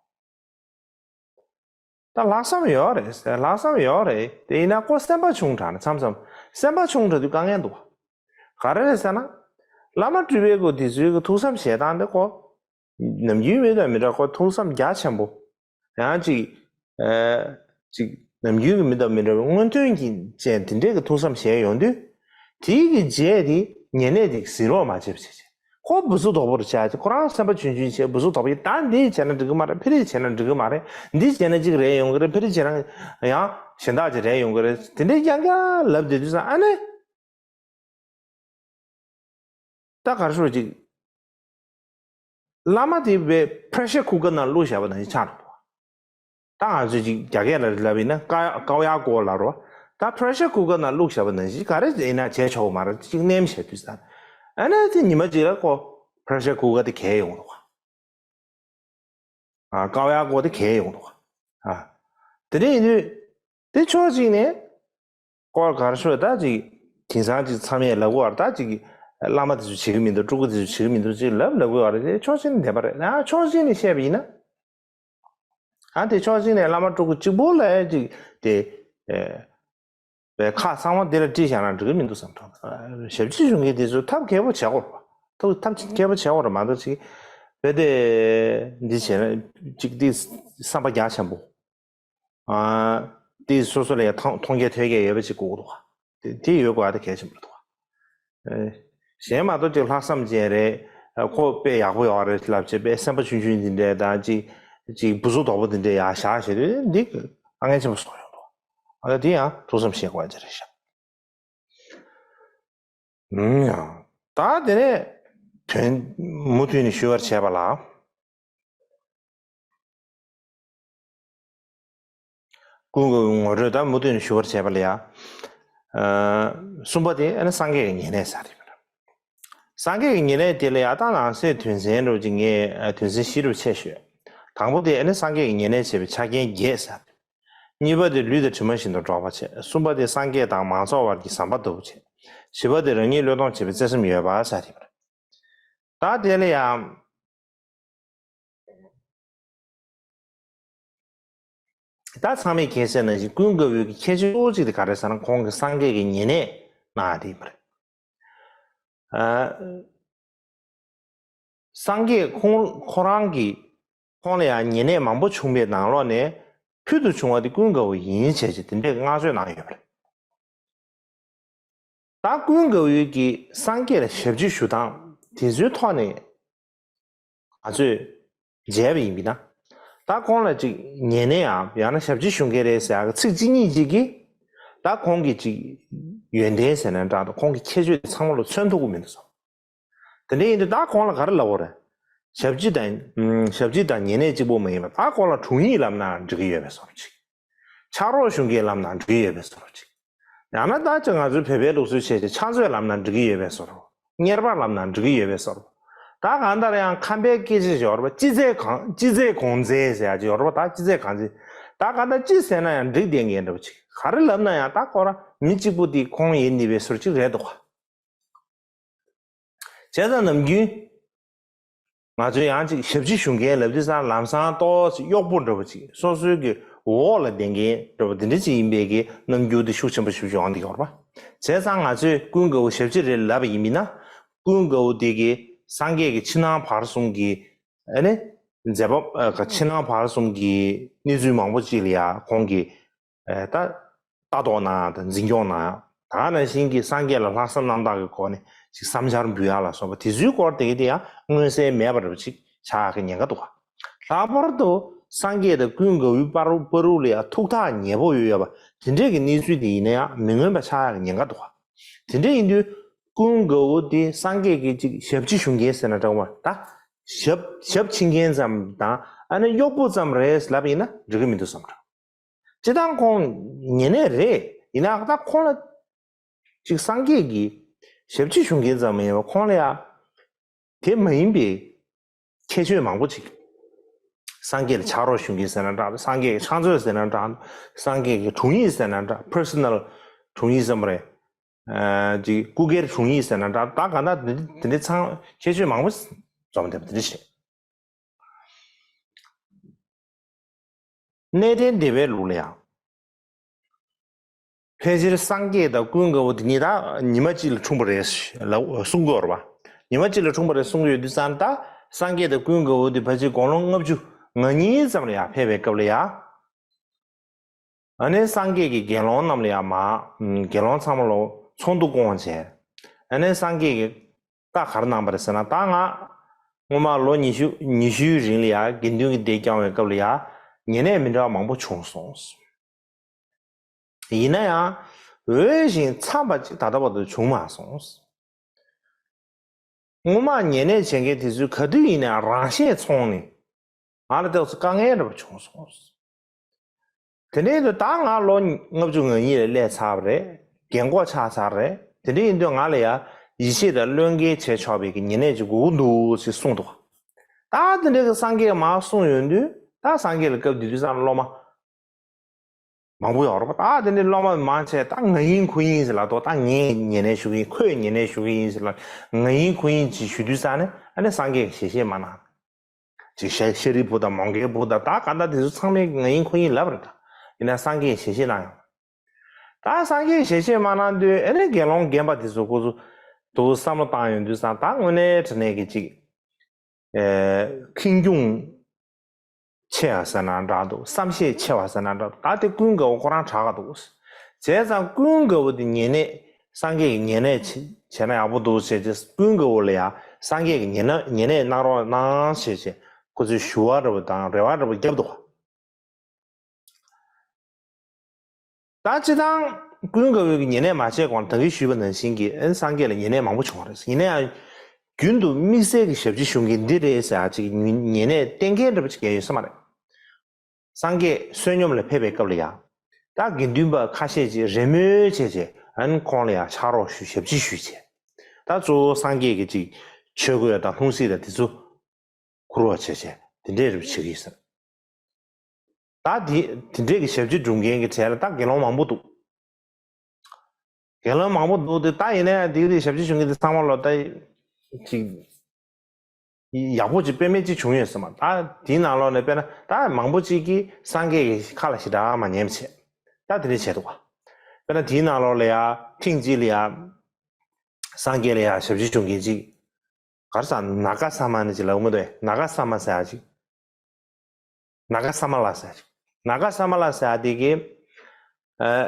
ད་ལྷག་བསམ་ཡོད་རེད། ལྷག་བསམ་ཡོད་རེད། དེ་ཡིན་ན་ཁོ་སེམས་པ་ཆུང་དྲགས་ན་མཚམས་མཚམས་སེམས་པ་ཆུང་དྲགས་དུས་དཀའ་ངལ་འདུག་ག་རེ་རེད་ཟེར་ན། བླ་མ་སྤྲུལ་པའི་སྐུ་དེ་ཚོའི་གི་ཐུགས་བསམ་བཞེས་སྟངས་དེ་ཁོ། ནམ་རྒྱུན་མི་དང་མི་འདྲ་ཁོ་ཐུགས་བསམ་རྒྱ་ཆེན་པོ། ཡང་ཅིག་ཨ། ཅིག་ནམ་རྒྱུན་གྱི་མི་དང་མི་འདྲ་བའི་སྔོན་ཐོན་གྱི་ཅན་དེ་འདྲས་ཀྱི་ཐུགས་བསམ་བཞེས་ཡོང་དུས། དེའི་གི་རྗེས་དེ་ཉེ་གནས་དེ་གཟིགས་རོགས་མ་བྱེད་པ་བྱེད་བྱེད། ཁོ་བུ་ཚོ་དོག་པོ་རུ་ཆགས་ཀྱི་ཁོ་རང་སེམས་པ་ཆུང་ཆུང་བྱས་བུ་ཚོ་དོག་པོ་ཡིན། ད་འདི་བྱས་ན་འགྲིག་གི་མ་རེད། ཕི་རི་བྱས་ན་འགྲིག་གི་མ་རེད། འདི་བྱས་ན་ཅིག་རེད་ཡོང་གི་རེད། ཕི་རི་བྱས་ན་ཡང་གཞན་དག་ཅིག་རེད་ཡོང་གི་རེད། དེ་འདྲའི་རྐྱང་རྐྱང་ལབ་བསྡད་དུས་ཙང་ཨ་ནི། ད་ག་རེ་ཞུ་ཅིག་བླ་མ་དེ་བའི་པྲེ་ཤར་ཁུ་ཀར་ནང་བླུགས་བཞག་པ་ནང་བཞིན་ཆགས་འགྲོ་འདུག་ད་ང་ཚོས་ཅིག་རྒྱ་སྐད་ལ་ལབ་ཡིན་ན་ཀ་ཀའོ་ཡ་ཀོ་ལབ་རོ། ད་པྲེ་ཤར་ཁུ་ཀར་ནང་བླུགས་བཞག་པ་ནང་བཞིན་ག་རེ་ཡིན་ན་བྱས་ཆོག་གི་མ་རེད། ཅིག་ནེམ་བྱས་དུས་ཙང་ཨ་ནི་དེ་ཉི་མ་གཅིག་ལ་ཁོ་པྲེ་ཤར་ཁུ་ཀར་དེ་གས་ཡོང་འདུག་ཨ། ཀའོ་ཡ་ཀོ་དེ་གས་ཡོང་འདུག་ཨ། དེ་འདྲ་ཡིན་དུས། དེ་ཕྱོགས་གཅིག་ནས། སྐོར་གར་ཤོད་ད་ཅིག་དེང་སང་ཅིག་མཚམས་ཡས་ལབ་དགོས་བར་ད་ཅིག་བླ་མ་དེ་ཚོ་བྱེད་ཀྱི་མི་འདུག་སྤྲུལ་སྐུ་དེ་ཚོ་བྱེད་ཀྱི་མི་འདུག་ཅིག་ལབ་ལབ་དགོས་བར་དེ་ཕྱོགས་གཅིག་ནས་བདེན་པ་རེད། ཨ་ཕྱོགས་གཅིག་ནས་བཤད་པ་ཡིན་ན། ཨ་དེ་ཕྱོགས་གཅིག་ནས་བླ་མ་སྤྲུལ་སྐུ་གཅིག་པོ་ལ་ཅིག་དེ། ཨེ། པའི་ཁག་ཚང་མ་འདི་ལ་བྲིས་བཞག་ན་འགྲིག་གི་མི་འདུག་བསམ་ཐོག་ཞབས་ཕྱི་ཞུ་མཁན་དེ་ཚོས་ཐབས་མཁས་པོ་བྱེད་དགོས་རེད་པ། ཐབས་ཐབས་མཁས་པོ་བྱེད་དགོས་རེད་མ་གཏོགས་ཅིག་བས་དེ་འདི་བྱས་ན་ཅིག་འདི་བསམ་པ་རྒྱ་ཆེན་པོ། ཨ། དེ་སོ་སོ་ལ་ཡང་མཐོང་མཐོང་རྒྱ་ཐོས་རྒྱ་ཡོད་པ་ཅིག་དགོས་ཀྱི་འདུག་དེ་དེ་ཡོད་དགོས་ཨ་དེ་གལ་ཆེན་པོ་འདུག་ཨེ། གཞན་མ་གཏོགས་ཅིག་ལྷག་བསམ་ཅན་རེད། ཨ་ཁོ་དཔེ་ཡག་པོ་ཡོད་རེད་ལབ་བྱས་དཔེ་སེམས་པ་ཆུང་ཆུང་འདི་འདྲས་དང་ཅིག་ཅིག་བུ་ཚོ་དོག་པོ་འདི་འདྲས་ཡར་བཞག་བྱས་དུས་འདི་དཀའ་ངལ་ཆེན་པོ་བཟོ་ཡོང་འདུག་ཨ་དེ་ཡང་ཐུགས་བསམ་བཞེས་དགོས་ཅིག་རེད་ཤག་ཨུམ་ཡང་། ད་དེ་ནས་དོན་མུ་མཐུད་ནས་ཞུ་བར་བྱས་པ་ལ། ཀུན་དགའ་བོའི་ངོ་སྤྲོད་ད་མུ་མཐུད་ནས་ཞུ་བར་བྱས་པ་ལ་ཡ། ཨ། གསུམ་པ་དེ་ཨ་ནི་སངས་རྒྱས་ཀྱི་ཉེ་གནས་ཟེར་དེ་མིན། སངས་རྒྱས་ཀྱི་ཉེ་གནས་དེ་ལ་ཡ་ད་ནང་གསེས་དོན་ཚན་རུ་ཅིག་ངས་དོན་ཚན་བཞི་རུ་ཕྱེ་ཞུས། དང་པོ་དེ་ཨ་ནི་སངས་རྒྱས་ཀྱི་ཉེ་གནས་བྱས་པའི་ཆ་རྐྱེན་བརྒྱད་ཟེར། གཉིས་པ་དེ་ལུས་དང་གྲིབ་མ་བཞིན་དུ་འགྲོགས་པ་བྱས། གསུམ་པ་དེ་སངས་རྒྱས་དང་མང་ཚོགས་བར་གྱི་ཟམ་པ་ལྟ་བུ་བྱས། བཞི་པ་དེ་རང་ཉིད་བློས་གཏོང་བྱེད་པའི་བརྩེ་སེམས་ཡོད་པ་ཟེར་དེ་མིན། ད་དེ་ལ་ཡ། ད་ཚང་མས་མཁྱེན་གསལ་ནང་བཞིན་ཀུན་དགའ་བོའི་གི་ཁྱད་ཆོས་གཙོ་བོ་གཅིག་དེ་ག་རེ་ཟེར་ན་ཁོང་གི་སངས་རྒྱས་ཀྱི་ཉེ་གནས་ན་དེ་ཡིན་པ་རེད། ཨ། སངས་རྒྱས་ཁོང་ཁོ་རང་གི་ཁོང་ལ་ཡང་ཉེ་གནས་མང་པོ་བྱུང་བའི་ནང་ལོགས་ནས་ ཕུལ་དུ་བྱུང་བ་དེ་ཀུན་དགའ་བོ་ཡིན་བྱས་ཀྱི་དེ་འདྲའི་བསྔགས་བརྗོད་གནང་ཡོད་པ་རེད། ད་ཀུན་དགའ་བོས་ཀྱིས་སངས་རྒྱས་ལ་ཞབས་ཕྱི་ཞུ་སྟངས་དེ་ཚོའི་ཐོག་ནས་ང་ཚོས་མཇལ་བ་ཡིན་པས་ན། ད་ཁོང་ལ་ཅིག་ཉན་ནས་ཡང་ཡང་ན་ཞབས་ཕྱི་ཞུ་མཁན་རེད་ཟེར་ཡག་གི་ཚིག་གཅིག་གཉིས་ཅིག་གིས་ད་ཁོང་གི་ཅིག་ཡོན་ཏན་ཟེར་ན་འདྲ་འདུག་ཁོང་གི་ཁྱད་ཆོས་དེ་ཚང་མ་ལ་མཚོན་ཐུབ་ཀྱི་མི་འདུག་བསམ། དེ་འདྲ་ཡིན་དུས་ད་ཁོང་ལ་ག་རེ་ལབ་དགོས་རེད། ཞབས་ཕྱི་དང་ཞབས་ཕྱི་དང་ཉན་ནས་གཅིག་པོ་མ་ཡིན་པར་ད་ཁོང་ལ་དྲུང་ཡིག་ལབ་ན་འགྲིག་གི་ཡོད་པའི་བཟོ་འདྲ་ཅིག་ཕྱག་རོགས་ཞུ་མཁན་ལབ་ན་འགྲིག་གི་ཡོད་པའི་བཟོ་འདྲ་ཅིག་ཡང་ན་ད་ཅི་ང་ཚོའི་བོད་པའི་ལུགས་སྲོལ་བྱས་ཏེ་ཕྱག་མཛོད་ལབ་ན་འགྲིག་གི་ཡོད་པའི་བཟོ་འདྲ། གཉེར་པ་ལབ་ན་འགྲིག་གི་ཡོད་པའི་བཟོ་འདྲ། ད་གང་ལྟར་ཡང་ཁམས་པའི་སྐད་ཆ་ཞིག་ཡོད་རེད་པ། ཅི་མཛད་གང་ཅི་མཛད་གང་མཛད་ཟེར་ཡ་ཅིག་ཡོད་རེད་པ། ད་ཅི་མཛད་གང་མཛད། ད་གང་ལྟར་ཅི་ཟེར་ན་ཡང་འགྲིག་བསྡད་མཁན་འདྲ་པོ་ཅིག་ག་རེ་ལབ་ན་ཡང་ད་ཁོ་རང་མི་གཅིག་པུ་དེ་ཁོང་ཡིན་ནི་པའི་བཟོ་འདྲ་ཅིག་རེད་འདུག་ག་བྱས་ཙང་ནམ་རྒྱུན་ང་ཚོས་ཡང་ཅིག་ཞབས་ཕྱི་ཞུ་མཁན་ལབ་དུས་ཙང་ལམ་སང་ཏོག་ཙམ་གཡོག་པོ་འདྲ་པོ་ཅིག་སོ་སོའི་གི་འོག་ལ་བསྡད་མཁན་འདྲ་པོ་འདི་འདྲ་ཅིག་ཡིན་པའི་གི་རྣམ་འགྱུར་དེ་ཤུགས་ཆེན་པོ་ཞེ་པོ་ཅིག་ཡོང་བསྡད་ཡོད་རེད་པ། བྱས་ཙང་ང་ཚོས་ཀུན་དགའ་བོ་ཞབས་ཕྱི་རེད་ལབ་པ་ཡིན་མིན་ན་ཀུན་དགའ་བོ་དེ་གི་སངས་རྒྱས་ཀྱི་ཕྱི་ནང་བར་གསུམ་གྱི་ཨ་ནི་མཛད་པ་ཨ་ཕྱི་ནང་བར་གསུམ་གྱི་གནས་ཚུལ་མང་པོ་ཅིག་ལ་ཡང་ཁོང་གིས་ད་ལྟ་རྟོག་གནང་དང་འཛིན་སྐྱོང་གནང་། ད་ག་ནང་བཞིན་གྱི་སངས་རྒྱས་ལ་ལྷག་བསམ་རྣམ་དག་གི་སྒོ་ནས་ཅིག་བསམ་འཆར་འབུལ་ཡག་ལ་སོགས་པ་དེ་ཚོའི་སྐོར་དེ་གའི་དེ་ཡང་མངོན་གསལ་མེད་པ་འདྲ་པོ་ཅིག་ཆགས་ཡག་གི་ཉེན་ཁ་འདུག་ག་ལྷག་པར་དུ་སངས་རྒྱས་དང་ཀུན་དགའ་བོའི་བར་བར་དུ་ལ་ཡང་ཐུགས་ཐག་ཉེ་པོ་ཡོད་ཡོད་པ་དེ་འདྲས་ཀྱི་གནས་ཚུལ་དེ་ཡིན་ན་ཡང་མི་མངོན་པ་ཆགས་ཡག་གི་ཉེན་ཁ་འདུག་ག་དེ་འདྲས་ཡིན་དུས་ཀུན་དགའ་བོ་དེ་སངས་རྒྱས་ཀྱི་ཅིག་ཞབས་ཕྱི་ཞུ་མཁན་ཟེར་ན་འདྲ་པོ། ད་ཞབས་ཞབས་ཕྱི་མཁན་ཙམ་དང་ཨ་ནི་གཡོག་པོ་ཙམ་རེད་ལབ་ཡིན་ན་འགྲིག་གི་མི་འདུག་བསམ་འདྲ། སྤྱིར་བཏང་ཁོང་ཉེ་གནས་རེད། ཡིན་ནའང་ད་ཁོང་ལ་ཅིག་སངས་རྒྱས་ཀྱི་ཞབས་ཕྱི་ཞུ་མཁན་ཙམ་མ་ཡིན་པར་ཁོང་ལ་ཡང་དེ་མ་ཡིན་པའི་ཁྱད་ཆོས་མང་པོ་ཅིག་སངས་རྒྱས་ལ་ཕྱག་རོགས་ཞུ་མཁན་ཟེར་ན་འདྲ། སངས་རྒྱས་ཀྱི་ཕྱག་མཛོད་ཟེར་ན་འདྲ། སངས་རྒྱས་ཀྱི་དྲུང་ཡིག་ཟེར་ན་འདྲ། པར་སོ་ནལ་དྲུང་ཡིག་ཟེར་བ་རེད། ཅིག་སྐུ་སྒེར་དྲུང་ཡིག་ཟེར་ན་འདྲ། ད་གང་ལྟར་དེ་འདྲའི་ཚང་ཁྱད་ཆོས་མང་པོ་འཛོམས་བསྡད་པ་དེ་འདྲ་ཞིག་གནས་བརྟན་སྡེ་པའི་ལུགས་ལ་ཡང་། ཕལ་ཆེར་སངས་རྒྱས་དང་ཀུན་དགའ་བོ་དེ་གཉིས་ད་ཉི་མ་གཅིག་ལ་འཁྲུངས་པ་རེད་ལ་གསུང་གི་ཡོད་རེད་པ། ཉི་མ་གཅིག་ལ་འཁྲུངས་པ་རེད་གསུང་གི་ཡོད་དུས་ཙང་ད་སངས་རྒྱས་དང་ཀུན་དགའ་བོ་དེ་ཕལ་ཆེར་དགུང་ལོ་ལྔ་བཅུ་ང་གཉིས་ཙམ་ལ་ཡང་ཕེབས་པའི་སྐབས་ལ་ཡང་། ཨ་ནི་སངས་རྒྱས་ཀྱིས་དགེ་སློང་རྣམས་ལ་ཡང་མ་དགེ་སློང་ཚང་མ་ལ་ཚོགས་འདུ་བསྐོང་བྱས། ཨ་ནི་སངས་རྒྱས་ཀྱིས་བཀའ་ག་རེ་གནང་པ་རེད་ཟེར་ན། ད་ང་སྔོན་མ་ལོ་ཉི་ཤུ་ཉི་ཤུའི་རིང་ལ་ཡང་དགེ་འདུན་གྱི་སྡེ་བསྐྱངས་པའི་སྐབས་ལ་ཡང་ཉེ་གནས་མི་འདྲ་བ་མང་པོ་བྱུང་སོང་། ཡིན་ན་ཡང་འོས་ཤིང་འཚམས་པ་ཅིག་ད་ལྟ་བར་དུ་བྱུང་མ་སོང་། སྔོན་མ་ཉེ་གནས་བྱེད་མཁན་དེ་ཚོས་ག་དུས་ཡིན་ནའང་རང་ཤེད་ཚོང་ནས་ང་ལ་ཏོག་ཙམ་དཀའ་ངལ་འདྲ་པོ་བྱུང་སོང་། དེ་འདྲ་ཡིན་དུས་ད་ང་ལོ་ལྔ་བཅུ་ང་གཉིས་ལ་སླེབས་ཚར་བ་རེད། རྒན་གོག་ཆགས་ཚར་རེད། དེ་འདྲ་ཡིན་དུས་ང་ལ་ཡང་ཡིད་ཆེས་དང་བློས་འགེལ་བྱས་ཆོག་པའི་གི་ཉེ་གནས་ཅིག་དགོས་ཀྱི་འདུག་ཅེས་གསུངས་འདུག་ད་དེ་འདྲ་གི་སངས་རྒྱས་མར་གསུངས་ཡོང་དུས་ད་སངས་རྒྱས་ལ་སྐབས་དེ་དུས་ཙམ་སློབ་མ་མང་པོ་ཡོད་རེད་པ། ད་དེ་འདྲའི་སློབ་མ་མང་ཆེ་ད་ང་ཡིན་ཁོ་ཡིན་ཟེར་ལབ་འདུག་ད་ངས་ཉེ་གནས་ཞུ་གི་ཡིན། ཁོས་ཉེ་གནས་ཞུ་གི་ཡིན་ཟེར་ལབ། ང་ཡིན་ཁོ་ཡིན་ཅེས་ཞུ་དུས་ཙང་ནས་ཨ་ནི་སངས་རྒྱས་ཀྱིས་ཞལ་བཞེས་མ་གནང་། ཅིག་ཤ་ཤཱ་རིའི་བུ་དང་མོའུ་འགལ་བུ་དང་ད་ག་ད་དེ་ཚོ་ཚང་མས་ང་ཡིན་ཁོ་ཡིན་ལབ་རེད། ད་ཡིན་ན་སངས་རྒྱས་ཀྱིས་ཞལ་བཞེས་གནང་ཡོང་། ད་སངས་རྒྱས་ཀྱིས་ཞལ་བཞེས་མ་གནང་དུས་ཨ་ནི་དགེ་སློང་རྒན་པ་དེ་ཚོ་ཁོ་ཚོ་དུ་བསམ་བློ་བཏང་ཡོང་དུས་ཙང་ད་དངོས་གནས་དྲང་གནས་ཀྱི་ཅིག་ཨེ་ཁེངས་སྐྱུང་ཆེ་བ་ཟེར་ན་འདྲ་འདུག་བསམ་ཤེས་ཆེ་བ་ཟེར་ན་འདྲ་འདུག་ད་དེ་ཀུན་དགའ་བོ་ཁོ་རང་དྲག་ག་འདུག་བྱས་ཙང་ཀུན་དགའ་བོ་དེ་ཉེ་གནས་སངས་རྒྱས་ཀྱི་ཉེ་གནས་བྱས་བྱས་ན་ཡག་པོ་འདུག་བྱས་ཏེ་ཀུན་དགའ་བོ་ལ་ཡང་སངས་རྒྱས་ཀྱི་ཉེ་གནས་ཉེ་གནས་གནང་རོགས་གནང་ཞེས་བྱས་ཁོ་ཚོས་ཞུ་བ་འདྲ་བོ་དང་རེ་བ་འདྲ་བོ་བརྒྱབ་འདུག་ད་སྤྱིར་བཏང་ཀུན་དགའ་བོས་ཉེ་གནས་མ་བྱས་གོང་ལ་ད་གིན་ཞུས་པ་ནང་བཞིན་གྱི་ཨ་ནི་སངས་རྒྱས་ལ་ཉེ་གནས་མང་པོ་བྱུང་བ་རེད། ཡིན་ན་ཡང་རྒྱུན་དུ་དམིགས་བསལ་གྱི་ཞབས་ཕྱི་ཞུ་མཁན་འདི་རེད་ཟེར་ཡག་ཅིག་ཉེ་གནས་གཏན་འཁེལ་འདྲ་པོ་ཅིག་གང་ཡང་ཡོད་ས་མ་རེད། སངས་རྒྱས་བསོད་སྙོམས་ལ་ཕེབས་པའི་སྐབས་ལ་ཡང་ད་དགེ་འདུན་པ་ཁ་ཤས་ཅིག་རེས་མོས་བྱས་བྱས་ཨ་ནི་ཁོང་ལ་ཡང་ཕྱག་རོགས་ཞུ་ཞབས་ཕྱི་ཞུས་བྱས། ད་གཙོ་བོ་སངས་རྒྱས་ཀྱི་ཅིག་ཆོས་གོས་དང་ལྷུང་བཟེད་དང་དེ་ཚོ་ཁུར་བ་བྱས་བྱས་དེ་འདྲས་རེ་བྱེད་ཀྱི་ཡོད་ས་རེད། ད་དེ་དེ་འདྲས་ཀྱི་ཞབས་ཕྱི་སྒྲུབ་མཁན་གྱི་གྲས་ལ་ད་དགེ་སློང་མང་པོ་འདུག་དགེ་སློང་མང་པོ་འདུག་དེ་ད་ཡིན་ན་ཡང་དེ་རིགས་ཞབས་ཕྱི་ཞུ་མཁན་དེ་ཚང་མ་ལོ་ད་ཅིག་ཡག་པོ་ཅིག་དཔེ་མེད་ཅིག་བྱུང་ཡོད་ས་མ། ད་དེའི་ནང་ལོགས་ནས་དཔེར་ན་ད་མང་པོ་ཅིག་གིས་སངས་རྒྱས་ཀྱི་ཁ་ལ་ཞེ་དྲག་མ་ཉན་བྱས་ད་དེ་འདྲས་བྱས་འདུག་ག་དཔེར་ན་དེའི་ནང་ལོགས་ལ་ཡང་ཐེངས་གཅིག་ལ་ཡང་སངས་རྒྱས་ལ་ཡང་ཞབས་ཕྱི་ཞུ་མཁན་ཅིག་ག་རེ་ཟེར་ནཱ་ག་ས་མ་ནི་ཅིག་ལབ་མི་འདུག་ནཱ་ག་ས་མ་ཟེར་ཡག་ཅིག་ནཱ་ག་ས་མ་ལ་ཟེར་ཅིག་ནཱ་ག་ས་མ་ལ་ཟེར་ཡ་དེ་གི་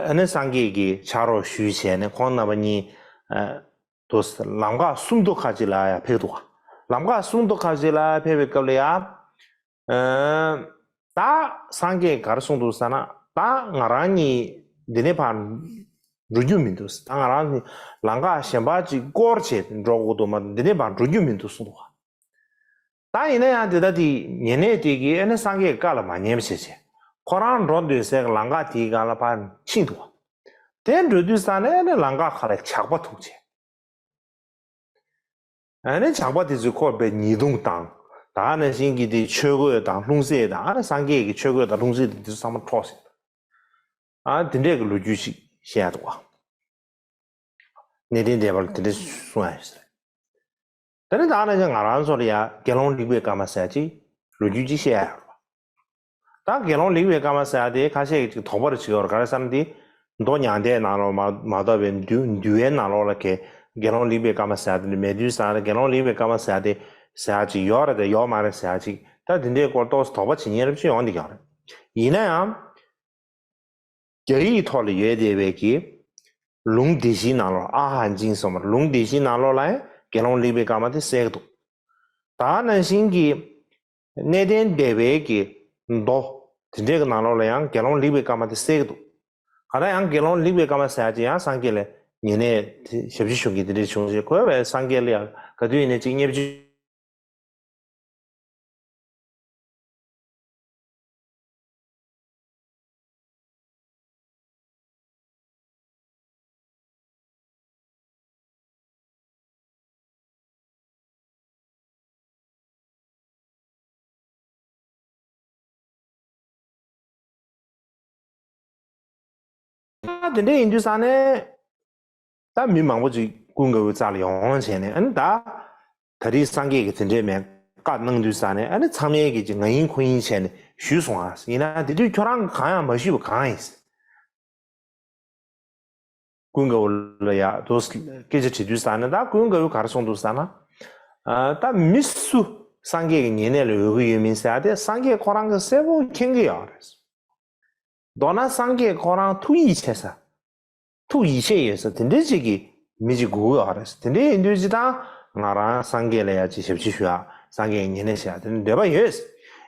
ཨ་ནི་སངས་རྒྱས་ཀྱི་ཕྱག་རོགས་ཞུས་བྱས་ནས་ཁོང་རྣམ་པ་གཉིས་ཨ་དུ་ལམ་ཁ་སུམ་མདོ་ཁ་ཅིག་ལ་ཡ་ཕེབས་འདུག་ག་ལམ་ཁ་སུམ་མདོ་ཁ་ཅིག་ལ་ཕེབས་པའི་སྐབས་ལ་ཡ། ཨ་ད་སངས་རྒྱས་ག་རེ་གསུངས་འདུག་ཟེར་ན། ད་ང་རང་གཉིས་འདི་ནས་ཕར་འགྲོ་རྒྱུ་མི་འདུག་ད་ང་རང་གཉིས་ལམ་ཁ་གཞན་པ་ཅིག་སྐོར་བྱས་འགྲོ་དགོས་འདུག་མ་གཏོགས་འདི་ནས་ཕར་འགྲོ་རྒྱུ་མི་འདུག་གསུངས་འདུག་ད་ཡིན་ན་ཡང་དེ་ལྟ་དེ་ཉེ་གནས་དེ་གིས་ཨ་ནི་སངས་རྒྱས་བཀའ་ལ་མ་ཉན་པ་བྱས་བྱས། ཁོ་རང་འགྲོ་འདོད་སའི་ལམ་ཁ་དེའི་སྒང་ལ་ཕར་ཕྱིན་འདུག་དེ་འགྲོ་དུས་ཙང་ནས་ཨ་ནི་ལམ་ཁ་ཁ་ལ་ཇག་པ་ཐུག་བྱས། ཨ་ནི་ཇག་པ་དེ་ཚོས་ཁོ་དཔེ་ཉེས་རྡུང་བཏང་། ད་ནང་བཞིན་གྱི་དེ་ཆོས་གོས་དང་ལྷུང་བཟེད་དང་། ཨ་ནི་སངས་རྒྱས་ཀྱི་ཆོས་གོས་དང་ལྷུང་བཟེད་དེ་ཚོ་ཚང་མ་འཕྲོག་ཟིན། ཨ་དེ་འདྲས་ཀྱི་ལོ་རྒྱུས་ཤིག་བཤད་ཡ་འདུག་བ། གནས་བརྟན་སྡེ་པ་ལ་དེ་འདྲས་གསུང་ཡ་ཡོད་ཟེར། དེ་ནི་ད་ནང་བཞིན་ང་རང་ཚོ་ལ་ཡ་དགེ་སློང་ལེགས་པའི་སྐར་མ་ཟེར་ཡ་ཅིག་ལོ་རྒྱུས་ཅིག་བཤད་ཡ་ཡོད་རེད་བ། ད་དགེ་སློང་ལེགས་པའི་སྐར་མ་ཟེར་ཡ་དེ་ཁ་ཤས་ཀྱིས་ཅིག་དོགས་པ་རེ་བྱེད་ཡོད་རེད། ག་རེ་ཟེར་ན་དེ་མདོ་མྱང་འདས་ནང་ལོགས་མ་མ་གཏོགས་པའི་འདུལ་འདུལ་བའི་ནང་ལོགས་ལ་གི་དགེ་སློང་ལེགས་པའི་སྐར་མ་ཟེར་ཡ་དེ་འདྲ་མེད་དུས་ཙང་ནས། དགེ་སློང་ལེགས་པའི་སྐར་མ་ཟེར་ཡ་དེ་ཟེར་ཡ་ཅིག་ཡོད་རེད་དེ་ཡོད་མ་རེད་ཟེར་ཡ་ཅིག་ད་དེ་འདྲའི་སྐོར་ཏོག་ཙམ་དོགས་པ་བྱེད་མཁན་རེ་ཅིག་ཡོང་བསྡད་ཀྱི་ཡོད་རེད། ཡིན་ན་ཡང་རྒྱ་ཡིག་ཐོག་ལ་ཡོད་བསྡད་པའི་གི་ལུང་སྡེ་བཞིའི་ནང་ལོགས། ཨ་ཧ་ཅིང་སོགས་མར་ལུང་སྡེ་བཞིའི་ནང་ལོགས་ལ་ཡང་དགེ་སློང་ལེགས་པའི་སྐར་མ་དེ་གསལ་གྱི་འདུག་ད་ནང་བཞིན་གྱི་གནས་བརྟན་སྡེ་པའི་གི་མདོ་དེ་འདྲའི་གི་ནང་ལོགས་ལ་ཡང་དགེ་སློང་ལེགས་པའི་སྐར་མ་དེ་གསལ་གྱི་འདུག་ག་ད་ཡང་དགེ་སློང་ལེགས་པའི་སྐར་མ་ཟེར་ཡ་ཅིག་ཡང་སངས་རྒྱས་ལ་ཉེ་གནས་དེ་ཞབས་ཕྱི་ཞུ་མཁན་དེ་འདྲས་བྱུང་ཞེས། ཁོས་བས་སངས་རྒྱས་ལ་ཡང་ག་དུས་ཡིན་ནའི་ཅིག་བརྙས་བཅོས། ད་དེ་འདྲ་ཡིན་དུས་ཙང་ནས་ད་མི་མང་པོ་ཅིག་ཀུན་དགའ་བོའི་རྩ་ལ་ཡོང་བྱས་ནས། ཨ་ནི་ད་ད་རེས་སངས་རྒྱས་ཀྱིས་དེ་འདྲའི་མེད་བཀའ་གནང་དུས་ཙང་ནས། ཨ་ནི་ཚང་མས་ཀྱིས་ཅིག་ང་ཡིན་ཁོ་ཡིན་བྱས་ནས་ཞུས་སོང་ཨ། ཡིན་ན་དེ་དུས་ཁྱོད་རང་གིས་གང་ཡང་མ་ཞུས་པ་གང་ཡིན། ཀུན་དགའ་བོ་ལ་ཡ་དུ་སྐད་ཆ་དྲིས་དུས་ཙང་ནས། ད་ཀུན་དགའ་བོས་ག་རེ་གསུངས་འདུག་ཟེར་ན། ཨ་ད་མི་སུ་སངས་རྒྱས་ཀྱི་ཉེ་གནས་ལ་འོས་ཀྱི་ཡོད་མིན་ཟེར་ཡ་དེ་སངས་རྒྱས་ཁོ་རང་གིས་གསལ་པོ་མཁྱེན་གྱི་ཡོད་རེད། མདོར་ན་སངས་རྒྱས་ཁོ་རང་ཐུགས་ཡིད་ཆེས་ས། ཐུགས་ཡིད་ཆེས་ཡོད་ས་དེ་འདྲའི་ཅིག་གི་མི་ཅིག་དགོས་ཀྱི་ཡོད་རེད། དེ་འདྲའི་ཡིན་དུས་ཅི་ད་ང་རང་སངས་རྒྱས་ལ་ཡ་ཅིག་ཞབས་ཕྱི་ཞུ་ཡ། སངས་རྒྱས་ཉེ་གནས་བྱེད་ཡ་དེ་འདྲ་འདོད་པ་ཡོད།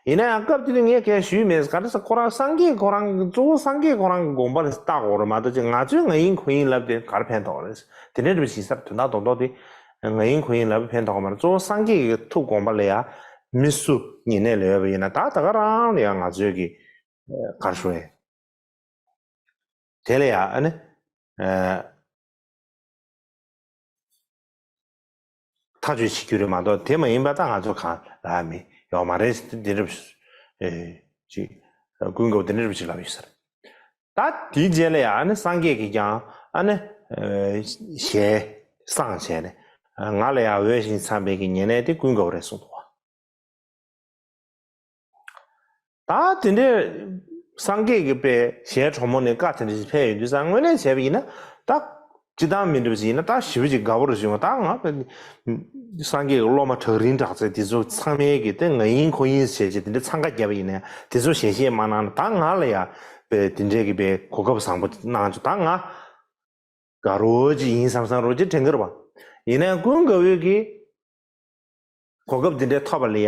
ཡིན་ན་ཡང་སྐབས་དེ་དུས་ངས་གང་ཞུས་མེད། ག་རེ་ཟེར། ཁོ་རང་སངས་རྒྱས་ཁོ་རང་གི་གཙོ་བོ་སངས་རྒྱས་ཁོ་རང་གི་དགོངས་པ་ལ་བལྟ་དགོས་རེད་མ་གཏོགས་ཅིག་ང་ཚོས་ང་ཡིན་ཁོ་ཡིན་ལབ་དེ་ག་རེ་ཕན་ཐོགས་རེད། དེ་འདྲ་འདྲ་བོ་ཞིག་ས་རེད། དོན་དག་རྡོག་རྡོག་དེ་ང་ཡིན་ཁོ་ཡིན་ལབ་ཕན་ཐོགས་མ་རེད། གཙོ་བོ་སངས་རྒྱས་ཀྱི་ཐུགས་དགོངས་པ་ལ་ཡ་མི་སུ་ཉེ་གནས་ལ་ཡོད་པ་ཡིན་ན། ད་ད་ག་རང་ལ་ཡ་ང་ཚོས་ཀྱི་ག་རེ་ཞུ་ཡ། དེ་ལ་ཡ་ཨ་ནི་ཨ་ཐག་གཅོད་བྱེད་རྒྱུ་རེད་མ་གཏོགས། དེ་མ་ཡིན་པ་ད་ང་ཚོ་གང་ལ་མི་ཡོད་མ་རེད། དེ་འདྲ་ཅིག་ཀུན་དགའ་བོ་དེ་འདྲ་ཅིག་ལབ་ཡོད་ས་རེད། ད་དེའི་རྗེས་ལ་ཡ་ཨ་ནི་སངས་རྒྱས་ཀྱིས་ཀྱང་ཨ་ནི་ཞལ་བཟང་བྱས་ནས། ང་ལ་ཡ་འོས་ཤིང་འཚམས་པའི་གི་ཉེ་གནས་དེ་ཀུན་དགའ་བོ་རེད་གསུངས་འདུག་བ། ད་དེ་འདྲའི་སངས་རྒྱས་ཀྱི་པའི་ཞལ་དྲོན་མོ་ནས་བཀའ་དེ་འདྲ་ཞིག་ཕེབས་ཡོང་དུས་ཙང་། དངོས་གནས་བྱས་པ་ཡིན་ན་ད་སྤྱིར་བཏང་མི་འདྲ་བ་ཞིག་ཡིན་ན་ད་ཞེ་པོ་ཅིག་དགའ་པོ་རེ་བྱུང་བ། ད་ང་པའི་སངས་རྒྱས་ཀྱི་སློབ་མ་གྲགས་རིམ་གྲགས་ཚད་དེ་ཚོ་ཚང་མས་ཀྱི་དེ་ང་ཡིན་ཁོ་ཡིན་བྱས་བྱས་དེ་འདྲ་འཚང་ཁ་བརྒྱབ་པ་ཡིན་ན། དེ་ཚོ་ཞལ་བཞེས་མ་གནང་ན། ད་ང་ལ་ཡ་པའི་དེ་འདྲའི་གི་པའི་གོ་སྐབས་བཟང་པོ་གནང་བྱུང་། ད་ང་དགའ་རོགས་ཅིག་ཡིན་བསམ་བསམ་རོགས་ཅིག་དྲན་གྱི་རེད་པ། ཡིན་ན་ཡང་ཀུན་དགའ་བོས་ཀྱི་གོ་སྐབས་འདི་འདྲའི་ཐོབ་པ་ལ་ཡ།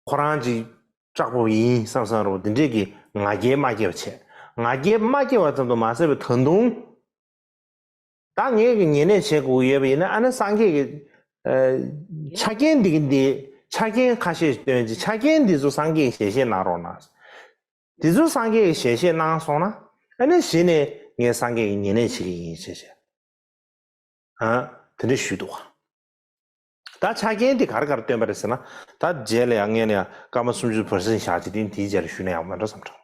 ཁོ་རང་གཅིག་དྲག་པོ་ཡིན་བསམ་བསམ་རོགས་འདི་འདྲས་ཀྱི་ང་རྒྱལ་མ་སྐྱེ་བ་བྱས། ང་རྒྱལ་མ་སྐྱེ་བ་ཙམ་དུ་མ་ཟད་པའི་ད་དུང་། ད་ངས་ཀྱི་ཉེ་གནས་བྱེད་དགོས་ཡོད་པ་ཡིན་ན། ཨ་ནི་སངས་རྒྱས་ཀྱི་ཨ་ཆ་རྐྱེན་འདི་གི་འདི་ཆ་རྐྱེན་ཁ་ཤས་སྟོན་ཅིག་ཆ་རྐྱེན་འདི་ཚོ་སངས་རྒྱས་ཀྱིས་ཞལ་བཞེས་གནང་རོགས་གནང་། དེ་ཚོ་སངས་རྒྱས་ཀྱིས་ཞལ་བཞེས་གནང་སོང་ན། ཨ་ནི་གཞི་ནས་ངས་སངས་རྒྱས་ཀྱི་ཉེ་གནས་བྱེད་ཀྱི་ཡིན་ཞེས་བྱས། ཨ། དེ་འདྲ་ཞུས་འདུག་ག་ད་ཆ་རྐྱེན་དེ་ག་རེ་ག་རེ་བཏོན་པ་རེད་ཟེར་ན། ད་རྗེས་ལ་ཡང་ངས་ནས་སྐར་མ་སུམ་ཅུ་བར་སེང་བཞག་ཅིག་དེ་དེའི་རྗེས་ལ་ཞུས་ན་ཡག་པོ་མེད་འགྲོ་བསམ་འགྲོ།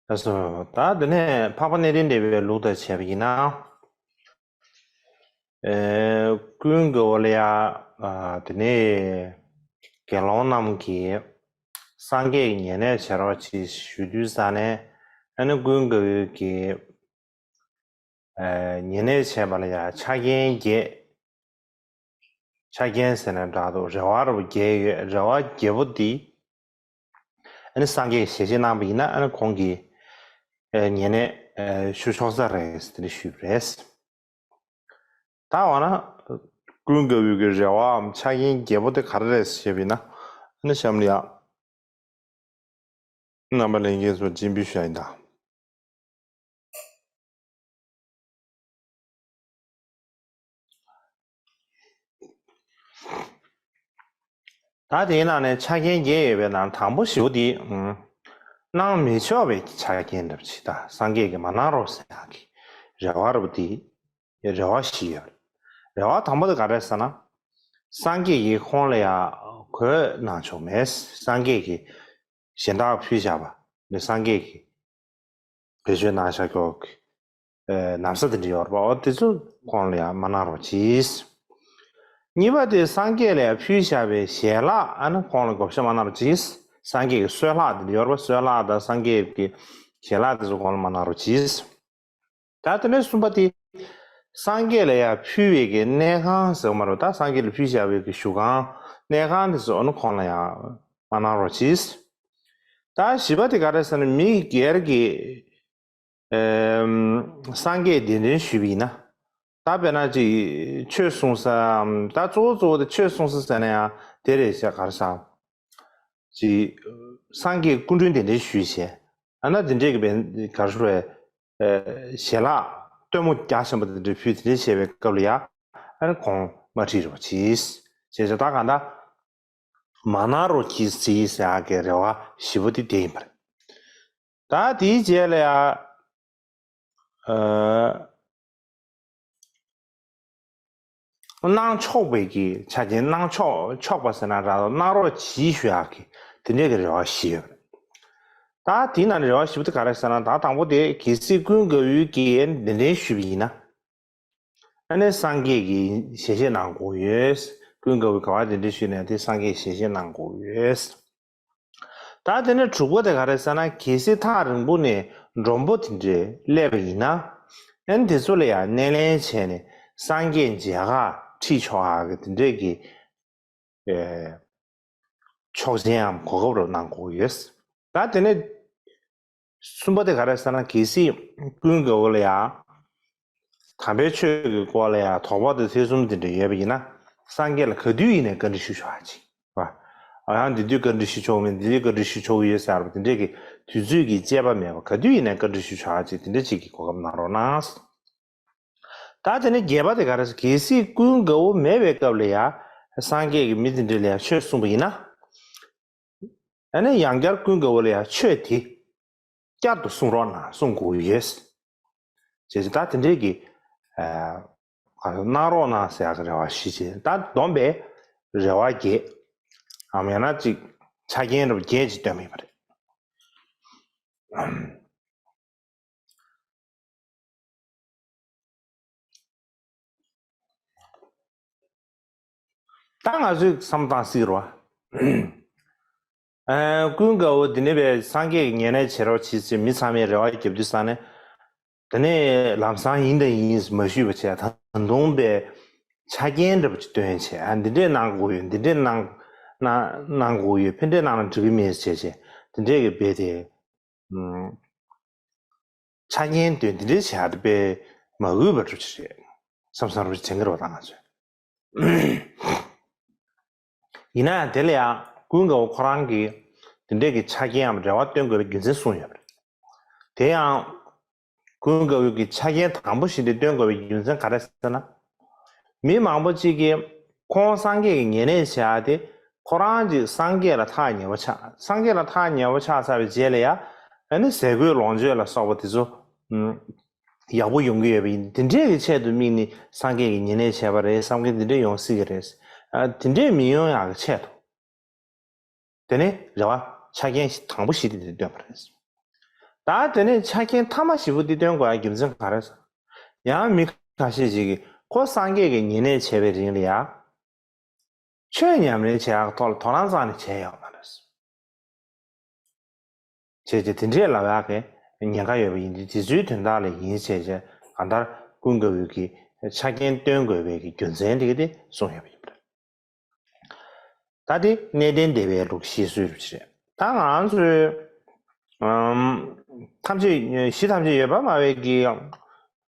ལགས་སོ། ད་དེ་ནས་འཕགས་པ་གནས་བརྟན་སྡེ་པའི་ལུགས་ལྟར་བྱས་པ་ཡིན་ན། ཨེ། ཀུན་དགའ་བོ་ལ་ཡ། ཨ། དེ་ནས་དགེ་སློང་རྣམས་ཀྱིས་སངས་རྒྱས་ཀྱི་ཉེ་གནས་བྱེད་རོགས་ཅེས་ཞུ་དུས་ཙང་ནས། ཨ་ནི་ཀུན་དགའ་བོས་ཀྱིས། ཨེ། ཉེ་གནས་བྱེད་པ་ལ་ཡ་ཆ་རྐྱེན་བརྒྱད། ཆ་རྐྱེན་ཟེར་ན་འདྲ་འདུག་རེ་བ་རུ་བརྒྱད་ཡོད། རེ་བ་བརྒྱད་པོ་འདི་ཨ་ནི་སངས་རྒྱས་ཀྱི་ཞལ་བཞེས་གནང་པ་ཡིན་ན་ཨ་ནི་ཁོང་གིས་ཨ་ཉེ་གནས་ཨ་ཞུ་ཆོག་ས་རེད་ཟེར་དེ་འདྲ་ཞུས་པ་རེད། ད་འོ་ན་ཀུན་དགའ་བོའི་གི་རེ་བའམ་ཆ་རྐྱེན་བརྒྱད་པོ་དེ་ག་རེ་རེད་ཞེས་པ་ཡིན་ན་ཨ་ནི་གཤམ་ལ་ཡ། རྣམ་པ་ལྷན་རྒྱས་ཚོ་སྤྱན་འབུལ་ཞུ་ཡ་ཡིན་ད། ད་དེའི་ནང་ནས་ཆ་རྐྱེན་བརྒྱད་ཡོད་པའི་ནང་དང་པོ་བཞི་པོ་འདི། ཨུམ། གནང་མི་ཆོག་པའི་ཆ་རྐྱེན་འདྲ་པོ་ཅིག་ད་སངས་རྒྱས་ཀྱིས་མ་གནང་རོགས་ཟེར་ཡག་གི་རེ་བ་རུ་འདི། རེ་བ་བཞི་ཡོད། རེ་བ་དང་པོ་དེ་ག་རེ་ཟེར་ན། སངས་རྒྱས་ཀྱིས་ཁོང་ལ་ཡ་གོས་གནང་ཆོག་མེད། སངས་རྒྱས་ཀྱིས་གཞན་དག་ཕུལ་བཞག་པ་ནི་སངས་རྒྱས་ཀྱིས་བེད་སྤྱོད་གནང་བཞག་ཀྱོག་གི་ཨེ་ན་བཟའ་དེ་འདྲ་ཡོད་རེད་པ། འོ་དེ་ཚོ་ཁོང་ལ་ཡ་མ་གནང་རོགས་གྱིས། གཉིས་པ་དེ་སངས་རྒྱས་ལ་ཡ་ཕུལ་བཞག་པའི་ཞལ་ལག་ཨ་ནི་ཁོང་ལ་བགོ་བཤའ་མ་གནང་རོགས་གྱིས། སངས་རྒྱས་ཀྱི་གསོལ་ལྷག་དེ་འདྲ་ཡོད་རེད་པ། གསོལ་ལྷག་དང་སངས་རྒྱས་ཀྱི་ཞལ་ལག་དེ་ཚོ་ཁོང་ལ་མ་གནང་རོགས་གྱིས། ད་དེ་ནས་གསུམ་པ་དེ། སངས་རྒྱས་ལ་ཡང་ཕུལ་བའི་གི་གནས་ཁང་ཟེར་བ་མ་རེད། ད་སངས་རྒྱས་ལ་ཕུལ་བཞག་པའི་གི་བཞུགས་ཁང་གནས་ཁང་དེ་ཚོ་ཨ་ནི་ཁོང་ལ་ཡང་མ་གནང་རོགས་གྱིས། ད་བཞི་པ་དེ་ག་རེ་ཟེར་ན་མི་སྒེར་གྱི་ཨེམ། སངས་རྒྱས་གདན་འདྲེན་ཞུས་པ་ཡིན་ན། ད་དཔེར་ན་ཅིག་ཆོས་གསུང་ས་ད་གཙོ་བོ་གཙོ་བོ་དེ་ཆོས་གསུང་ས་ཟེར་ན་ཡང་དེ་རེད་ཤག་ག་རེ་ཟེར། ཅིག་སངས་རྒྱས་སྐུ་མགྲོན་གདན་འདྲེན་ཞུས་བྱས། ཨ་ན་དེ་འདྲས་ཀྱི་བན་ག་རེ་ཞུ་རེད། ཞལ་ལག་སྟོན་མོ་རྒྱག་བཞིན་པ་དེ་འདྲས་ཕུལ། དེ་འདྲས་བྱས་པའི་སྐབས་ལ་ཡ་ཨ་ནི་ཁོང་མ་ཁྲིད་རོགས་གྱིས། བྱས་ཙང་ད་གང་ལྟར་མ་གནང་རོགས་གྱིས་ཟེར་ཡག་གི་རེ་བ་བཞི་པོ་དེ་དེ་ཡིན་པ་རེད། ད་དེའི་རྗེས་ལ་ཡ། ཨ། གནང་ཆོག་པའི་གི་ཆ་རྐྱེན། གནང་ཆོག་ཆོག་པ་ཟེར་ན་ར་གནང་རོགས་གྱིས་ཞུ་ཡག་གི་དེ་འདྲས་ཀྱི་རེ་བ་བཞི་ཡོད་རེད། ད་དེའི་ནང་ནས་རེ་བ་བཞི་པོ་དེ་ག་རེ་ཟེར་ན། ད་དང་པོ་དེ་གལ་སྲིད་ཀུན་དགའ་བོའི་གི་གདན་འདྲེན་ཞུས་པ་ཡིན་ན། ཨ་ནི་སངས་རྒྱས་ཀྱི་ཞལ་བཞེས་གནང་དགོས་ཡོད། ཀུན་དགའ་བོའི་ག་བ་གདན་འདྲེན་ཞུས་ནས་དེ་སངས་རྒྱས་ཞལ་བཞེས་གནང་དགོས་ཡོད། ད་དེ་ནས་དྲུག་པ་དེ་ག་རེ་ཟེར་ན། གལ་སྲིད་ཐག་རིང་པོ་ནས་མགྲོན་པོ་དེ་འདྲས་སླེབས་པ་ཡིན་ན། ཨན་དེ་ཚོ་ལ་ཡང་སྣེ་ལེན་བྱས་ནས་སངས་རྒྱས་མཇལ་ཁ་ཁྲིད་ཆོག་ཨ་གི་དེ་འདྲས་ཀྱི་ཨེ་ཆོག་མཆན་ཡང་གོ་སྐབས་རོགས་གནང་དགོས་ཡོད། ད་དེ་ནས་གསུམ་པ་དེ་ག་རེ་ཟེར་ན། གལ་སྲིད་ཀུན་དགའ་བོ་ལ་ཡང་དམ་པའི་ཆོས་ཀྱི་སྐོར་ལ་ཡང་དོགས་པ་དང་ཐེ་ཚོམ་དེ་འདྲ་ཡོད་པ་ཡིན་ན། སངས་རྒྱས་ལ་ག་དུས་ཡིན་ནའི་བཀའ་འདྲི་ཞུ་ཆོག་ཨ་ཅིག་བ། ཨ་ཡང་འདི་དུས་བཀའ་འདྲི་ཞུ་ཆོག་མིན། འདི་དུས་བཀའ་འདྲི་ཞུ་ཆོག་གི་ཡོད་ཟེར་བ་དེ་འདྲས་ཀྱི་དུས་ཚོད་ཀྱི་བཅད་པ་མེད་པ་ག་དུས་ཡིན་ནའི་བཀའ་འདྲི་ཞུ་ཆོག་ཨ་ཅིག་དེ་འདྲ་ཅིག་གི་གོ་སྐབས་གནང་རོགས་གནང་། ད་དེ་ནས་བརྒྱད་པ་དེ་ག་རེ་ཟེར། གལ་སྲིད་ཀུན་དགའ་བོ་མེད་པའི་སྐབས་ལ་ཡ་སངས་རྒྱས་ཀྱིས་མི་དེ་འདྲ་ལ་ཡ་ཆོས་གསུངས་པ་ཡིན་ན། ཨ་ནི་ཡང་བསྐྱར་ཀུན་དགའ་བོ་ལ་ཡ་ཆོས་དེ་བསྐྱར་དུ་གསུང་རོགས་གནང་གསུང་དགོས་ཡོད། བྱས་ཙང་ད་དེ་འདྲས་ཀྱི་ཨ་གནང་རོགས་གནང་ཟེར་ཡག་གི་རེ་བ་བཞི་བྱས། ད་བསྡོམས་པས་རེ་བ་བརྒྱད། ཨམ་ཡང་ན་ཅིག་ཆ་རྐྱེན་རེ་བ་བརྒྱད་ཅིག་བཏོན་པ་ཡིན་པ་རེད། ད་ང་ཚོས་བསམ་བཏང་སྲིད་རོ། ཨ། ཀུན་དགའ་བོ་འདི་ནས་པའི་སངས་རྒྱས་ཀྱི་ཉེ་གནས་བྱེད་རོགས་བྱེད་ཅེས་མི་ཚང་མས་རེ་བ་རྒྱབ་དུས་ཙང་ནས། དེ་ནས་ལམ་སང་ཡིན་དང་ཡིན་མ་ཞུས་པ་བྱས། ད་དུང་པའི་ཆ་རྐྱེན་འདྲ་པོ་ཅིག་བཏོན་བྱས། ཨ། འདི་འདྲས་གནང་དགོས་ཡོད། འདི་འདྲས་གནང་གནང་གནང་དགོས་ཡོད། ཕན་འབྲས་གནང་ན་འགྲིག་གི་མེད་བྱས་བྱས། འདི་འདྲས་ཀྱི་རྦད་དེ། ཨུམ། ཆ་རྐྱེན་དེ་འདི་འདྲའི་བྱ་དེ་དཔེ་མ་འོས་པ་འདྲ་ཅིག་རེད་བསམ་བསམ་རུ་བྱེད་ཀྱི་རེད་པ། ད་ང་ཚོས། ཡིན་ན་ཡང་དེ་ལ་ཡང་ཀུན་དགའ་བོ་ཁོ་རང་གིས་འདི་འདྲའི་གི་ཆ་རྐྱེན་འམ་རེ་བ་བཏོན་དགོས་པའི་རྒྱུ་མཚན་གསུངས་ཡོད་པ་རེད། དེ་ཡང་ཀུན་དགའ་བོའི་གི་ཆ་རྐྱེན་དང་པོ་བཞི་འདི་བཏོན་དགོས་པའི་རྒྱུ་མཚན་ག་རེ་ཟེར་ན། མི་མང་པོ་གཅིག་གིས་ཁོང་སངས་རྒྱས་ཀྱི་ཉེ་གནས་བྱ་སྟེ། ཁོ་རང་གཅིག་སངས་རྒྱས་ལ་ཐག་ཉེ་བོ་ཆགས། སངས་རྒྱས་ལ་ཐག་ཉེ་བོ་ཆགས་ཚར་བའི་རྗེས་ལ་ཡ། ཨ་ནི་ཟས་གོས་ལོངས་སྤྱོད་ལ་སོགས་པ་དེ་ཚོ་ཡག་པོ་ཡོང་གི་ཡོད་པ་ཡིན། དེ་འདྲས་ཀྱི་ཆེད་དུ་དམིགས་ནས་སངས་རྒྱས་ཀྱི་ཉེ་གནས་བྱས་པ་རེད་བསམ་མཁན་དེ་འདྲས་ཡོང་སྲིད་ཀྱི་རེད། ཨ། དེ་འདྲས་མི་ཡོང་ཡག་གི་ཆེད་དུ། དེ་ནས་རེ་བ་ཆ་རྐྱེན་དང་པོ་བཞི་དེ་འདི་བཏོན་པ་རེད། ད་དེ་ནས་ཆ་རྐྱེན་མཐའ་མ་བཞི་པོ་འདི་བཏོན་དགོས་ཡ་རྒྱུ་མཚན་ག་རེ་ཟེར། ཡང་མི་ཁ་ཤས་ཤིག་གིས་ཁོ་སངས་རྒྱས་ཀྱི་ཉེ་གནས་བྱས་པའི་རིང་ལ་ཡ། ཆོས་ཉམས་ལེན་བྱེད་ཡག་ཐོག་ལ་དོ་སྣང་རྩ་ནས་བྱས་ཡོད་མ་རེད། བྱས་རྗེས་དེ་འདྲས་ལབ་ཡག་གི་ཉེན་ཁ་ཡོད་པ་ཡིན་དུས། དེ་ཚོའི་དོན་དག་ལ་ཡིན་བྱས་རྗེས་གང་ལྟར་ཀུན་དགའ་བོའི་གི་ཆ་རྐྱེན་བཏོན་དགོས་པའི་གི་རྒྱུ་མཚན་དེ་གི་དེ་གསུངས་ཡོད་པ་ཡིན་པ་རེད། ད་དེ་གནས་བརྟན་སྡེ་པའི་ལུགས་བཤད་སྲོལ་རེད། ད་ང་ཚོའི་ཨམ། ཐམས་ཅད་གཞི་ཐམས་ཅད་ཡོད་པར་སྨྲ་བའི་གི་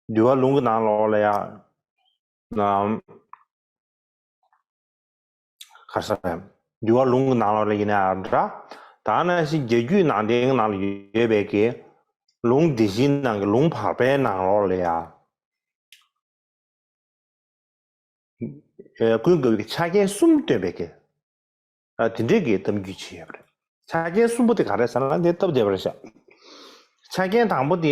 འདུལ་བ་ལུང་གི་ནང་ལོགས་ལ་ཡང་ནམ་ག་ས་འདུལ་བ་ལུང་གི་ནང་ལོགས་ལ་ཡིན་ན་ཡང་འདྲ། ད་ནང་བཞིན་རྒྱ་རྒྱུད་ནང་བསྟན་གྱི་ནང་ལ་ཡོད་པའི་གི་ལུང་དེ་བཞིན་ནང་གི་ལུང་བར་པའི་ནང་ལོགས་ལ་ཡང་ཀུན་དགའ་བོའི་གི་ཆ་རྐྱེན་གསུམ་སྟོན་པའི་གི་ཨ། དེ་འདྲས་ཀྱི་གཏམ་རྒྱུད་ཅིག་ཡོད་པ་རེད། ཆ་རྐྱེན་གསུམ་པོ་དེ་ག་རེ་ཟེར་ན་དེ་སྟབས་བདེ་བ་རེད་ཤག་ཆ་རྐྱེན་དང་པོ་དེ།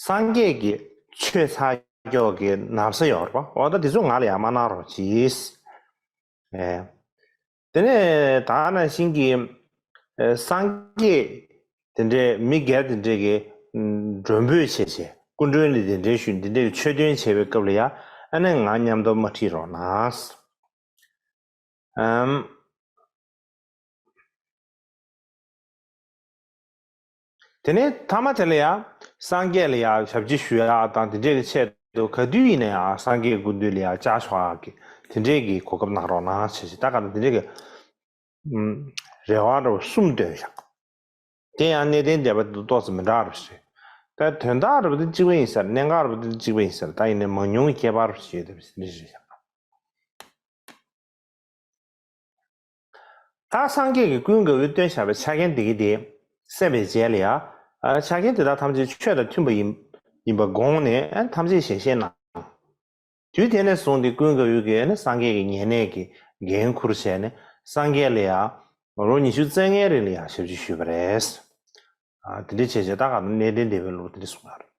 སངས་རྒྱས་ཀྱི་ཆོས་ཚ་ཀྱོག་གི་ན་བཟའ་ཡོད་རེད་པ། འོ་ད་དེ་ཚོ་ང་ལ་ཡང་མ་གནང་རོགས་གྱིས། ཨེ། དེ་ནས་ད་ནང་བཞིན་གྱི་ཨེ། སངས་རྒྱས་དེ་འདྲས་མི་སྒེར་དེ་འདྲས་ཀྱི་མགྲོན་འབོད་བྱས་བྱས་སྐུ་མགྲོན་ལ་དེ་འདྲས་ཞུ་དེ་འདྲས་ཀྱི་ཆོས་སྟོན་བྱས་པའི་སྐབས་ལ་ཡང་ཨ་ནི་ང་མཉམ་དུ་མ་ཁྲིད་རོགས་གནང་། ཨམ། དེ་ནས་མཐའ་མ་དེ་ལ་ཡང་སངས་རྒྱས་ལ་ཡང་ཞབས་ཕྱི་ཞུ་ཡག་དང་དེ་འདྲས་ཀྱི་ཆེད་དུ་ག་དུས་ཡིན་ན་ཡང་སངས་རྒྱས་སྐུ་མདུན་ལ་ཡང་བཅར་ཆོག་ཡག་གི་དེ་འདྲས་ཀྱི་གོ་སྐབས་གནང་རོགས་གནང་བྱས་ཤིག་ད་ག་ནང་དེ་འདྲས་ཀྱི་ཨམ། རེ་བ་རུ་གསུམ་བཏོན་བཞག་དེ་ཡང་གནས་བརྟན་སྡེ་པ་དེ་ཏོག་ཙམ་མི་འདྲ་བ་རེད། ད་དོན་དག་རུ་དེ་གཅིག་པ་ཡིན་ཟེར་གནད་འགག་རུ་དེ་གཅིག་པ་ཡིན་ཟེར་ད་ཡིན་ནའི་མང་ཉུང་གི་ཁྱད་པར་ཞིག་ཡོད་དེ་འདྲ་ཞིག་བཞག་ད་སངས་རྒྱས་ཀྱིས་ཀུན་དགའ་བོས་སྟོན་བཞག་པའི་ཆ་རྐྱེན་དེ་གི་དེ་གསན་པའི་རྗེས་ལ་ཡང་ཆ་རྐྱེན་དེ་དག་ཐམས་ཅད་ཆོས་དང་མཐུན་པ་ཡིན་ཡིན་པ་དགོངས་ནས་ཐམས་ཅད་ཞལ་བཞེས་གནང་། དུས་དེ་ནས་བཟུང་སྟེ་ཀུན་དགའ་བོས་ཀྱིས་ནི་སངས་རྒྱས་ཀྱི་ཉེ་གནས་ཀྱི་འགན་འཁུར་བྱས་ནས་སངས་རྒྱས་ལ་ཡང་ལོ་ཉི་ཤུ་རྩ་ལྔའི་རིང་ལ་ཡང་ཞབས་ཕྱི་ཞུས་པ་རེད། ཨ། དེ་འདྲ་བྱས་བྱས་ད་ག་ནང་གནས་བརྟན་སྡེ་པའི་ལུགས་དེ་འདྲ་གསུངས་ཡོད་རེད།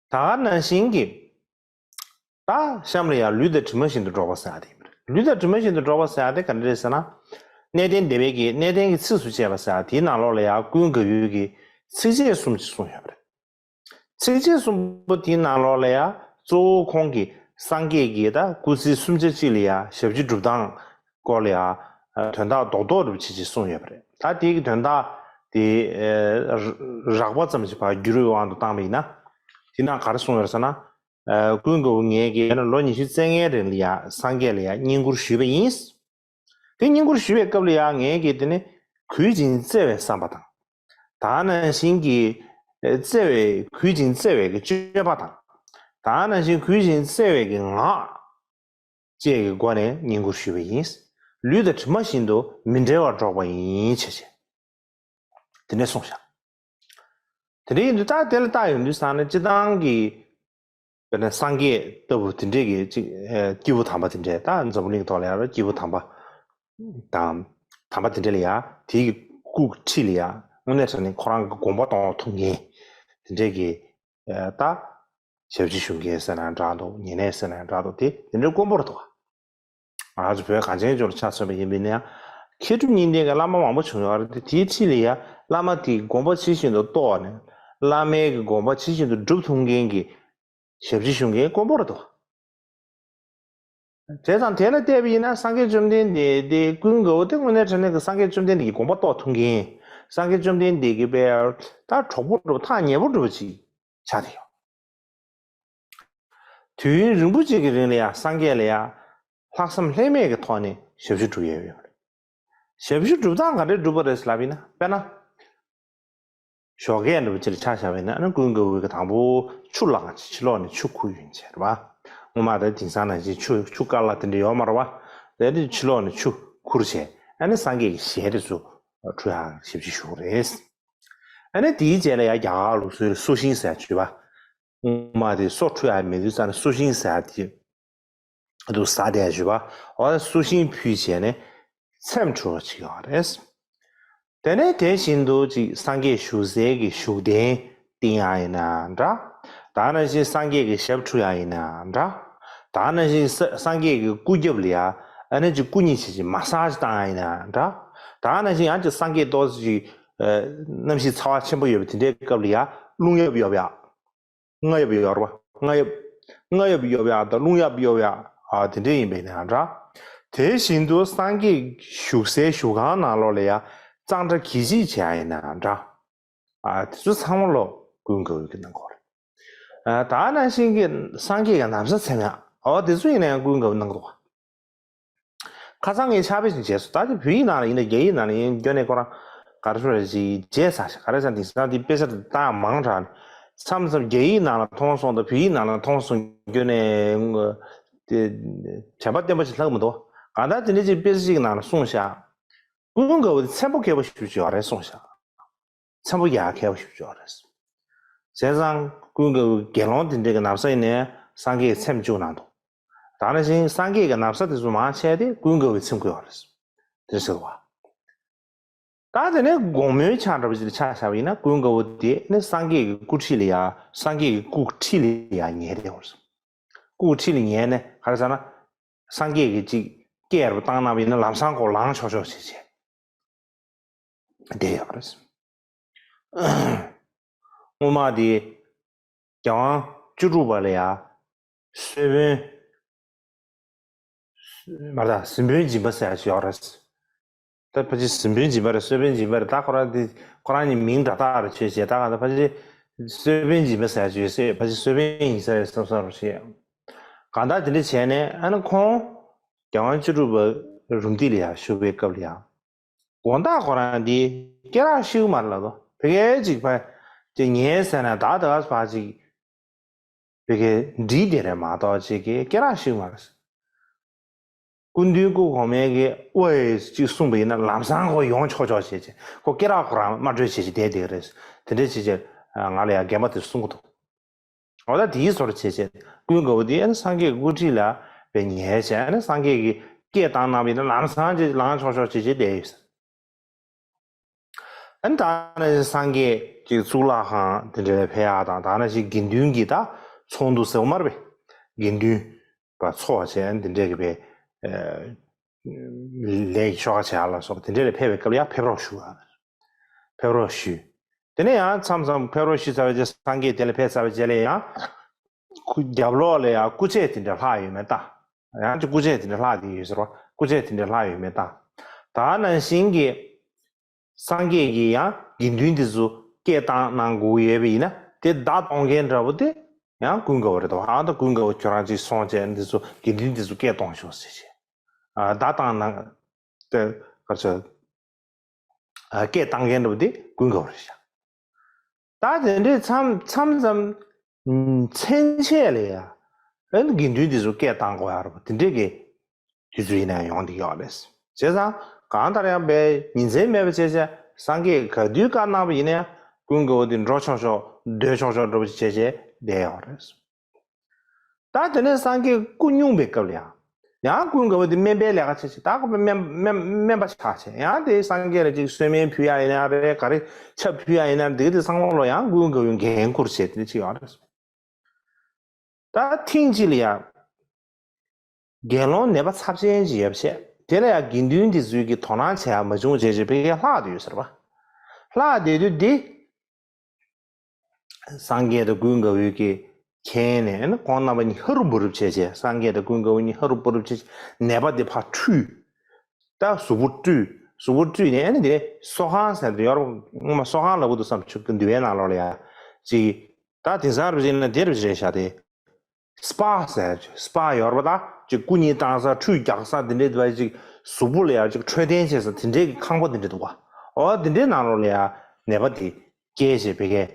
ད་ག་ནང་བཞིན་གྱི་ད་གཤམ་ལ་ཡང་ལུས་དང་གྲིབ་མ་བཞིན་དུ་འགྲོགས་པ་ཟེར་ཡག་དེ་ཡིན་པ་རེད། ལུས་དང་གྲིབ་མ་བཞིན་དུ་འགྲོགས་པ་ཟེར་ཡག་དེ་ག་འདྲ་རེད་ཟེར་ན། གནས་བརྟན་སྡེ་པའི་གི་གནས་བརྟན་གྱི་ཚིགས་སུ་བཅད་པ་ཟེར་ཡག་དེའི་ནང་ལོགས་ལ་ཡང་ཀུན་དགའ་བོའི་གི་ཚིགས་བཅད་གསུམ་ཅིག་གསུངས་ཡོད་པ་རེད། ཚིགས་བཅད་གསུམ་པོ་དེའི་ནང་ལོགས་ལ་ཡང་གཙོ་བོ་ཁོང་གིས་སངས་རྒྱས་ཀྱི་ད་སྐུ་ཚེ་སུམ་ཆ་གཅིག་ལ་ཡང་ཞབས་ཕྱི་སྒྲུབ་སྟངས་སྐོར་ལ་ཡང་དོན་དག་རྡོག་རྡོག་རུ་ཅིག་ཅིག་གསུངས་ཡོད་པ་རེད། ད་དེའི་གི་དོན་དག་དེ་རགས་པ་ཙམ་ཞིག་ཕར་བསྒྱུར་བའི་དབང་དུ་བཏང་བ་ཡིན་ན། དེ་ནང་ག་རེ་གསུངས་ཡོད་ཟེར་ན། ཀུན་དགའ་བོ་ངས་ཀྱིས་ལོ་ཉི་ཤུ་རྩ་ལྔའི་རིང་ལ་ཡང་སངས་རྒྱས་ལ་ཡང་བསྙེན་བཀུར་ཞུས་པ་ཡིན། དེ་བསྙེན་བཀུར་ཞུ་བའི་སྐབས་ལ་ཡང་ངས་ཀྱིས་དེ་ནི་གུས་ཅིང་བརྩེ་བའི་བསམ་པ་དང་། ད་ནང་བཞིན་གྱི་བརྩེ་བའི་གུས་ཅིང་བརྩེ་བའི་གི་སྤྱོད་པ་དང་། ད་ནང་བཞིན་གུས་ཅིང་བརྩེ་བའི་གི་ངག་བཅས་ཀྱི་སྒོ་ནས་བསྙེན་བཀུར་ཞུས་པ་ཡིན། ལུས་དང་གྲིབ་མ་བཞིན་དུ་མི་འབྲལ་བར་འགྲོགས་པ་ཡིན་ཞེས་བྱས། དེ་འདྲས་གསུངས་བཞག་དེ་འདྲས་ཡིན་དུས་ད་དེ་ལ་བལྟ་ཡོང་དུས་ཙང་ནས་སྤྱིར་བཏང་གི་དཔེར་ན་སངས་རྒྱས་ལྟ་བུ་དེ་འདྲས་ཀྱི་ཅིག་ཨེ། སྐྱེས་བུ་དམ་པ་དེ་འདྲས་ད་འཛམ་བུ་གླིང་ཐོག་ལ་ཡང་སྐྱེས་བུ་དམ་པ་དང་དམ་པ་དེ་འདྲས་ལ་ཡང་དེའི་སྐུ་འཁྲིས་ལ་ཡང་དངོས་གནས་དྲང་གནས་ཁོ་རང་གི་དགོངས་པ་གཏོང་ཐུབ་མཁན་དེ་འདྲས་ཀྱི་ཨེ། ད་ཞབས་ཕྱི་ཞུ་མཁན་ཟེར་ན་འདྲ་འདུག་ཉེ་གནས་ཟེར་ན་འདྲ་འདུག་དེ་དེ་འདྲས་དཀོན་པོ་རེད་འདུག་ང་ཚོ་བོད་གངས་ཅན་ལྗོངས་ལ་ཆ་མཚོན་པ་ཡིན་པ་ཡིན་ན་ཡང་མཁས་གྲུབ་གཉིས་ལྡན་གྱི་བླ་མ་མང་པོ་བྱུང་ཡོད་རེད་དེ། དེའི་འཁྲིས་ལ་ཡང་བླ་མ་དེས་དགོངས་པ་ཇི་བཞིན་དུ་རྟོགས་ནས་བླ་མའི་གི་དགོངས་པ་ཇི་བཞིན་དུ་སྒྲུབ་ཐུབ་མཁན་གྱི་ཞབས་ཕྱི་ཞུ་མཁན་དཀོན་པོ་རེད་དོ། བྱས་ཙང་དེ་ལ་བལྟས་པ་ཡིན་ན་སངས་རྒྱས་བཅོམ་ལྡན་འདས་དེ་ཀུན་དགའ་བོ་དེ་དངོས་གནས་དྲང་གནས་ཀྱི་སངས་རྒྱས་བཅོམ་ལྡན་འདས་ཀྱི་དགོངས་པ་རྟོགས་ཐུབ་མཁན། སངས་རྒྱས་བཅོམ་ལྡན་འདས་ཀྱི་དཔེ་ད་གྲོགས་པོ་འདྲ་བོ་ཐག་ཉེ་པོ་འདྲ་བོ་ཅིག་ཆགས་བསྡད་ཡོད། དུས་ཡུན་རིང་པོ་ཅིག་གི་རིང་ལ་ཡང་སངས་རྒྱས་ལ་ཡང་ལྷག་བསམ་ལྷད་མེད་ཀྱི་ཐོག་ནས་ཞབས་ཕྱི་སྒྲུབ་ཡས་ཡོད་པ་རེད། ཞབས་ཕྱི་སྒྲུབ་སྟངས་ག་འདྲས་སྒྲུབ་པ་རེད་ལབ་ཡིན་ན། དཔེར་ན། ཞོགས་ཀས་འདྲ་བོ་ཅིག་ལ་ཆ་བཞག་པ་ཡིན་ན་ཨ་ནི་ཀུན་དགའ་བོས་ཀྱི་དང་པོ་ཆུ་བླངས་ཕྱི་ལོགས་ནས་ཆུ་ཁུར་ཡོང་བྱས་རེད་པ། སྔོན་མ་ད་དེང་སང་ནང་བཞིན་ཆུ་ཆུ་དཀར་ལ་དེ་འདྲ་ཡོད་མ་རེད་པ། དེ་ནས་ཕྱི་ལོགས་ནས་ཆུ་ཁུར་བྱས་ཨ་ནི་སངས་རྒྱས་ཀྱི་ཞལ་དེ་ཚོ་འཁྲུ་ཡག་ཞབས་ཕྱི་ཞུ་གི་རེད། ཨ་ནི་དེའི་རྗེས་ལ་ཡང་རྒྱ་གར་ལུགས་སྲོལ་སོ་ཤིང་ཟེར་ཡག་ཅིག་ཡོད་པ། སྔོན་མ་དེ་སོ་འཁྲུ་ཡག་མེད་དུས་ཙང་ནས་སོ་ཤིང་ཟེར་ཡག་དེ་དུ་ཟ་བསྡད་ཡོད་པ། འོ་ད་སོ་ཤིང་ཕུལ་བྱས་ནས་ཚེམས་འཁྲུ་བ་ཅིག་ཡོད་རེད། དེ་ནས་དེ་བཞིན་དུ་ཅིག་སངས་རྒྱས་བཞུགས་སའི་གི་བཞུགས་གདན་བཏིང་ཡག་ཡིན་ན་འདྲ། ད་ནང་བཞིན་སངས་རྒྱས་ཀྱི་ཞབས་འཁྲུ་ཡག་ཡིན་ན་འདྲ། ད་ནང་བཞིན་ས་སངས་རྒྱས་ཀྱི་སྐུ་རྒྱབ་ལ་ཡ་ཨ་ནི་ཅིག་སྐུ་ཉིད་ཅིག་ཅིག་མ་སཱ་ཇི་བཏང་ཡག་ཡིན་ན་འདྲ། ད་ནང་བཞིན་ཡང་ཅིག་སངས་རྒྱས་ཏོག་ཙམ་ཅིག་ཨ་གནམ་གཤིས་ཚ་བ་ཆེན་པོ་ཡོད་པ་དེ་འདྲའི་སྐབས་ལ་ཡ་རླུང་གཡབ་གཡོབ་ཡག་རྔ་གཡབ་གཡོབ་ར་བ། རྔ་གཡབ། རྔ་གཡབ་གཡོབ་ཡག་དང་རླུང་གཡབ་གཡོབ་ཡག་ཨ་དེ་འདྲ་ཡིན་པས་ན་འདྲ། དེ་བཞིན་དུ་སངས་རྒྱས་བཞུགས་སའི་བཞུགས་ཁང་ནང་ལོགས་ལ་ཡ་གཙང་སྦྲ་གི་ཅིག་བྱས་ཡག་ཡིན་ན་འདྲ། ཨ་དེ་ཚོ་ཚང་མ་ལོ་ཀུན་དགའ་བོས་ཀྱིས་གནང་གི་ཡོད་རེད། ཨ་ད་ནང་བཞིན་གྱི་སངས་རྒྱས་ཀྱི་ན་བཟའ་ཚེམ་ཡག་འོ་དེ་ཚོ་ཡིན་ན་ཡང་ཀུན་དགའ་བོས་གནང་གི་འདུག་ཁ་སང་ངས་ཕྱག་དཔེ་ཞིག་བྱས་སོང་། ད་ཅི་བོད་ཡིག་ནང་ལ་ཡིན་ན་རྒྱ་ཡིག་ནང་ལ་ཡིན་སྐྱོན་ནས་ཁོ་རང་ག་རེ་ཞུ་རེད་ཅིག་བརྗེད་ཚར་ཤག་ག་རེ་ཟེར་ན་དེང་སང་དེ་དཔེ་ཆ་དེ་ད་མང་དྲགས་ནས་མཚམས་མཚམས་རྒྱ་ཡིག་ནང་ལ་མཐོང་སོང་དང་བོད་ཡིག་ནང་ལ་མཐོང་སོང་སྐྱོན་ནས་དེ་དྲན་པ་བརྟན་པོ་ཞིག་ལྷག་མི་འདུག་གང་ལྟར་དེ་འདྲ་ཅིག་དཔེ་ཆ་ཞིག་ནང་ལ་གསུངས་ཤག་ཀུན་དགའ་བོ་དེ་ཚན་པོ་མཁས་པོ་ཞེ་པོ་ཅིག་ཡོད་རེད་གསུངས་ཤག་ཚན་པོ་རྒྱག་མཁས་པོ་ཞིག་ཡོད་རེད། བྱས་ཙང་ཀུན་དགའ་བོའི་དགེ་སློང་དེ་འདྲས་ཀྱི་ན་བཟའ་ཡིན་ནའི་སངས་རྒྱས་ཀྱིས་ཚེམས་བཅུག་གནང་འདུག་ད་ནང་བཞིན་སངས་རྒྱས་ཀྱི་ན་བཟའ་དེ་ཚོ་མང་ཆེ་དེ་ཀུན་དགའ་བོས་ཚིམ་གྱི་ཡོད་རེད། དེ་ཟེར་བ། ད་དེ་ནས་དགོང་མོའི་ཆ་འདྲ་པོ་ཅིག་ལ་ཆ་བཞག་པ་ཡིན་ན་ཀུན་དགའ་བོ་དེ་ནི་སངས་རྒྱས་ཀྱི་སྐུ་ཁྲི་ལ་ཡ་སངས་རྒྱས་ཀྱི་སྐུ་ཁྲི་ལ་ཡ་ཉལ་བསྡད་ཡོད་རེད། སྐུ་ཁྲི་ལ་ཉལ་ནས་ག་རེ་ཟེར་ན། སངས་རྒྱས་ཀྱིས་ཅིག་སྐད་རུ་བཏང་གནང་བ་ཡིན་ན་ལམ་སང་ཁོ་ལངས་ཆོག་ཆོག་བྱེད་བྱེད། བསྡད་ཡོད་རེད། སྔོན་མ་དེ་རྒྱལ་དབང་བཅུ་དྲུག་པ་ལ་ཡ་གསོལ་དཔོན་མ་རེད་གཟིམ་དཔོན་སྦྱིན་པ་ཟེར་ཡ་ཞིག་ཡོད་རེད། ད་ཕལ་ཆེར་གཟིམ་དཔོན་སྦྱིན་པ་རེད་གསོལ་དཔོན་སྦྱིན་པ་རེད། ད་ཁོ་རང་དེ་ཁོ་རང་གཉིས་མིང་འདྲ་ཐག་རེད་ཆོས་བྱས། ད་ག་ད་ཕལ་ཆེར་གསོལ་དཔོན་སྦྱིན་པ་ཟེར་ཡ་ཞིག་ཡོད་སྲིད། ཕལ་ཆེར་གསོལ་དཔོན་ཡིན་ས་རེད་བསམ་བསམ་རེད་བྱས། གང་ལྟར་དེ་འདྲ་བྱས་ནས་ཨ་ནི་ཁོང་རྒྱལ་དབང་བཅུ་དྲུག་པ་རུམ་བཏེག་ལ་ཡ་བཞུགས་པའི་སྐབས་ལ་ཡ། དགོང་དག་ཁོ་རང་འདི་སྐེ་རགས་ཤི་གི་མ་རེད་ལབ་དོ། ཕ་གིར་ཅིག་ཕ་ཅིག་ཉལ་ཟེར་ན་ད་ད་ག་ཕ་ཅིག་ཕ་གིར་འགྲིག་བསྡད་རེད་མ་གཏོགས་ཅིག་གི་སྐེ་རགས་ཤི་གི་མ་རེད། སྐུ་མདུན་སྐུ་གོང་མའི་གི་ཨོའི་ཅིག་གསུངས་པ་ཡིན་ན་ལམ་སང་ཁོ་ཡོང་ཆོག་ཆོག་བྱས་བྱས་ཁོ་སྐེ་རགས་ཁོ་རང་དམར་ཁྲོད་བྱས་བྱས་བསྡད་བསྡད་རེད། དེ་འདྲ་བྱས་བྱས་ང་ལ་ཡང་རྒན་པ་དེ་གསུང་གི་འདུག་འོ་ད་དེའི་ཟུར་བྱས་བྱས་ཀུན་དགའ་བོ་དེ་ཨ་ནི་སངས་རྒྱས་སྐུ་ཁྲི་ལ་བས་ཉལ་བྱས་ཨ་ནི་སངས་རྒྱས་ཀྱིས་སྐད་བཏང་གནང་བ་ཡིན་ན་ལམ་སང་ཅིག་ལངས་ཆོག་ཆོག་བྱས་བྱས་བསྡད་ཡོད་ཟེར། ཨ་ནི་ད་ནི་སངས་རྒྱས་ཀྱི་གཙུག་ལག་ཁང་དེ་འདྲ་ལ་ཕེབས་ཡག་དང་ད་ནི་ཅིག་དགེ་འདུན་གྱི་ད་ཚོགས་འདུ་ཟེར་བ་མ་རེད་པས། དགེ་འདུན་པ་ཚོགས་བྱས་འདི་འདྲ་གི་པའི་ལས་ཀྱི་ཆོ་ག་བྱེད་ཡག་ལ་སོགས་པ་དེ་འདྲ་ལ་ཕེབས་པའི་སྐབས་ལ་ཡང་ཕེབས་རོགས་ཞུ་བ། ཕེབས་རོགས་ཞུས། དེ་ནས་ཡང་མཚམས་མཚམས་ཕེབས་རོགས་ཞུས་ཚར་བའི་རྗེས་སངས་རྒྱས་དེ་ལ་ཕེབས་ཚར་བའི་རྗེས་ལ་ཡང་ཁོ་རྒྱབ་ལོགས་ལ་ཡང་སྐུ་ཆས་དེ་འདྲ་ལྷག་ཡོད་མེད་ལྟ། ཡང་ཅིག་སྐུ་ཆས་དེ་འདྲ་ལྷག་དེ་ཡོད་ཟེར་བ། སྐུ་ཆས་དེ་འདྲ་ལྷག་ཡོད་མེད་ལྟ། ད་ནང་བཞིན་གྱི་སངས་རྒྱས་ཀྱིས་ཡང་དགེ་འདུན་དེ་ཚོ་སྐད་བཏང་གནང་དགོས་ཡོད་པ་ཡིན་ན་དེ་བརྡ་གཏོང་མཁན་འདྲ་པོ་དེ་ཡང་ཀུན་དགའ་བོ་རེད་དོ། ཨ་ད་ཀུན་དགའ་བོ་ཁྱོད་རང་ཅིག་སོང་བྱས་འདི་ཚོ་དགེ་འདུན་དེ་ཚོ་སྐད་གཏོང་ཤོག་ཟེར་བྱས། ཨ་བརྡ་བཏང་གནང་དེ་ག་ཚོད། སྐད་བཏང་མཁན་འདྲ་པོ་དེ་ཀུན་དགའ་བོ་རེད་ཤག་ད་དེ་འདྲའི་མཚམས་མཚམས་མཚམས་མཚན་ཆད་ལ་ཡ། ཨ་ནི་དགེ་འདུན་དེ་ཚོ་སྐད་བཏང་དགོས་ཡ་རེད་པ་དེ་འདྲའི་གི་དུས་ཚོད་ཡིན་ན་ཡང་ཡོང་བསྡད་ཡོད་རེད། བྱས་ཙང་གང་ལྟར་ཡང་པའི་ཉིན་མཚན་མེད་པ་བྱས་བྱས་སངས་རྒྱས་ག་དུས་བཀའ་གནང་བ་ཡིན་ན་ཡང་ཀུན་དགའ་བོ་དེ་འགྲོ་ཆོག་ཆོག་སྡོད་ཆོག་ཆོག་འདྲ་པོ་ཞིག་བྱས་བྱས་བསྡད་ཡོད་རེད། ད་དེ་ནས་སངས་རྒྱས་སྐུ་སྙུང་བའི་སྐབས་ལ་ཡང་། ཡང་ཀུན་དགའ་བོ་དེ་སྨན་པའི་ལས་ཀ་བྱེད་ཅིག་ད་ཁོ་པའི་སྨན་སྨན་སྨན་པ་ཆགས་བྱས་ཡང་དེ་སངས་རྒྱས་ལ་ཅིག་གསོལ་སྨན་ཕུལ་ཡ་ཡིན་ན་རེད། ག་རེ་ཆབ་ཕུལ་ཡ་ཡིན་ན་འདི་ག་དེ་ཚང་མ་ལོ་ཡང་ཀུན་དགའ་བོའི་འགན་འཁུར་བྱས་དེ་ཅིག་ཡོད་རེད། ད་ཐེངས་གཅིག་ལ་ཡང་དགེ་སློང་ནད་པ་ཚབས་ཆེན་ཅིག་ཡོད་པ་བྱས་དེ་ལ་ཡང་དགེ་འདུན་དེ་ཚོས་ཀྱི་དོ་སྣང་བྱེད་ཡ་མ་བྱུང་བྱས་བྱས་ཕ་གིར་ལྷག་བསྡད་ཡོད་ཟེར་བ། ལྷག་བསྡད་དུས་འདི། སངས་རྒྱས་དང་ཀུན་དགའ་བོའི་གི་མཁྱེན་ནས་ཨ་ནི་ཁོང་རྣམ་པ་གཉིས་ཧ་རུ་བུ་རུབ་བྱས་བྱས་སངས་རྒྱས་དང་ཀུན་དགའ་བོ་གཉིས་ཧ་རུ་བུ་རུབ་བྱས་བྱས་ནད་པ་དེ་ཕར་བཀྲུས། ད་གཟུགས་པོ་བཀྲུས། གཟུགས་པོ་བཀྲུས་ནས་ཨ་ནི་དེ་ནས་གསོ་ཁང་ཟེར་དེ་ཡོད་རེད། སྔོན་མ་གསོ་ཁང་ལབ་ཀྱི་འདུག་བསམ་ཆུ་གི་འདུལ་བའི་ནང་ལོགས་ལ་ཡ། ཅིག་ད་དེང་སང་རུ་བྱས་ན་དེ་རུ་བྱས་བཞག་དེ། སྤ་ཟེར་ཅིག་སྤ་ཡོད་རེད་པ། ད་ཅིག་སྐུ་གཉིས་བཏང་ས་ཁྲུས་རྒྱག་ས་དེ་འདྲའི་དུ་བ་ཅིག་གཟུགས་པོ་ལ་ཡ་ཅིག་འཕྲོད་བསྟེན་བྱེད་ས་དེ་འདྲའི་གི་ཁང་པ་དེ་འདྲ་འདུག་ག་འོ་དེ་འདྲའི་ནང་ལོགས་ལ་ཡ་ནད་པ་དེ་སྐྱེས་བྱས་བི་ཀའི་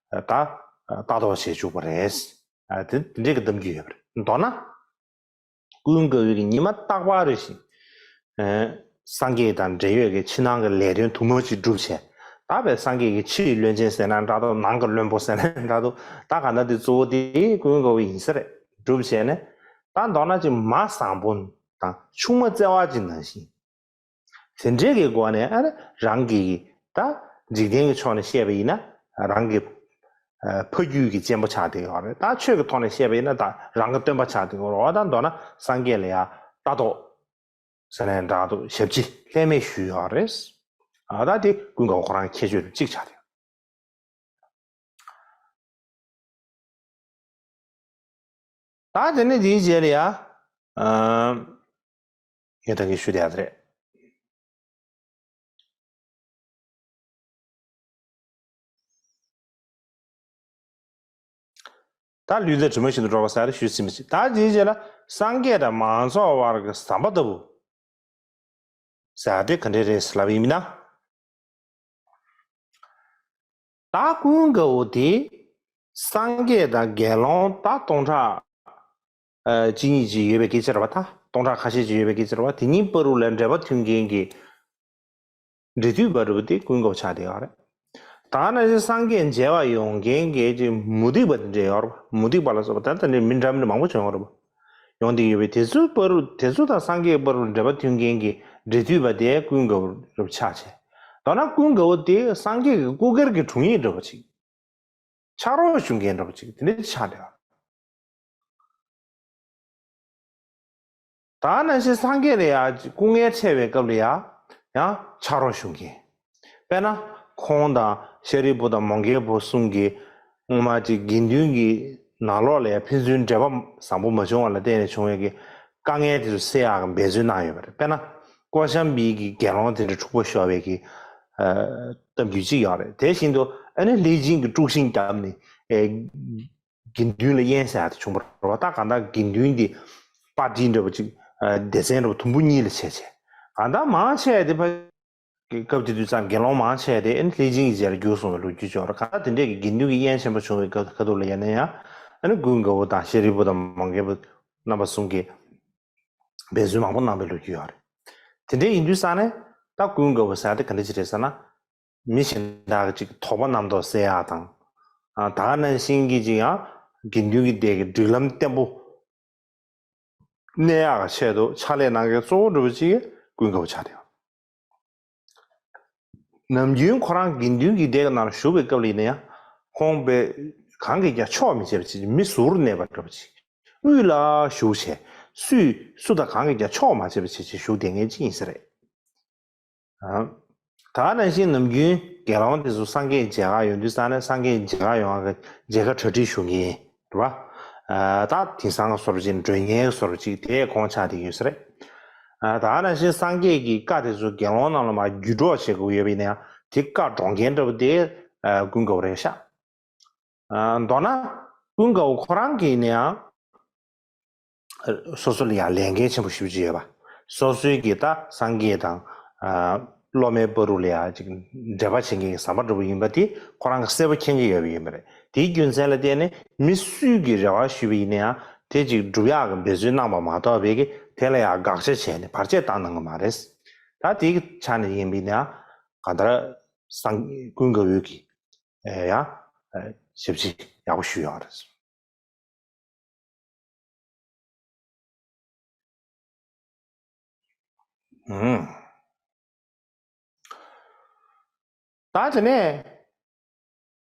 ད་ལྟ་རྟོགས་བྱེད་བཅུག་པ་རེད། དེ་དེ་འདྲའི་གི་གཏམ་རྒྱུད་ཡོད་པ་རེད། མདོར་ན། ཀུན་དགའ་བོས་ཀྱི་ཉི་མ་རྟག་པར་རེ་བཞིན། ཨེ། སངས་རྒྱས་དང་འབྲེལ་ཡོད་ཀྱི་ཕྱི་ནང་གི་ལས་དོན་དུ་མ་ཅིག་བསྒྲུབས་བྱས། ད་བས་སངས་རྒྱས་ཀྱི་ཕྱིའི་བློན་ཆེན་ཟེར་ན་འདྲ་འདུག་ནང་གི་བློན་པོ་ཟེར་ན་འདྲ་འདུག་ད་ག་ན་དེ་གཙོ་བོ་དེ་ཀུན་དགའ་བོ་ཡིན་ས་རེད། བསྒྲུབས་བྱས་ནས་ད་མདོར་ན་ཅིག་མ་བཟང་པོ་དང་ཆུང་མ་བརྩེ་བ་ཅིག་ནང་བཞིན། དེ་འདྲའི་གི་སྒོ་ནས་ཨ་ནི་རང་གི་ད་འཇིག་རྟེན་གྱི་ཕྱོགས་ནས་བཤད་པ་ཡིན་ན་རང་གི་ཨ་ཕ་རྒྱུད་ཀྱི་གཅེན་པོ་ཆགས་བསྡད་ཡོད་རེད། ད་ཆོས་ཀྱི་ཐོག་ནས་བཤད་པ་ཡིན་ན་ད་རང་གི་སྟོན་པ་ཆགས་བསྡད་ཡོད་རེད། འོ་ད་མདོར་ན་སངས་རྒྱས་ལ་ཡང་ལྟ་རྟོག་ཟེར་ནས་འདྲ་འདུག་ཞབས་ཕྱི་ལྷད་མེད་ཞུས་ཡོད་རེད། ཨ་ད་དེ་ཀུན་དགའ་བོ་ཁོ་རང་ཁྱད་ཆོས་གཅིག་ཆགས་བསྡད་ཡོད། ད་དེ་ནས་དེའི་རྗེས་ལ་ཡ། ཨ། ངས་ད་གིན་ཞུ་བསྡད་ཡ་དེ་རེད། ད་ལུས་འདི་དྲི་མ་བཞིན་དུ་འགྲོགས་པ་ཟེར་ཞུས་ཟིན་པ་ཞིག་ད་དེའི་རྗེས་ལ་སངས་རྒྱས་དང་མ་ཚོགས་བར་གྱི་ཟམ་པ་ལྟ་བུ། ཟེར་དེ་ག་འདྲས་རེད་ལབ་ཡིན་ན། ད་ཀུན་དགའ་བོ་དེ་སངས་རྒྱས་དང་དགེ་སློང་ད་སྟོང་ཕྲག་ཨ་གཅིག་གཉིས་ཅིག་ཡོད་པའི་སྐད་ཆ་རེད་པ། ད་སྟོང་ཕྲག་ཁ་ཤས་ཅིག་ཡོད་པའི་སྐད་ཆ་རེད་པ། དེ་གཉིས་བར་དུ་ལ་འབྲེལ་བ་མཐུད་མཁན་གྱི་འབྲེལ་མཐུད་པ་འདྲ་པོ་དེ་ཀུན་དགའ་བོ་ཆགས་བསྡད་ཡོད་རེད། ད་ག་ནང་བཞིན་སངས་རྒྱས་མཇལ་བར་ཡོང་མཁན་གྱི་ཅིག་མུ་སྟེགས་པ་དེ་འདྲ་ཡོད་རེད་པ། མུ་སྟེགས་པ་ལ་སོགས་པ་ད་ལྟ་འདྲའི་མི་འདྲ་མི་འདྲ་མང་པོ་བྱུང་ཡོད་རེད་པ། ཡོང་བསྡད་ཡོད་པས། དེ་ཚོའི་བར་དུ་དེ་ཚོ་དང་སངས་རྒྱས་བར་དུ་འབྲེལ་བ་མཐུད་མཁན་གྱི་འབྲེལ་མཐུད་པ་དེ་ཀུན་དགའ་བོ་རབ་ཆགས་བྱས། མདོར་ན་ཀུན་དགའ་བོ་དེ་སངས་རྒྱས་ཀྱི་སྐུ་སྒེར་གྱི་དྲུང་ཡིག་འདྲ་པོ་ཅིག་ཕྱག་རོགས་ཞུ་མཁན་འདྲ་པོ་ཅིག་དེ་འདྲ་ཆགས་བསྡད་པ། ད་ནང་བཞིན་སངས་རྒྱས་ལ་ཡང་སྐུ་ངལ་འཕྲད་པའི་སྐབས་ལ་ཡང་ཡང་ཕྱག་རོགས་ཞུ་མཁན། དཔེར་ན་ཁོང་དང་ཤཱ་རིའི་བུ་དང་མོའུ་འགལ་བུ་གསུམ་གྱིས་སྔོན་མ་ཅིག་དགེ་འདུན་གྱི་ནང་ལོགས་ལ་ཡང་ཕན་ཚུན་འབྲེལ་བ་བཟང་པོ་མ་བྱུང་བ་ལ་བརྟེན་ནས་བྱུང་བའི་གི་དཀའ་ངལ་དེ་ཚོ་སེལ་ཡག་གི་འབད་བརྩོན་གནང་ཡོད་པ་རེད། དཔེར་ན་ཀོ་ཤམ་བི་གི་དགེ་སློང་དེ་འདྲ་འཁྲུག་པ་ཤོར་བའི་གི་ཨ་གཏམ་རྒྱུད་ཅིག་ཡོད་རེད། དེ་བཞིན་དུ་ཨ་ནི་ལྷས་སྦྱིན་གྱིས་དཀྲུག་ཤིང་བརྒྱབ་ནས་ཨེ་དགེ་འདུན་ལ་དབྱེན་ཟེར་ཡག་དེ་བྱུང་བ་རེད་པ། ད་གང་ལྟར་དགེ་འདུན་དེ་པར་ཊི་འདྲ་པོ་ཅིག་ཨ་སྡེ་ཚན་འདྲ་པོ་དུམ་བུ་གཉིས་ལ་ཕྱེ་བྱས། གང་ལྟར་མང་ཆེ་བ་དེ་ཕ་གི་སྐབས་དེ་དུས་ཙང་དགེ་སློང་མང་ཆེ་བ་དེ་ཨ་ནི་ལྷས་སྦྱིན་གྱི་རྗེས་ལ་འགྱུར་སོང་བའི་ལོ་རྒྱུས་ཅིག་ཡོད་རེད། གང་ལྟར་དེ་འདྲས་ཀྱི་དགེ་འདུན་གྱི་དབྱེན་ཆེན་པོ་བྱུང་བའི་སྐབས་ཁ་ཐུག་ལ་ཡིན་ན་ཡང་ཨ་ནི་ཀུན་དགའ་བོ་དང་ཤཱ་རིའི་བུ་དང་མོའུ་འགལ་བུ་རྣམ་པ་གསུམ་གྱིས་འབད་བརྩོན་མང་པོ་གནང་བའི་ལོ་རྒྱུས་ཡོད་རེད། དེ་འདྲ་ཡིན་དུས་ཙང་ནས་ད་ཀུན་དགའ་བོ་ཟེར་ཡག་དེ་ག་འདྲ་ཅིག་རེད་ཟེར་ན། མི་གཞན་དག་གི་ཅིག་དོགས་པ་རྣམ་རྟོག་སེལ་ཡག་དང་། ཨ་ད་ག་ནང་བཞིན་གྱི་ཅིག་ཡང་དགེ་འདུན་གྱི་སྡེ་གི་སྒྲིག་ལམ་བརྟན་པོ་གནས་ཡག་གི་ཆེད་དུ་ཕྱག་ལས་གནང་མཁན་གཙོ་བོ་འདྲ་པོ་ཅིག་ཀུན་དགའ་བོ་ཆགས་བསྡད་ཡོད། ནམ་རྒྱུན་ཁོ་རང་དགེ་འདུན་གྱི་སྡེ་གི་ནང་ལ་ཞུགས་པའི་སྐབས་ལ་ཡིན་ན་ཡང་ཁོང་པས་གང་གིས་ཀྱང་ཆོག་མི་བྱེད་པ་ཅིག་མི་ཟུར་གནས་པ་འདྲ་པོ་ཅིག་དབུས་ལ་བཞུགས་བྱས་སུས་སུ་དང་གང་གིས་ཀྱང་ཆོག་མ་བྱེད་པ་བྱེད་བྱེད་བཞུགས་བསྡད་མཁན་ཅིག་ཡིན་ས་རེད། ད་ནང་བཞིན་ནམ་རྒྱུན་དགེ་སློང་དེ་ཚོ་སངས་རྒྱས་མཇལ་ཁ་ཡོང་དུས་ཙང་ནས་སངས་རྒྱས་མཇལ་ཁ་ཡོང་བ་གི་མཇལ་ཁ་གྲ་སྒྲིག་ཞུ་མཁན་རེད་པ། ད་དེང་སང་གི་བཟོ་འདྲ་ཅིག་མགྲོན་གཉེར་བཟོ་འདྲ་ཅིག་དེ་ཁོང་ཆགས་བསྡད་ཡོད་ས་རེད། ད་ནང་བཞིན་སངས་རྒྱས་ཀྱི་བཀའ་དེ་ཚོ་དགེ་སློང་རྣམས་ལ་མར་བརྒྱུད་སྒྲོག་བྱེད་དགོས་ཡོད་པ་ཡིན་ན་ཡང་དེ་བཀའ་སྒྲོག་མཁན་འདྲ་པོ་དེ་ཀུན་དགའ་བོ་རེད་ཤག་མདོར་ན་ཀུན་དགའ་བོ་ཁོ་རང་གིས་ནི་ཡང་སོ་སོ་ལ་ཡང་ལས་འགན་ཆེན་པོ་ཞེ་པོ་ཅིག་ཡོད་པ། སོ་སོའི་གི་ད་སངས་རྒྱས་དང་སློབ་མའི་བར་དུ་ལ་ཡང་ཅིག་འབྲེལ་བ་བྱེད་མཁན་གྱི་ཟམ་པ་འདྲ་པོ་ཡིན་པ་དེ་ཁོ་རང་གིས་གསལ་པོ་མཁྱེན་གྱི་ཡོད་པ་ཡིན་པ་རེད། དེའི་རྒྱུ་མཚན་ལ་བརྟེན་ནས་མི་སུས་ཀྱིས་རེ་བ་ཞུས་པ་ཡིན་ན་ཡང་དེ་ཅིག་སྒྲུབ་ཡག་གི་འབད་བརྩོན་གནང་བ་མ་གཏོགས་པའི་གི་དེ་ལ་ཡང་དགག་བྱ་བྱས་ནས་བར་ཆད་བཏང་གནང་གི་མ་རེད། ད་དེའི་ཆ་ནས་ཡིན་པ་ཡིན་ན་ཡང་གང་ལྟར་སངས་ཀུན་དགའ་བོས་ཀྱིས་ཡང་ཞབས་ཕྱི་ཡག་པོ་ཞུས་ཡོད་རེད། ཨུམ། ད་དེ་ནས་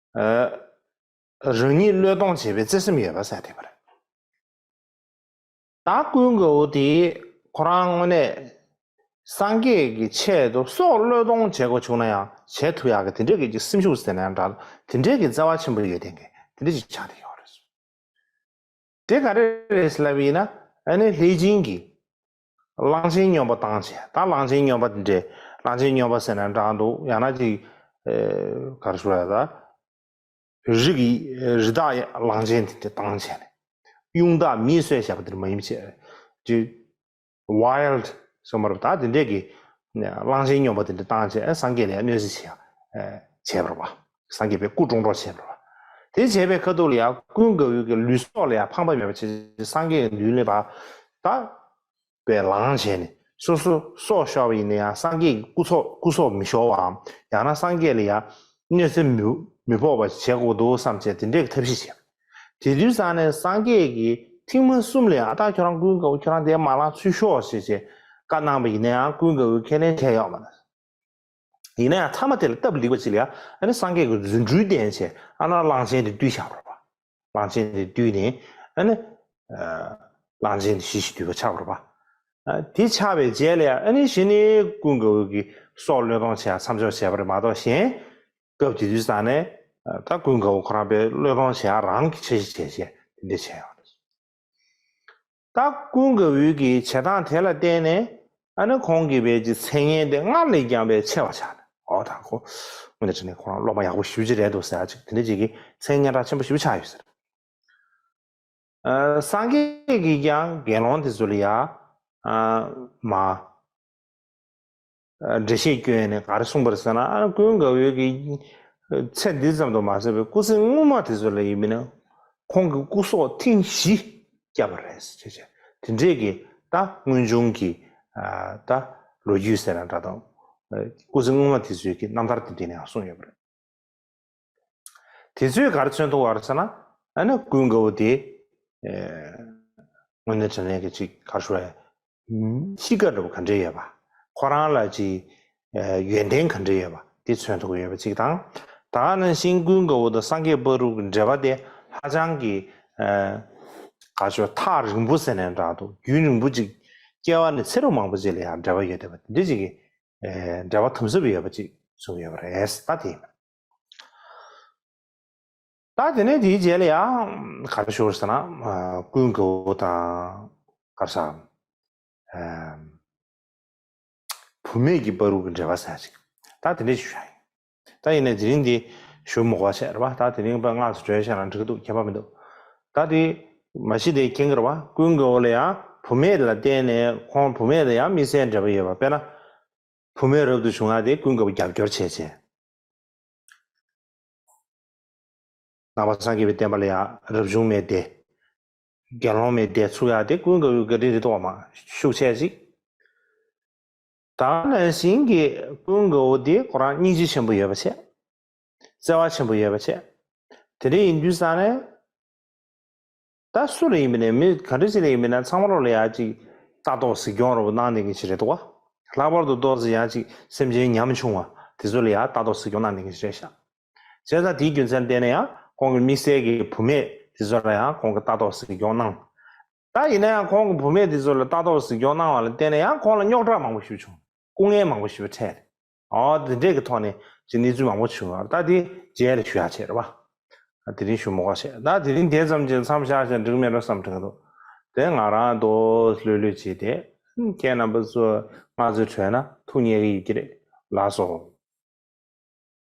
རང་ཉིད་བློས་གཏོང་བྱེད་པའི་བརྩེ་སེམས་ཡོད་པ་ཟེར་བསྡད་པ་རེད། ད་ཀུན་དགའ་བོ་དེ་ཁོ་རང་དངོས་གནས་སངས་རྒྱས་ཀྱི་ཆེད་དུ་སྲོག་བློས་གཏོང་བྱེད་དགོས་བྱུང་ན་ཡང་བྱེད་ཐུབ་ཡག་གི་དེ་འདྲས་ཀྱི་ཅིག་སེམས་ཤུགས་ཟེར་ན་ཡང་འདྲ། དེ་འདྲས་ཀྱི་བརྩེ་བ་ཆེན་པོ་ཡོད་ལྡན་གྱི་དེ་འདྲས་ཅིག་ཆགས་བསྡད་ཡོད་རེད། དེ་ག་རེ་རེད་ལབ་ཡིན་ན་ཨ་ནི་ལྷས་སྦྱིན་གྱིས་གླང་ཆེན་སྨྱོན་པ་བཏང་བྱས། ད་གླང་ཆེན་སྨྱོན་པ་དེ་འདྲས། གླང་ཆེན་སྨྱོན་པ་ཟེར་ན་འདྲ་འདུག་ཡང་ན་ཅིག་ཨེ་ག་རེ་ཞུ་དགོས་རེད་ད། རི་གི་རི་དྭགས་གླང་ཆེན་དེ་འདྲས་བཏང་བྱས་ནས། གཡུང་དྭགས་མིས་གསོས་བཞག་པ་དེ་འདྲ་མ་ཡིན་པ་བྱས། ཅིག་ཝའིལ་ཌི་གསུངས་པ་རེད་པ། ད་དེ་འདྲས་ཀྱི་གླང་ཆེན་སྨྱོན་པ་དེ་འདྲས་བཏང་བྱས་སངས་རྒྱས་ལ་གནོད་འཚེ་བྱས་བྱས་པ་རེད་པ། སངས་རྒྱས་པའི་སྐུ་ཀྲོང་ཀྲོང་བྱས་པ་རེད་པ། དེ་བྱས་པའི་ཁ་ཐུག་ལ་ཡང་ཀུན་དགའ་བོའི་གི་ལུས་སྲོག་ལ་ཡང་ཕངས་པ་མེད་པ་བྱས་སངས་རྒྱས་ཀྱི་མདུན་ལ་ཕར་ད་པའི་ལངས་བྱས་ནས་སོ་སོ་སྲོག་ཤོར་བ་ཡིན་ན་ཡང་སངས་རྒྱས་ཀྱི་སྐུ་སྲོག་སྐུ་སྲོག་མི་ཤོར་བའམ་ཡང་ན་སངས་རྒྱས་ལ་ཡང་གནོད་འཚེ་མི་མི་ཕོག་པ་བྱེད་དགོས་འདུག་བསམ་བྱས་དེ་འདྲའི་ཐབས་ཤེས་བྱས། དེ་དུས་ཙང་ནས་སངས་རྒྱས་ཀྱི་ཐེངས་མ་གསུམ་ལ་ཡང་ཨ་ད་ཁྱོད་རང་ཀུན་དགའ་བོ་ཁྱོད་རང་དེ་མ་ལངས་ཚུར་ཤོག་ཅེས་བྱས་བཀའ་གནང་བ་ཡིན་ན་ཡང་ཀུན་དགའ་བོས་ཁས་ལེན་བྱས་ཡོད་མ་རེད། ཡིན་ན་ཡང་མཐའ་མ་དེ་ལ་སྟབས་ལེགས་པ་ཅིག་ལ་ཡང་ཨ་ནི་སངས་རྒྱས་ཀྱི་རྫུ་འཕྲུལ་བསྟན་བྱས་ཨ་ནི་གླང་ཆེན་དེ་བཏུལ་བཞག་པ་རེད་པ། གླང་ཆེན་དེ་བཏུལ་ནས་ཨ་ནི་ཨ་གླང་ཆེན་དེ་ཞི་ཞིང་དུལ་བ་ཆགས་པ་རེད་པ། ཨ་དེ་ཆགས་པའི་རྗེས་ལ་ཡང་ཨ་ནི་གཞི་ནས་ཀུན་དགའ་བོ་གི་སྲོག་བློས་གཏོང་བྱེད་ཡ་མཚམས་འཇོག་བྱས་པ་རེད་མ་གཏོགས་གཞན་སྐབས་དེ་དུས་ཙང་ནས་ཨ་ད་ཀུན་དགའ་བོ་ཁོ་རང་པའི་བློས་གཏོང་བྱེད་ཡ་རང་གི་འཆར་གཞི་བྱས་བྱས་དེ་འདྲས་བྱས་ཡོད་རེད། ད་ཀུན་དགའ་བོའི་གི་བྱེད་སྟངས་དེ་ལ་བརྟེན་ནས་ཨ་ནི་ཁོང་གི་བའི་གི་མཚན་སྙན་དེ་སྔར་ལས་ཀྱང་བའི་ཆེ་བ་ཆགས་ནས། འོ་ད་ཁོ་དངོས་གནས་དྲང་གནས་ཁོ་རང་སློབ་མ་ཡག་པོ་ཞེ་པོ་ཅིག་རེད་འདུག་ཟེར་ཡ་ཅིག་དེ་འདྲ་ཅིག་གི་མཚན་སྙན་གྲགས་ཆེན་པོ་ཞེ་པོ་ཆགས་ཡོད་ཟེར། ཨ་སངས་རྒྱས་ཀྱིས་ཀྱང་དགེ་སློང་དེ་ཚོ་ལ་ཡ་ཨ་མ་ འགྲེལ་བཤད་སྐྱོན་ནས་ག་རེ་གསུངས་པ་རེད་ཟེར་ན། ཨ་ཀུན་དགའ་བོའི་གི་ཚེ་འདི་ཙམ་དུ་མ་ཟད་པའི་སྐུ་ཚེ་སྔོན་མ་དེ་ཚོ་ལ་ཡིན་མིན་ན་ཁོང་གི་སྐུ་སྲོག་ཐེངས་བཞི་བསྐྱབས་པ་རེད་ཟེར་བྱས། དེ་འདྲས་ཀྱི་ད་དངོས་བྱུང་གི་ད་ལོ་རྒྱུས་ཟེར་ན་འདྲ་དང་། སྐུ་ཚེ་སྔོན་མ་དེ་ཚོའི་གི་རྣམ་ཐར་དེ་འདྲས་ནས་ཡང་གསུངས་ཡོད་པ་རེད། དེ་ཚོས་ག་རེ་མཚོན་ཐུབ་པ་རེད་ཟེར་ན། ཨ་ནི་ཀུན་དགའ་བོ་དེ་དངོས་གནས་དྲང་གནས་ཀྱི་ཅིག་ག་རེ་ཞུ་བ། གཤིས་ཀ་འདྲ་བོ་ག་འདྲས་ཡོད་པ། ཁོ་རང་ལ་ཅིག་ཡོན་ཏན་ག་འདྲས་ཡོད་པ་དེ་མཚོན་ཐུབ་ཀྱི་ཡོད་པ་ཅིག་དང་། ད་ག་ནང་བཞིན་ཀུན་དགའ་བོ་དང་སངས་རྒྱས་བར་དུ་གི་འབྲེལ་བ་དེ་ཧ་ཅང་གི་ག་རེ་ཞུ་བ། ཐག་རིང་པོ་ཟེར་ནས་འདྲ་འདུག་རྒྱུན་རིང་པོ་ཅིག་སྐྱེ་བ་ནས་ཚེ་རབས་མང་པོ་ཅིག་ལ་ཡང་འབྲེལ་བ་ཡོད་བསྡད་པ་དེ་འདྲས་ཅིག་གི་འབྲེལ་བ་དམ་ཟབ་ཡོད་པ་ཅིག་གསུངས་ཡོད་པ་རེད། ད་དེ་ཡིན། ད་དེ་ནས་དེའི་རྗེས་ལ་ཡང་ག་རེ་ཞུ་དགོས་ཟེར་ན། ཀུན་དགའ་བོ་དང་ག་རེ་ཟེར། བུད་མེད་ཀྱི་བར་དུ་གི་འབྲེལ་བ་ཟེར་ཅིག་ད་དེ་འདྲས་ཞུ་ཡ་ཡིན། ད་ཡིན་ནའི་དེ་རིང་འདི་ཞུ་མི་དགོས་པ་བྱས་རེད་པ། ད་དེ་རིང་པ་སྔ་ཙམ་གྲོལ་བཞག་ན་འགྲིག་གི་འདུག་ཁྱད་པར་མི་འདུག་ད་དེ་མ་གཞི་དེ་མཁྱེན་གྱི་རེད་པ། ཀུན་དགའ་བོ་ལ་ཡང་བུད་མེད་ལ་བརྟེན་ནས་ཁོང་བུད་མེད་ལ་ཡང་དམིགས་བསལ་འབྲེལ་བ་ཡོད་པ། དཔེར་ན། བུད་མེད་རབ་ཏུ་བྱུང་བ་དེ་ཀུན་དགའ་བོ་རྒྱབ་སྐྱོར་བྱས་བྱས། ནང་པ་སངས་རྒྱས་པའི་བསྟན་པ་ལ་ཡང་རབ་བྱུང་མའི་སྡེ། དགེ་སློང་མའི་སྡེ་ཚུགས་ཡག་དེ་ཀུན་དགའ་བོའི་བཀའ་དྲིན་རེད་འདུག་བ། མ་ཤུགས་ཆེ་ཅིག་ད་ནང་བཞིན་གྱི་ཀུན་དགའ་བོ་དེ་ཁོ་རང་སྙིང་རྗེ་ཆེན་པོ་ཡོད་པ་བྱས། བརྩེ་བ་ཆེན་པོ་ཡོད་པ་བྱས། དེ་འདྲ་ཡིན་དུས་ཙང་ནས། ད་སུ་ལ་ཡིན་པ་ནས། མི་ག་འདྲ་ཞིག་ལ་ཡིན་པ་ནས་ཚང་མ་ལོག་ལ་ཡག་ཅིག་ལྟ་རྟོག་གཟིགས་སྐྱོང་འདྲ་བོ་གནང་བསྡད་མཁན་ཞིག་རེད་འདུག་བ། ལྷག་པར་དུ་ཏོག་ཙམ་ཡག་ཅིག་སེམས་ཅན་ཉམ་ཆུང་བ་དེ་ཚོ་ལ་ཡག་ལྟ་རྟོག་གཟིགས་སྐྱོང་གནང་བསྡད་མཁན་ཞིག་རེད་ཤག་བྱས་ཙང་དེའི་རྒྱུ་མཚན་བརྟེན་ནས་ཡང་ཁོང་གི་དམིགས་བསལ་གྱི་བུད་མེད་དེ་ཚོ་ལ་ཡང་ཁོང་གིས་ལྟ་རྟོག་གཟིགས་སྐྱོང་གནང་། ད་ཡིན་ན་ཡང་ཁོང་གི་བུད་མེད་དེ་ཚོ་ལ་ལྟ་རྟོག་གཟིགས་སྐྱོང་གནང་བ་ལ་བརྟེན་ནས་ཡང་ཁོང་ལ་རྙོག་དྲ་མང་པོ་ཞིག་བྱུང་། སྐུ་ངལ་མང་པོ་ཞིག་འཕྲད། ཨོ་དེ་འདྲས་ཀྱི་ཐོག་ནས་ཅིག་གནས་ཚུལ་མང་པོ་བྱུང་བ། ད་དེ་རྗེས་ལ་ཞུ་ཡག་བྱས་རེད་པ། ད་དེ་རིང་ཞུ་མི་དགོས་བྱས། ད་དེ་རིང་དེ་ཙམ་གྱིས་མཚམས་བཞག་བྱས་འགྲིག་མེད་འགྲོ་བསམ་དྲན་གྱི་འདུག་དེ་ང་རང་རྡོ་ལྷོད་ལྷོད་བྱས་ཏེ། ཁྱེད་རྣམ་པ་ཚོ་སྔ་ཚོད་གྲོལ་ན་ཐུགས་མཉེས་ཀྱི་ཡོད་ཀྱི་རེད། ལགས་སོ།